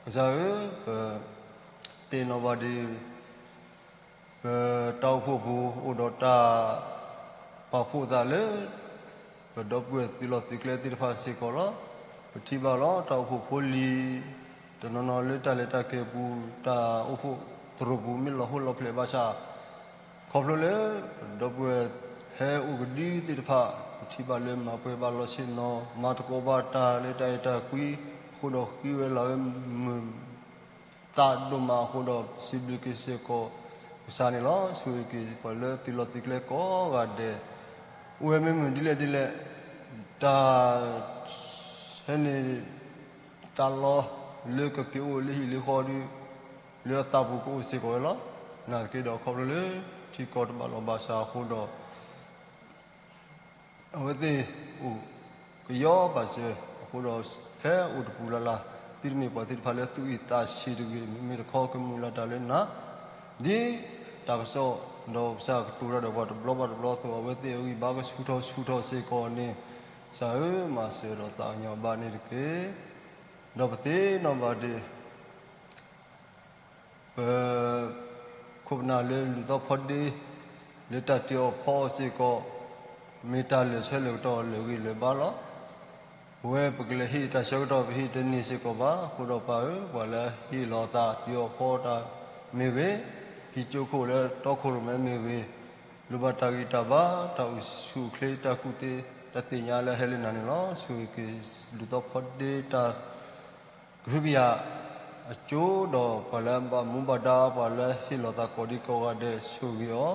ကစၢ်ဧၢ, ပသ့ၣ်နီၣ်ဘၣ်ဒံး ပတၢ်အိၣ်ဖှိၣ်ပူၤ အိၣ်ဒီးတၢ်ပာ်ဖှိၣ်သးလၢ ပဒီပုၢ်ဝဲၢ်သုးလီၢ်သုးကျဲသ့ၣ်တဖၣ်စ့ၢ်ကီးလီၤ. ပထံၣ်ဘၣ်လီၤ တၢ်အိၣ်ဖှိၣ်ဖိလံၤ တနီၤနီၤလၢတၢ်လဲၤတၢ်က့ၤအပူၤ တၢ်အိၣ်ဖှိၣ်သရိာ်ပူၤ မ့ၢ်လီၤဟိၣ်လီၤဖျဲးဘၣ်ဆၣ်, ခီဖျိလၢ ပဒီပုၢ်ဝဲၢ်ဟဲအိၣ်ကဒုသ့ၣ်တဖၣ် ပထံၣ်ဘၣ်လၢမၤပှဲၤဘၣ်လီၤဆ့ၣ်နီၤ မၤသကိးဘၣ်တၢ်လၢတၢ်အဲၣ်တၢ်ကွံ အဃိဒီးဃုဝဲလၢ်ဝဲမုာ် သးဒိၣ်မးအဃိဒီး စံးဘျုးက့ၤစ့ၢ်ကီးကစၢ်န့ၣ်လီၤ. ဆိၣ်ဂ့ၤက့ၤပှၤလၢသုးလီၢ်သုးကျဲကိးဂၤဒဲး, အိၣ်ဝဲမ့ၢ်မုာ်ဒ်လဲၣ်ဒ်လဲၣ်, တၢ် ဟဲန့ၣ် သးလီလၢကက့ၤအိၣ်လၢဟံၣ်လၢဃီဒီး လၢအသးပူၤကအိၣ်စ့ၢ်ကီးဝဲလီၤ. နာ်သက့ဒီးခီဖျိလၢ ထံကီၢ်တဘၣ်လီၢ်ဘၣ်စးအဃိဒီး အဝဲသ့ၣ်အိၣ်ကယီဘၣ်စၢၤအဃိဒီး ဖဲအိၣ်တပူၤလၢ်လၢ် သုတမ့ၢ်ပှၤသ့ၣ်တဖၣ်လၢသူၣ်အုးသးဆံးတဂ့ၤ, မ့မ့ၢ်တခီကမုာ်လၢ်တၢ်လၢနၤ, ဒ်တၢ်ကစီၣ်ဒီးကစၢ်ကတိၤတၢ်ဒီးပှၤတဘျီဘၣ်တဘျီအသိး အဝဲသ့ၣ်အဂံၢ်ဘါကဆူၣ်ထီၣ်ဆူၣ်ထီၣ်စ့ၢ်ကီးန့ၣ်, ကစၢ်ဧၢ မၤစၢၤဒီးသးကညီၤဘၣ်န့ၣ်တက့ၢ်. ဒီးပသ့ၣ်နီၣ်ဘၣ်ဒံး ပ ခိၣ်ပနၢ်လၢလူၤသီဖီဒ့ လၢတၢ်တ့အီၣ်ဖီအီၤစ့ၢ်ကီး မ့ၢ်တၢ်လၢာ်ဆၢလၢာ်ကတီၢ်လၢာ်ဂံၢ်လၢာ်ဘါလီၤ. ပဝဲပကလဲၤဟ့ၣ်တၢ်ဆၢကတီၢ် ပဟ့ၣ်တန့ၢ်စ့ၢ်ကီးဘၣ်. အဃိဒီးပၢ်ဧၢ, ပှၤလၢဟ့ၣ်လီၤသးတ့အီၣ်ဖီတၢ်မ့ၢ်ဂ့ၤ, ဟံးကၠိခိၣ်လၢတီခိၣ်ရိၣ်မဲမ့ၢ်ဂ့ၤ, လိၣ်ဘၣ်တၢ်ဂံၢ်တၢ်ဘါ, တၢ်အိၣ်ဆူၣ်အိၣ်ချ့, တၢ်ကူၣ်သ့, တၢ်သ့ၣ်ညါလၢအဟဲလၢနၤန့ၣ်လီၤ. ဆိၣ်ဂ့ၤက့ၤလူၤသီဖီဒ့တၢ် ကဟုကယာ်အကၠိဒီး ပှၤလၢအဘၣ်မူဘၣ်ဒါ ပှၤလၢဟ့ၣ်လီၤသးကိးဒံကိးဂၤဒဲး ဆိၣ်ဂ့ၤ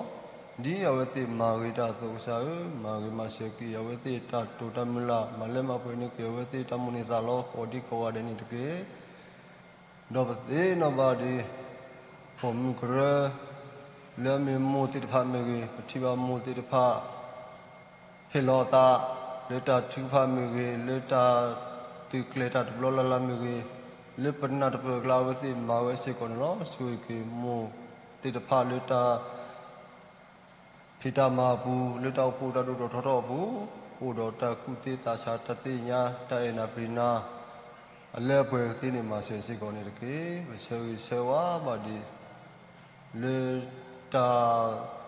အီၤ, ဒ်အဝဲသ့ၣ်မၤဂ့ၤတၢ်အသိးကစၢ်ဧၢ, မၤဂ့ၤမၤစၢၤက့ၤအဝဲသ့ၣ်တၢ်တိာ်တၢ်မုၢ်လၢ်, မၤလၢမၤပှဲၤန့ၢ်က့ၤအဝဲသ့ၣ်တၢ်မိၣ်န့ၢ်သးလီကိးဒံကိးဂၤဒဲးန့ၣ်တက့ၢ်. ဒီးပသ့ၣ်နီၣ်ဘၣ်ဒံး ပိာ်မုၣ်ကရၢ လၢအမ့ၢ်မိၢ်သ့ၣ်တဖၣ်မ့ၢ်ဂ့ၤ, ပထံၣ်ဘၣ်မိၢ်သ့ၣ်တဖၣ် ဟ့ၣ်လီၤအသး လၢတၢ်ထုကဖၣ်မ့ၢ်ဂ့ၤ, လၢတၢ်သုးကျဲၤတၢ်တဘျီလၢ်လၢ်မ့ၢ်ဂ့ၤ, လၢပနၢ်တပၢၢ်အကျါအဝဲသ့ၣ်မၤဝဲစ့ၢ်ကီးန့ၣ်လီၤ. ဆိၣ်ဂ့ၤက့ၤမိၢ်သ့ၣ်တဖၣ်လၢတၢ် ဖံးတၢ်မၤအပူၤ, လၢတၢ်အိၣ်ဖှိၣ်တၢ်ဒိၣ်ထီၣ်ထီထီၣ်အပူၤ, ကအိၣ်ဒီးတၢ်ကူၣ်သ့သးဆး, တၢ်သ့ၣ်ညါ, တၢ်အဲၣ်နၤပျံၤနၤ, အလၢအပှဲၤသ့န့ၣ် မၤစၢၤစ့ၢ်ကီးန့ၣ်တက့ၢ်. ပဆၢဂ့ၤဆၢဝါဘၣ်ဒံး လၢတၢ်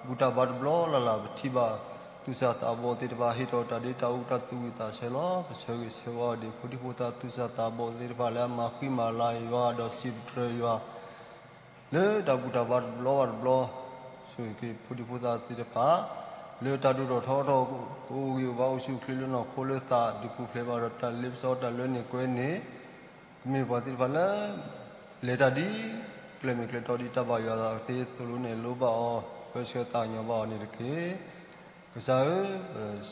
ဘူၣ်တၢ်ဘါတဘျီလၢ်လၢ် ပထံၣ်ဘၣ်သူၣ်စၢ်သးဘီၣ်သ့ၣ်တဖၣ် ဟ့ၣ်ထီၣ်တၢ်ဒ့တၢ်အူတၢ်သူၣ်ဝံၣ်သးဆၢလီၤ. ပဆၢဂ့ၤဆၢဝါဒံး ဖိဒံဖိသၣ်သူၣ်စၢ်သးဘီၣ်သ့ၣ်တဖၣ် လၢအမၤဃံမၤလၤယွၤ ဒီးစံးပတြၢၤယွၤ လၢတၢ်ဘူၣ်တၢ်ဘါတဘျီဘၣ်တဘျီ, ဆိၣ်ဂ့ၤက့ၤဖိဒံဖိသၣ်သ့ၣ်တဖၣ် လၢတၢ်ဒိၣ်ထီၣ်ထီထီၣ် ကအိၣ်ဂံၢ်အိၣ်ဘါအိၣ်ဆူၣ်အိၣ်ချ့လၢနီၢ်ခိလၢသး ဒုးပူၤဖျဲးဘၣ်ဒီးတၢ်လ့ပစီတၢ်လၢန့ၣ်ကွဲန့ၣ်, ကမ့ၢ်ပှၤသ့ၣ်တဖၣ်လၢ လဲၤတၢ်ဒ် ကျဲမ့ၢ်ကျဲတီဒ်တၢ်ဘၣ်ယွၤအသးကသ့အသိးလီၤန့ၣ် လိၣ်ဘၣ်အီၤ ပၢဆှၢသးကညီၤဘၣ်အီၤန့ၣ်တက့ၢ်. ကစၢ်ဧၢ,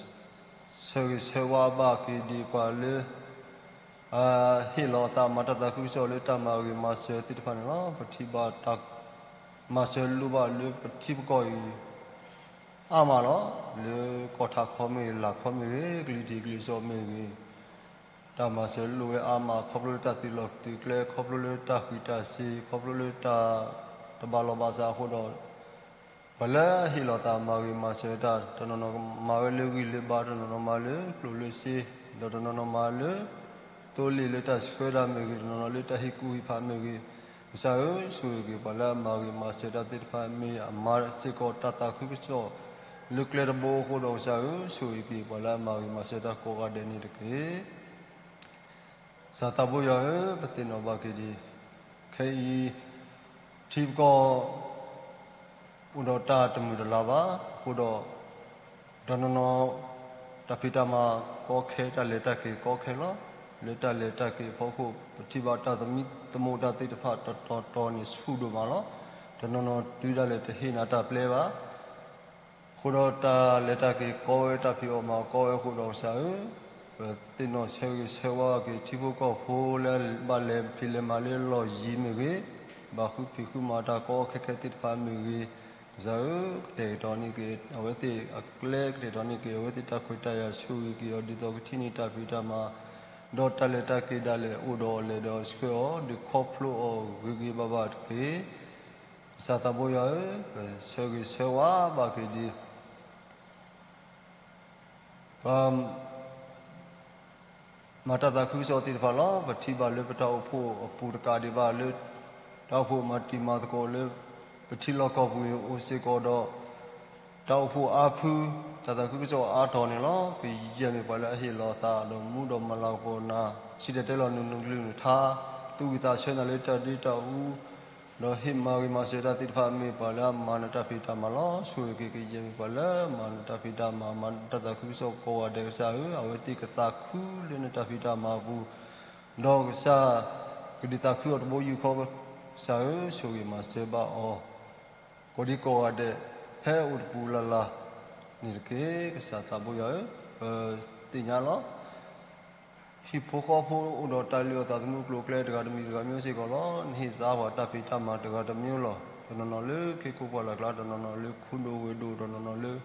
ဆၢဂ့ၤဆၢဝါဘၣ်က့ၤဒံးပှၤလၢ ဟ့ၣ်လီၤအသးမၤတၢ်သးခုကစီၣ်လၢတၢ်မၤဂ့ၤမၤစၢၤသ့ၣ်တဖၣ်န့ၣ်လီၤ. ပထံၣ်ဘၣ်တၢ်မၤစၢၤလိၣ်ဘၣ်လၢပထံပကီၢ်အံၤ အါမးလီၤ. လၢကီၢ်ထးခီမ့ၢ်ဂ့ၤ, လၢ်ခီမ့ၢ်ဂ့ၤ, ကလံၤထံးကလံၤစီးမ့ၢ်ဂ့ၤ, တၢ်မၤစၢၤလိၣ်ဝဲအါမး ခီဖျိလၢတၢ်သုးလီၢ်သုးကျဲ, ခီဖျိလၢတၢ်ဃံးတၢ်စ့ၤ, ခီဖျိလၢတၢ် တဘၣ်လီၢ်ဘၣ်စးအဃိဒီး ပှၤလၢအဟ့ၣ်လီၤသးမၤဂ့ၤမၤစၢၤတၢ် တနီၤနီၤမၤဝဲလၢဂံၢ်လၢဘါ, တနီၤနီၤမၤလၢကျိၣ်လၢစ့, ဒီးတနီၤနီၤမၤလၢ သိလ့ၣ်လၢတၢ်ဆှၢတၢ်မ့ၢ်ဂ့ၤ, တနီၤနီၤလၢတၢ်ဟ့ၣ်ကူၣ်ဟ့ၣ်ဖးမ့ၢ်ဂ့ၤ, ကစၢ်ဧၢ, ဆိၣ်ဂ့ၤက့ၤပှၤလၢအမၤဂ့ၤမၤစၢၤတၢ်သ့ၣ်တဖၣ် မ့ၢ်အမၤစ့ၢ်ကီးတၢ်သးခုကစီၣ် လၢကျဲတဘိအဃိဒီး ကစၢ်ဧၢ, ဆိၣ်ဂ့ၤက့ၤပှၤလၢအမၤဂ့ၤမၤစၢၤတၢ်ကိးဂၤဒဲးန့ၣ်တက့ၢ်. ကစၢ်သးဘိယွၤဧၢ, ပသ့ၣ်နီၣ်ဘၣ်က့ၤဒံး ခဲအံၤ ထံပကီၢ် အိၣ်ဒီးတၢ်တမုာ်တလၤဘၣ်အဃိဒီး တနီၤနီၤ တၢ်ဖံးတၢ်မၤကီခဲ တၢ်လဲၤတၢ်က့ၤကီခဲလီၤ. လၢတၢ်လဲၤတၢ်က့ၤအဖီခိၣ် ပထံၣ်ဘၣ်တၢ်သမံသမိးတၢ်သ့ၣ်တဖၣ်တတီၤတီၤန့ၣ်ဆူၣ်ဒိၣ်မးလီၤ. တနီၤနီၤတုၤဒၣ်လဲာ်တဟ့ၣ်နၤတၢ်ပျဲဘၣ်. အဃိဒီးတၢ်လဲၤတၢ်က့ၤကီဝဲ တၢ်ဖံးအီၣ်မၤအီၣ်ကီဝဲအဃိဒီးကစၢ်ဧၢ, ပသ့ၣ်နီၣ်ဆၢဂ့ၤဆၢဝါက့ၤ ထံဖိကီၢ်ဖိလၢဘၣ်လဲၤဖံးလဲၤမၤလၢလီၢ်ယံၤမ့ၢ်ဂ့ၤ, ဘၣ်ဃုဖံးဃုမၤတၢ်ကီခဲခဲသ့ၣ်တဖၣ်မ့ၢ်ဂ့ၤ, ကစၢ်ဧၢ, ကတဲာ်ကတီၤန့ၢ်က့ၤအဝဲသ့ၣ်အကျဲ, ကတဲာ်ကတီၤန့ၢ်က့ၤအဝဲသ့ၣ်တၢ်ခွဲးတၢ်ယာ်, ဆိၣ်ဂ့ၤက့ၤအီၤ ဒ်သိးကထံၣ်န့ၢ်တၢ်ဖံးတၢ်မၤ, ဒီးတၢ်လဲၤတၢ်က့ၤဒၣ်လဲာ်အိၣ်ဒီးအီၤ လဲၤဒီးဆှၢအီၤ, ဒုးခီဖျိအီၤဂ့ၤဂ့ၤဘၣ်ဘၣ်တက့ၢ်. ကစၢ်သးဘိယွၤဧၢ, ပဆၢဂ့ၤဆၢဝါဘၣ်က့ၤဒ် ပှၤမၤတၢ်သးခုကစီၣ်သ့ၣ်တဖၣ်လီၤ. ပထံၣ်ဘၣ်လၢပတၢ်အိၣ်ဖှိၣ်အပူၤတကးဒံးဘၣ်လၢ တၢ်အိၣ်ဖှိၣ်မၤတံၤမၤသကိးလၢ ပထံလီၢ်ကီၢ်ပူၤအံၤအိၣ်စ့ၢ်ကီးဒီး တၢ်အိၣ်ဖှိၣ်အါဖု တၢ်သးခုကစီၣ်အါထီၣ်န့ၣ်လီၤ. ကယဲၢ်မ့ၢ်ပှၤလၢအဟ့ၣ်လီၤအသးဒီးမူဒီးမၤလၤကပီၤနၤ, စံၣ်တဲၤတဲလီၤနုာ်နုာ်ကလုၢ်နထါ, သူၣ်ဝံၣ်သးဆၢနၤလၢတၢ်ဒ့တၢ်အူ ဒီးဟ့ၣ်မၤဂ့ၤမၤစၢၤတၢ်သ့ၣ်တဖၣ် မ့ၢ်ပှၤလၢအမၤနတၢ်ဖံးတၢ်မၤလီၤ. ဆိၣ်ဂ့ၤက့ၤ ကယဲၢ်မ့ၢ်ပှၤလၢမၤနတၢ်ဖံးတၢ်မၤ, မၤနတၢ်သးခုကစီၣ်ကိးဂၤဒဲးကစၢ်ဧၢ, အဝဲသ့ၣ်ကသးခုလၢနတၢ်ဖံးတၢ်မၤအပူၤ, ဒီးကစၢ်ကဒုးသးခုအီၤတဘိယူၢ်ဃီ ကစၢ်ဧၢ, ဆိၣ်ဂ့ၤမၤစၢၤဘၣ်အီၤ ကိးဒံကိးဂၤဒဲး ဖဲအိၣ်တပူၤလၢ်လၢ်န့ၣ်တက့ၢ်. ကစၢ်သးဘိယွၤဧၢ, ပသ့ၣ်ညါလီၤ. ဟံၣ်ဖိဃီဖိအိၣ်ဒီးတၢ်လုၢ်အီၣ်သးသမူကျိၤကျဲတဂၤတမံၤတဂၤမံၤစ့ၢ်ကီးလီၤ. နဟ့ၣ်သါပှၤတၢ်ဖံးတၢ်မၤတဂၤတမံၤလီၤ. တနီၤနီၤလၢခ့ကိပှၢ်လၢ်ကျါ, တနီၤနီၤလၢခူဒိၣ်ဝ့ၢ်ဒိၣ်, တနီၤနီၤလၢ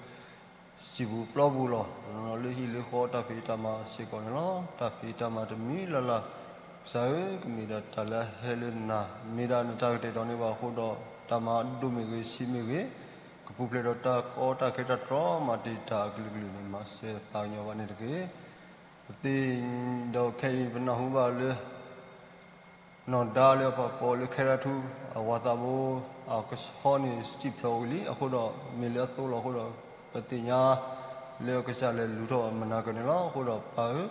စံာ်ပူၤပျီပူၤလီၤ. တနီၤနီၤလၢဟံၣ်လၢဃီတၢ်ဖံးတၢ်မၤစ့ၢ်ကီးန့ၣ်လီၤ. တၢ်ဖံးတၢ်မၤတမံၤလၢ်လၢ်, ကစၢ်ဧၢ, ကမ့ၢ်ဒၣ်တၢ်လၢအဟဲလၢနၤ, မ့ၢ်ဒၣ်နတၢ်ကတဲာ်ကတီၤန့ၢ်ပှၤအဃိဒီး တၢ်မၤအဒိၣ်မ့ၢ်ဂ့ၤဆံးမ့ၢ်ဂ့ၤ, ကပူၤဖျဲးဒီးတၢ်ကီတၢ်ခဲတၢ်တြီမၤတံာ်တာ်အကလုာ်ကလုာ်န့ၣ် မၤစၢၤသးကညီၤဘၣ်န့ၣ်တက့ၢ်. ပသ့ၣ်ညါဒီးခဲအံၤပနၢ်ဟူဘၣ်လၢ နီၢ်ဒါလၢပှၤကိးလၢခဲရၢ်ထူ အဝၤသးဘိ အကဆီန့ၣ်စံၣ်ဖျိးဝံၤလံအဃိဒီး မ့ၢ်လၢအသိးလီၤအဃိဒီး ပသ့ၣ်ညါလၢကစၢ်လဲၤလူၤထီၣ်မနၤကန့ၣ်လီၤ. အဃိဒီးပၢ်ဧၢ,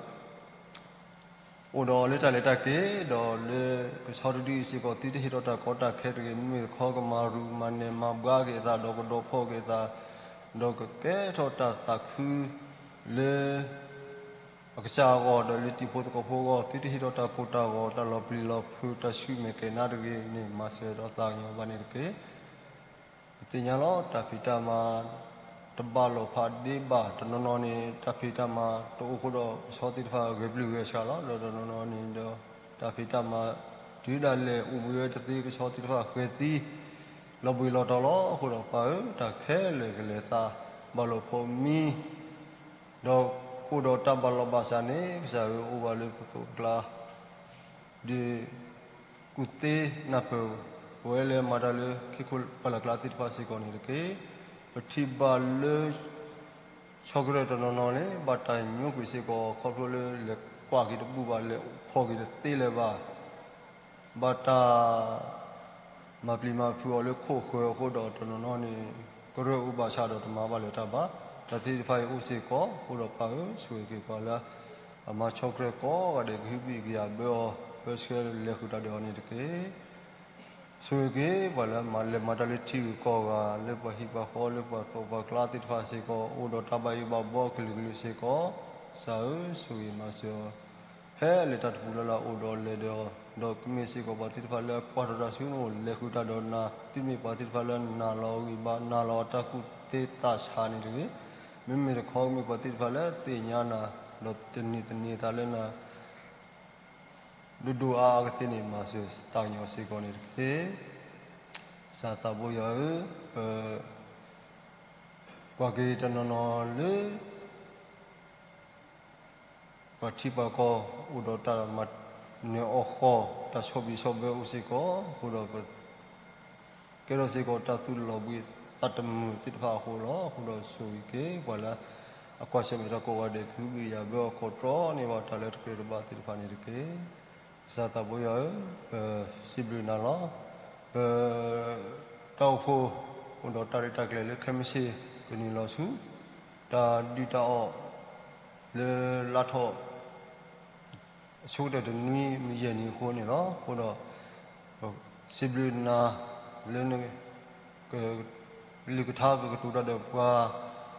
အိၣ်ဒီးအီၤလၢတၢ်လဲၤတၢ်က့ၤ ဒီးလၢကဆီတဒုအံၤစ့ၢ်ကီး သုတဟ့ၣ်ထီၣ်တၢ်ကီတၢ်ခဲတဂ့ၤ, မ့မ့ၢ်တခီကမၤရူၢ်မၤနဲၣ်မၤဘှါက့ၤအသး ဒီးကဒီးဖီၣ်က့ၤအသး ဒီးကကဲထီၣ်တၢ်သးခုလၢ အကစၢ်အဂီၢ် ဒီးလၢတံၤဖိသကိးဖိအဂီၢ် သုတဟ့ၣ်ထီၣ်တၢ်ကိၢ်တၢ်ဂီၤ တၢ်လီၤပျံၤလီၤဖုး တၢ်ဆူၣ်မဲာ်ကဲၤနါတဂ့ၤန့ၣ် မၤစၢၤဒီးသးကညီၤဘၣ်န့ၣ်တက့ၢ်. ပသ့ၣ်ညါလီၤ တၢ်ဖံးတၢ်မၤ တဘၣ်လိာ်ဖးဒ့ဘၣ်, တနီၤနီၤန့ၣ် တၢ်ဖံးတၢ်မၤတအိၣ်အဃိဒီး ကဆီသ့ၣ်တဖၣ်ဂဲၤပျုၢ်ဂဲၤဆှးလီၤ. ဒီးတနီၤနီၤန့ၣ်ဒီး တၢ်ဖံးတၢ်မၤ တုၤဒၣ်လဲာ်အိၣ်ဘှံးဝဲတသ့ ကဆီသ့ၣ်တဖၣ်ဃဲၤသံ လီၤဘှံးလီၤတီၤလီၤ. အဃိဒီးပၢ်ဧၢ, တၢ်ခဲလၢာ်ကလဲၤသး ဘၣ်လိာ်ဖိးမံ ဒီးကအိၣ်ဒီးတၢ်ဘၣ်လိာ်ဘၣ်စးန့ၣ် ကစၢ်ဧၢ အိၣ်ဘၣ်လၢပသိးကျါ ဒီးကူၣ်သ့နၢ်ပၢၢ် ပဝဲလၢမၤတၢ်လၢခ့ကိပှၢ်လၢ်ကျါသ့ၣ်တဖၣ်စ့ၢ်ကီးန့ၣ်တက့ၢ်. ပထံၣ်ဘၣ်လၢ ဆီကရၢၢ်တနီၤနီၤန့ၣ် ဘၣ်တၢ်ညိကွံာ်စ့ၢ်ကီး ခီဖျိလၢလဲၤကွၢ်က့ၤတဘူၣ်ဘၣ် လဲၤအိၣ်ခိးက့ၤတသ့လၢၤဘၣ် ဘၣ်တၢ် မၤပျံၤမၤဖုးအီၤလၢခိၣ်ဃၢၤအဃိဒီး တနီၤနီၤန့ၣ် ကရၢၢ်အိၣ်ဘၣ်ဆၣ်ဒီးတမၤဘၣ်လၢၤတၢ်ဘၣ်. တၢ်သ့ၣ်တဖၣ်အံၤအိၣ်စ့ၢ်ကီးအဃိဒီး ပၢ်ဧၢ ဆိၣ်ဂ့ၤက့ၤပှၤလၢ အမၤဆီၣ်ထွဲကိးဂၤဒဲး ကဟုဘံၣ်ကယာ်ဘၢအီၤ ပၢဆှၢလဲၤဃုာ်တၢ်ဒီးအီၤန့ၣ်တက့ၢ်. ဆိၣ်ဂ့ၤက့ၤပှၤလၢမၤလဲၤမၤတၢ်လၢထံဂုၤကီၢ်ဂၤ လၢပှၤဟံၣ်ပှၤဃီလၢပှၤသိးပှၤကျါသ့ၣ်တဖၣ်စ့ၢ်ကီး အိၣ်ဒီးတၢ်ဘၣ်ယိၣ်ဘၣ်ဘှီအကလုာ်ကလုာ်စ့ၢ်ကီး ကစၢ်ဧၢ ဆိၣ်ဂ့ၤမၤစၢၤအီၤ ဖဲအလဲၤတၢ်တပူၤလၢ်လၢ်အိၣ်ဒီးလဲၤဒီး ဒီးကမ့ၢ်စ့ၢ်ကီးပှၤသ့ၣ်တဖၣ်လၢကွၢ်ထီၣ်တၢ်ဆူနအိၣ် လဲၤဃုာ်တၢ်ဒီးနၤ သုမ့ၢ်ပှၤသ့ၣ်တဖၣ်လၢနၢ်လီၤဂံၢ်ဘါ နၢ်လီၤတၢ်ကူၣ်သ့သးဆးန့ၣ်တဂ့ၤ, မ့မ့ၢ်တခီကမ့ၢ်ပှၤသ့ၣ်တဖၣ်လၢသ့ၣ်ညါနၤ ဒီးသန့ၤသန့ၤသးလၢနၤ ဒိၣ်ဒိၣ်အါအါကသ့န့ၣ် မၤစၢၤသးကညီၤစ့ၢ်ကီးန့ၣ်တက့ၢ်. ကစၢ်သးဘိယွၤဧၢ, ပကွၢ်က့ၤတနီၤနီၤလၢ ပှၤထံပှၤကီၢ်အိၣ်ဒီးတၢ်မၤနၢၤအီၣ်ဃီၣ် တၢ်ဆီၣ်ဘံၣ်ဆီၣ်ဘၢအိၣ်စ့ၢ်ကီး အဃိဒီး ကဲထီၣ်စ့ၢ်ကီးတၢ်သူၣ်လီၤဘှံးသးတမုာ်သ့ၣ်တဖၣ်အဃိလီၤ. အဃိဒီးဆိၣ်ဂ့ၤက့ၤပှၤလၢ အကွၢ်ဆၢၣ်မဲာ်တၢ်ကိးဂၤဒဲး ကဟုဘံၣ်ကယာ်ဘၢအီၤခီၣ်တြီန့ၢ်ဘၣ်တၢ်လၢတကြၢးတဘၣ်သ့ၣ်တဖၣ်န့ၣ်တက့ၢ်. ကစၢ်သးဘိယွၤဧၢ, ပစံးဘျုးနၤလီၤ. ပ တၢ်အိၣ်ဖှိၣ် အိၣ်ဒီးတၢ်ရဲၣ်တၢ်ကျဲၤလၢခဲမုၢ်ဆ့ၣ် ကနုာ်လီၤဆူ တၢ်ဒုၣ်တၢ်အီၣ် လၢလါထီၣ် အဆိကတၢၢ်တနွံမုၢ်ယဲၢ်နံၤအဃိန့ၣ်လီၤ. အဃိဒီး စံးဘျုးနၤလၢ ကလုၢ်ကထါကကတိၤတၢ်ဒီးပှၤ,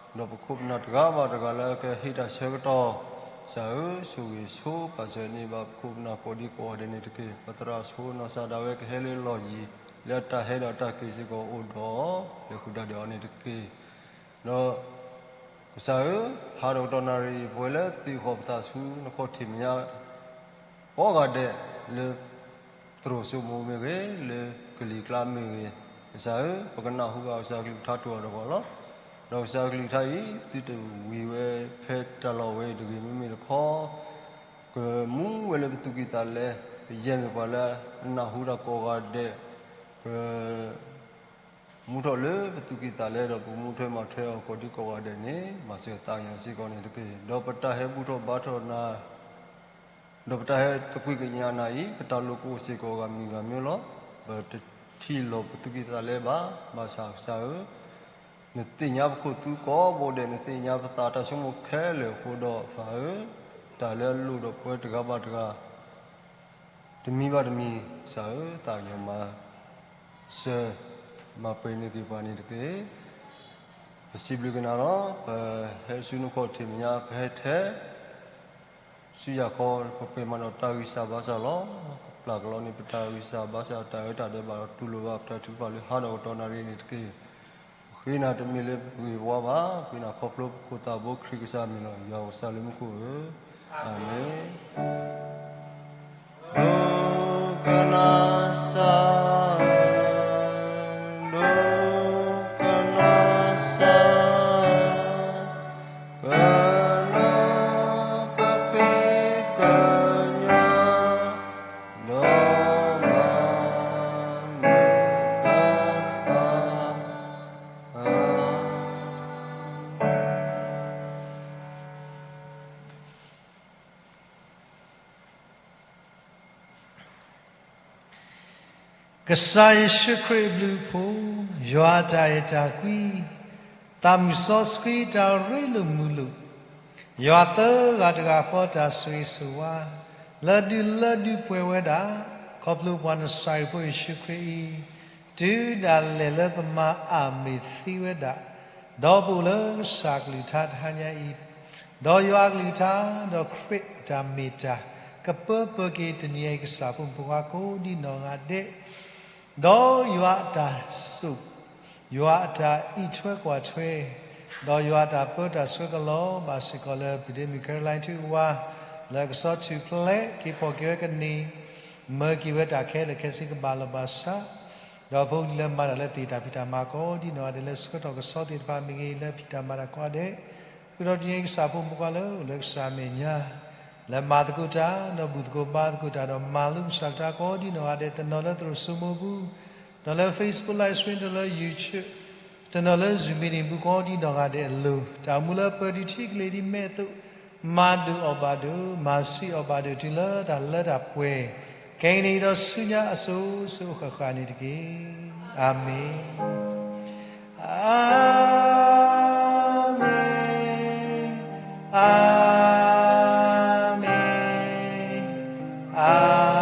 ဒီးပခိၣ်ပနၢ်တဂၤဘၣ်တဂၤလၢကဟ့ၣ်တၢ်ဆၢကတီၢ်, ကစၢ်ဧၢ, ဆိၣ်ဂ့ၤဆိပာ်စၢၤန့ၢ်ဘၣ်ပခိၣ်ပနၢ်ကိးဒံကိးဂၤဒဲးန့ၣ်တက့ၢ်. ပသရၣ်ဆိနီၢ်စၢ်ဒၣ်ဝဲကဟဲလၢလီၢ်ယံၤ လၢအတၢ်ဟဲဒီးတၢ်က့ၤစ့ၢ်ကီးအိၣ်ဒီး လဲၤဃုာ်တၢ်ဒီးအီၤန့ၣ်တက့ၢ်. ဒီးကစၢ်ဧၢ, ဟးဒီးကတီၢ်နၣ်ရံၣ် ပဝဲလၢသ့ၣ်ဃီၤပသးဆူနခီၣ်ထံးမဲာ်ညါ ကိးဂၤဒဲးလၢ သရိာ်စိမိၣ်မ့ၢ်ဂ့ၤ, လၢကလံၤကျါမ့ၢ်ဂ့ၤ, ကစၢ်ဧၢ, ပကနၢ်ဟူဘၣ်ကစၢ်ကလုၢ်ကထါတအိၣ်ဒီးပှၤလီၤ. ဒီးကစၢ်ကလုၢ်ကထါအံၤ သုတဝံၤဝဲဖဲတၢ်လီၢ်ဝဲအံၤတဂ့ၤ, မ့မ့ၢ်တခီ ကမူဝဲလၢပသူၣ်ကံၢ်သးလဲ, ပယဲၢ်မ့ၢ်ပှၤလၢအနၢ်ဟူတၢ်ကိးဂၤဒဲး, က မူထီၣ်လၢပသူၣ်ကံၢ်သးလဲဒီး ပကမူထွဲမၤထွဲအီၤကိးဒံကိးဂၤဒဲးန့ၣ် မၤစၢၤသးကညီၤစ့ၢ်ကီးန့ၣ်တက့ၢ်. ဒီးပတၢ်ဟဲဘူၣ်ထီၣ်ဘါထီၣ်နၤ, ဒီးပတၢ်ဟဲသကွံာ်ကညးနၤအံၤ ပတၢ်လိၣ်ကအိၣ်စ့ၢ်ကီးဂၤမံၤဂၤမံၤလီၤ. ပတထံၣ်လီၤပသူၣ်ကံၢ်သးလဲဘၣ်, ဘၣ်ဆၣ်ကစၢ်ဧၢ, နသ့ၣ်ညါပခိၣ်သူကိးဘိဒဲး, နသ့ၣ်ညါပသးတၢ်ဆိကမိၣ်ခဲလၢာ်အဃိဒီး ပၢ်ဧၢ, တၢ်လၢအလိၣ်ဒီးပဝဲတဂၤဘၣ်တဂၤ တမံၤဘၣ်တမံၤ, ကစၢ်ဧၢ, သးကညီၤမၤစၢၤ မၤပှဲၤန့ၢ်က့ၤပှၤန့ၣ်တက့ၢ်. ပစံးဘျုးက့ၤနၤလီၤ. ပဟဲဆူနခီၣ်ထံးမဲာ်ညါ ပဟဲထဲ ဆူယၤခီ ပပှဲၤမၤဒီးတၢ်ဂံၢ်စၢ်ဘါစၢ်လီၤ. ပပျၢ်ကလီန့ၢ်ပတၢ်ဂံၢ်စၢ်ဘါစၢ် တၢ်အၢတၢ်သီဒီး တူၢ်လိာ်ဘၣ်ပတၢ်ထုကဖၣ်လၢဟါဒီးကတီၢ်နၣ်ရံၣ်န့ၣ်တက့ၢ်. ပဃ့နၤတမ့ၢ်လၢပဂ့ၤပဝါဘၣ်, ပဃ့နၤခီဖျိပခိၣ်သးဘိခရံာ်ကစၢ်အမံၤလီၤ. ယွၤကစၢ်လၢမူခိၣ်ဧၢ, အၤမ့ၣ်. ဒိကနၣ်စၢ်, ဒိကနၣ်စၢ်, ကလၢပဃ့ကညး ဒီးမၤနၢၤပသး ကစၢ်ယ့ၣ်ၡူးခရံာ်အဘျုးအဖှိၣ်, ယွၤအတၢ်အဲၣ်တၢ်ကွံ, သးမုၢ်စီဆှံတၢ်ရ့လိာ်မုာ်လိာ်, ယွၤသၢဂၤတဂၤဃီတၢ်ဆိၣ်ဂ့ၤဆိၣ်ဝါ, လၢဒုးလၢဒုးပှဲၤဝဲဒၣ်, ခီဖျိပှၤနစၤရ့းဖိယ့ၣ်ၡူးခရံာ်အံၤ, တုၤဒၣ်လဲာ်လၢပမၤအၢၣ်မ့ၢ်သ့ဝဲဒၣ်, ဒီးပအိၣ်လၢကစၢ်ကလုၢ်ကထါတဟါညါအံၤ, ဒီးယွၤအကလုၢ်ကထါ, ဒီးခရံာ်အတၢ်မ့ၢ်တၢ်, ကပၢပၢၤက့ၤတနံၤအံၤကစၢ်ဖိမုၣ်ဖိခွါကိးဒံနီၢ်ဂၤဒဲး ဒီးယွၤအတၢ်ဆိၣ်, ယွၤအတၢ်အံးထွဲကွၢ်ထွဲ, ဒီးယွၤအတၢ်ပၢတၢ်ဆှၢကလီၤဘၣ်စ့ၢ်ကီးလၢ ပဒ့မုၣ် Caroline ထူဝါ, လၢကဆီထူၣ်ဖျဲးက့ၤဖီၣ်က့ၤဝဲကန့ၢ်, မၢက့ၤဝဲတၢ်ခဲလၢာ်ခဲဆ့ကဘၣ်လီၤဘၣ်ဆၣ်, ဒီးဖိလၢမၤတၢ်လၢသ့ၣ်တၢ်ဖံးတၢ်မၤကိးဒံနီၢ်ဂၤဒဲးလၢဆှၢထီၣ်ကဆီသ့ၣ်တဖၣ်မ့ၢ်ဂ့ၤ လၢဖံးတၢ်မၤတၢ်ကိးဂၤဒဲး, ဃုာ်ဒီးတနံၤအံၤကစၢ်ဖိမုၣ်ဖိခွါလၢအိၣ်လၢကစၢ်အမဲာ်ညါ လၢမၤသကိးတၢ်, ဒီးဘူၣ်သကိးဘါသကိးတၢ်, ဒီးမၤလိကစၢ်ကထါကိးဒံနီၢ်ဂၤဒဲး, တနီၤလၢသရိာ်စိမိၢ်ပူၤ, တနီၤလၢ Facebook Live Stream, တနီၤလၢ YouTube, တနီၤလၢ Zoom Meeting ပူၤကိးဒံနီၢ်ဂၤဒဲးအလိၤ, တၢ်အိၣ်မူလၢပၢၤဒုးထံကလ့ၤဒ်မဲာ်အသိး, မၤဒိၣ်အီၤဘၣ်ဒိၣ်, မၤဆံးအီၤဘၣ်ဒိၣ် တုၤလၢတၢ်လၢတၢ်ပှဲၤ, ခဲကနံၣ်အံၤဒီးဆူညါအစိၤစိၤအဃၣ်ဃၣ်န့ၣ်တက့ၢ်. အၤမ့ၣ်, အၤမ့ၣ်, အၤမ့ၣ်, အၤမ့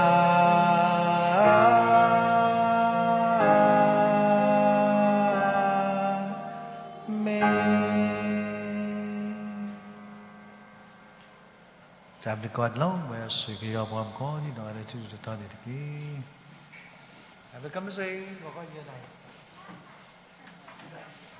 ၣ်. တၢ်ဘျုးကိးဂၤဒဲးလီၤ. မ်ယွၤဆိၣ်ဂ့ၤက့ၤပှၤမုၣ်ကိးဒံနီၢ်ဂၤဒဲး တထူၣ်တတီၤန့ၣ်တက့ၢ်. တၢ်ဘျုးကမ့ၢ်စ့ၢ်ကီးယဲၢ်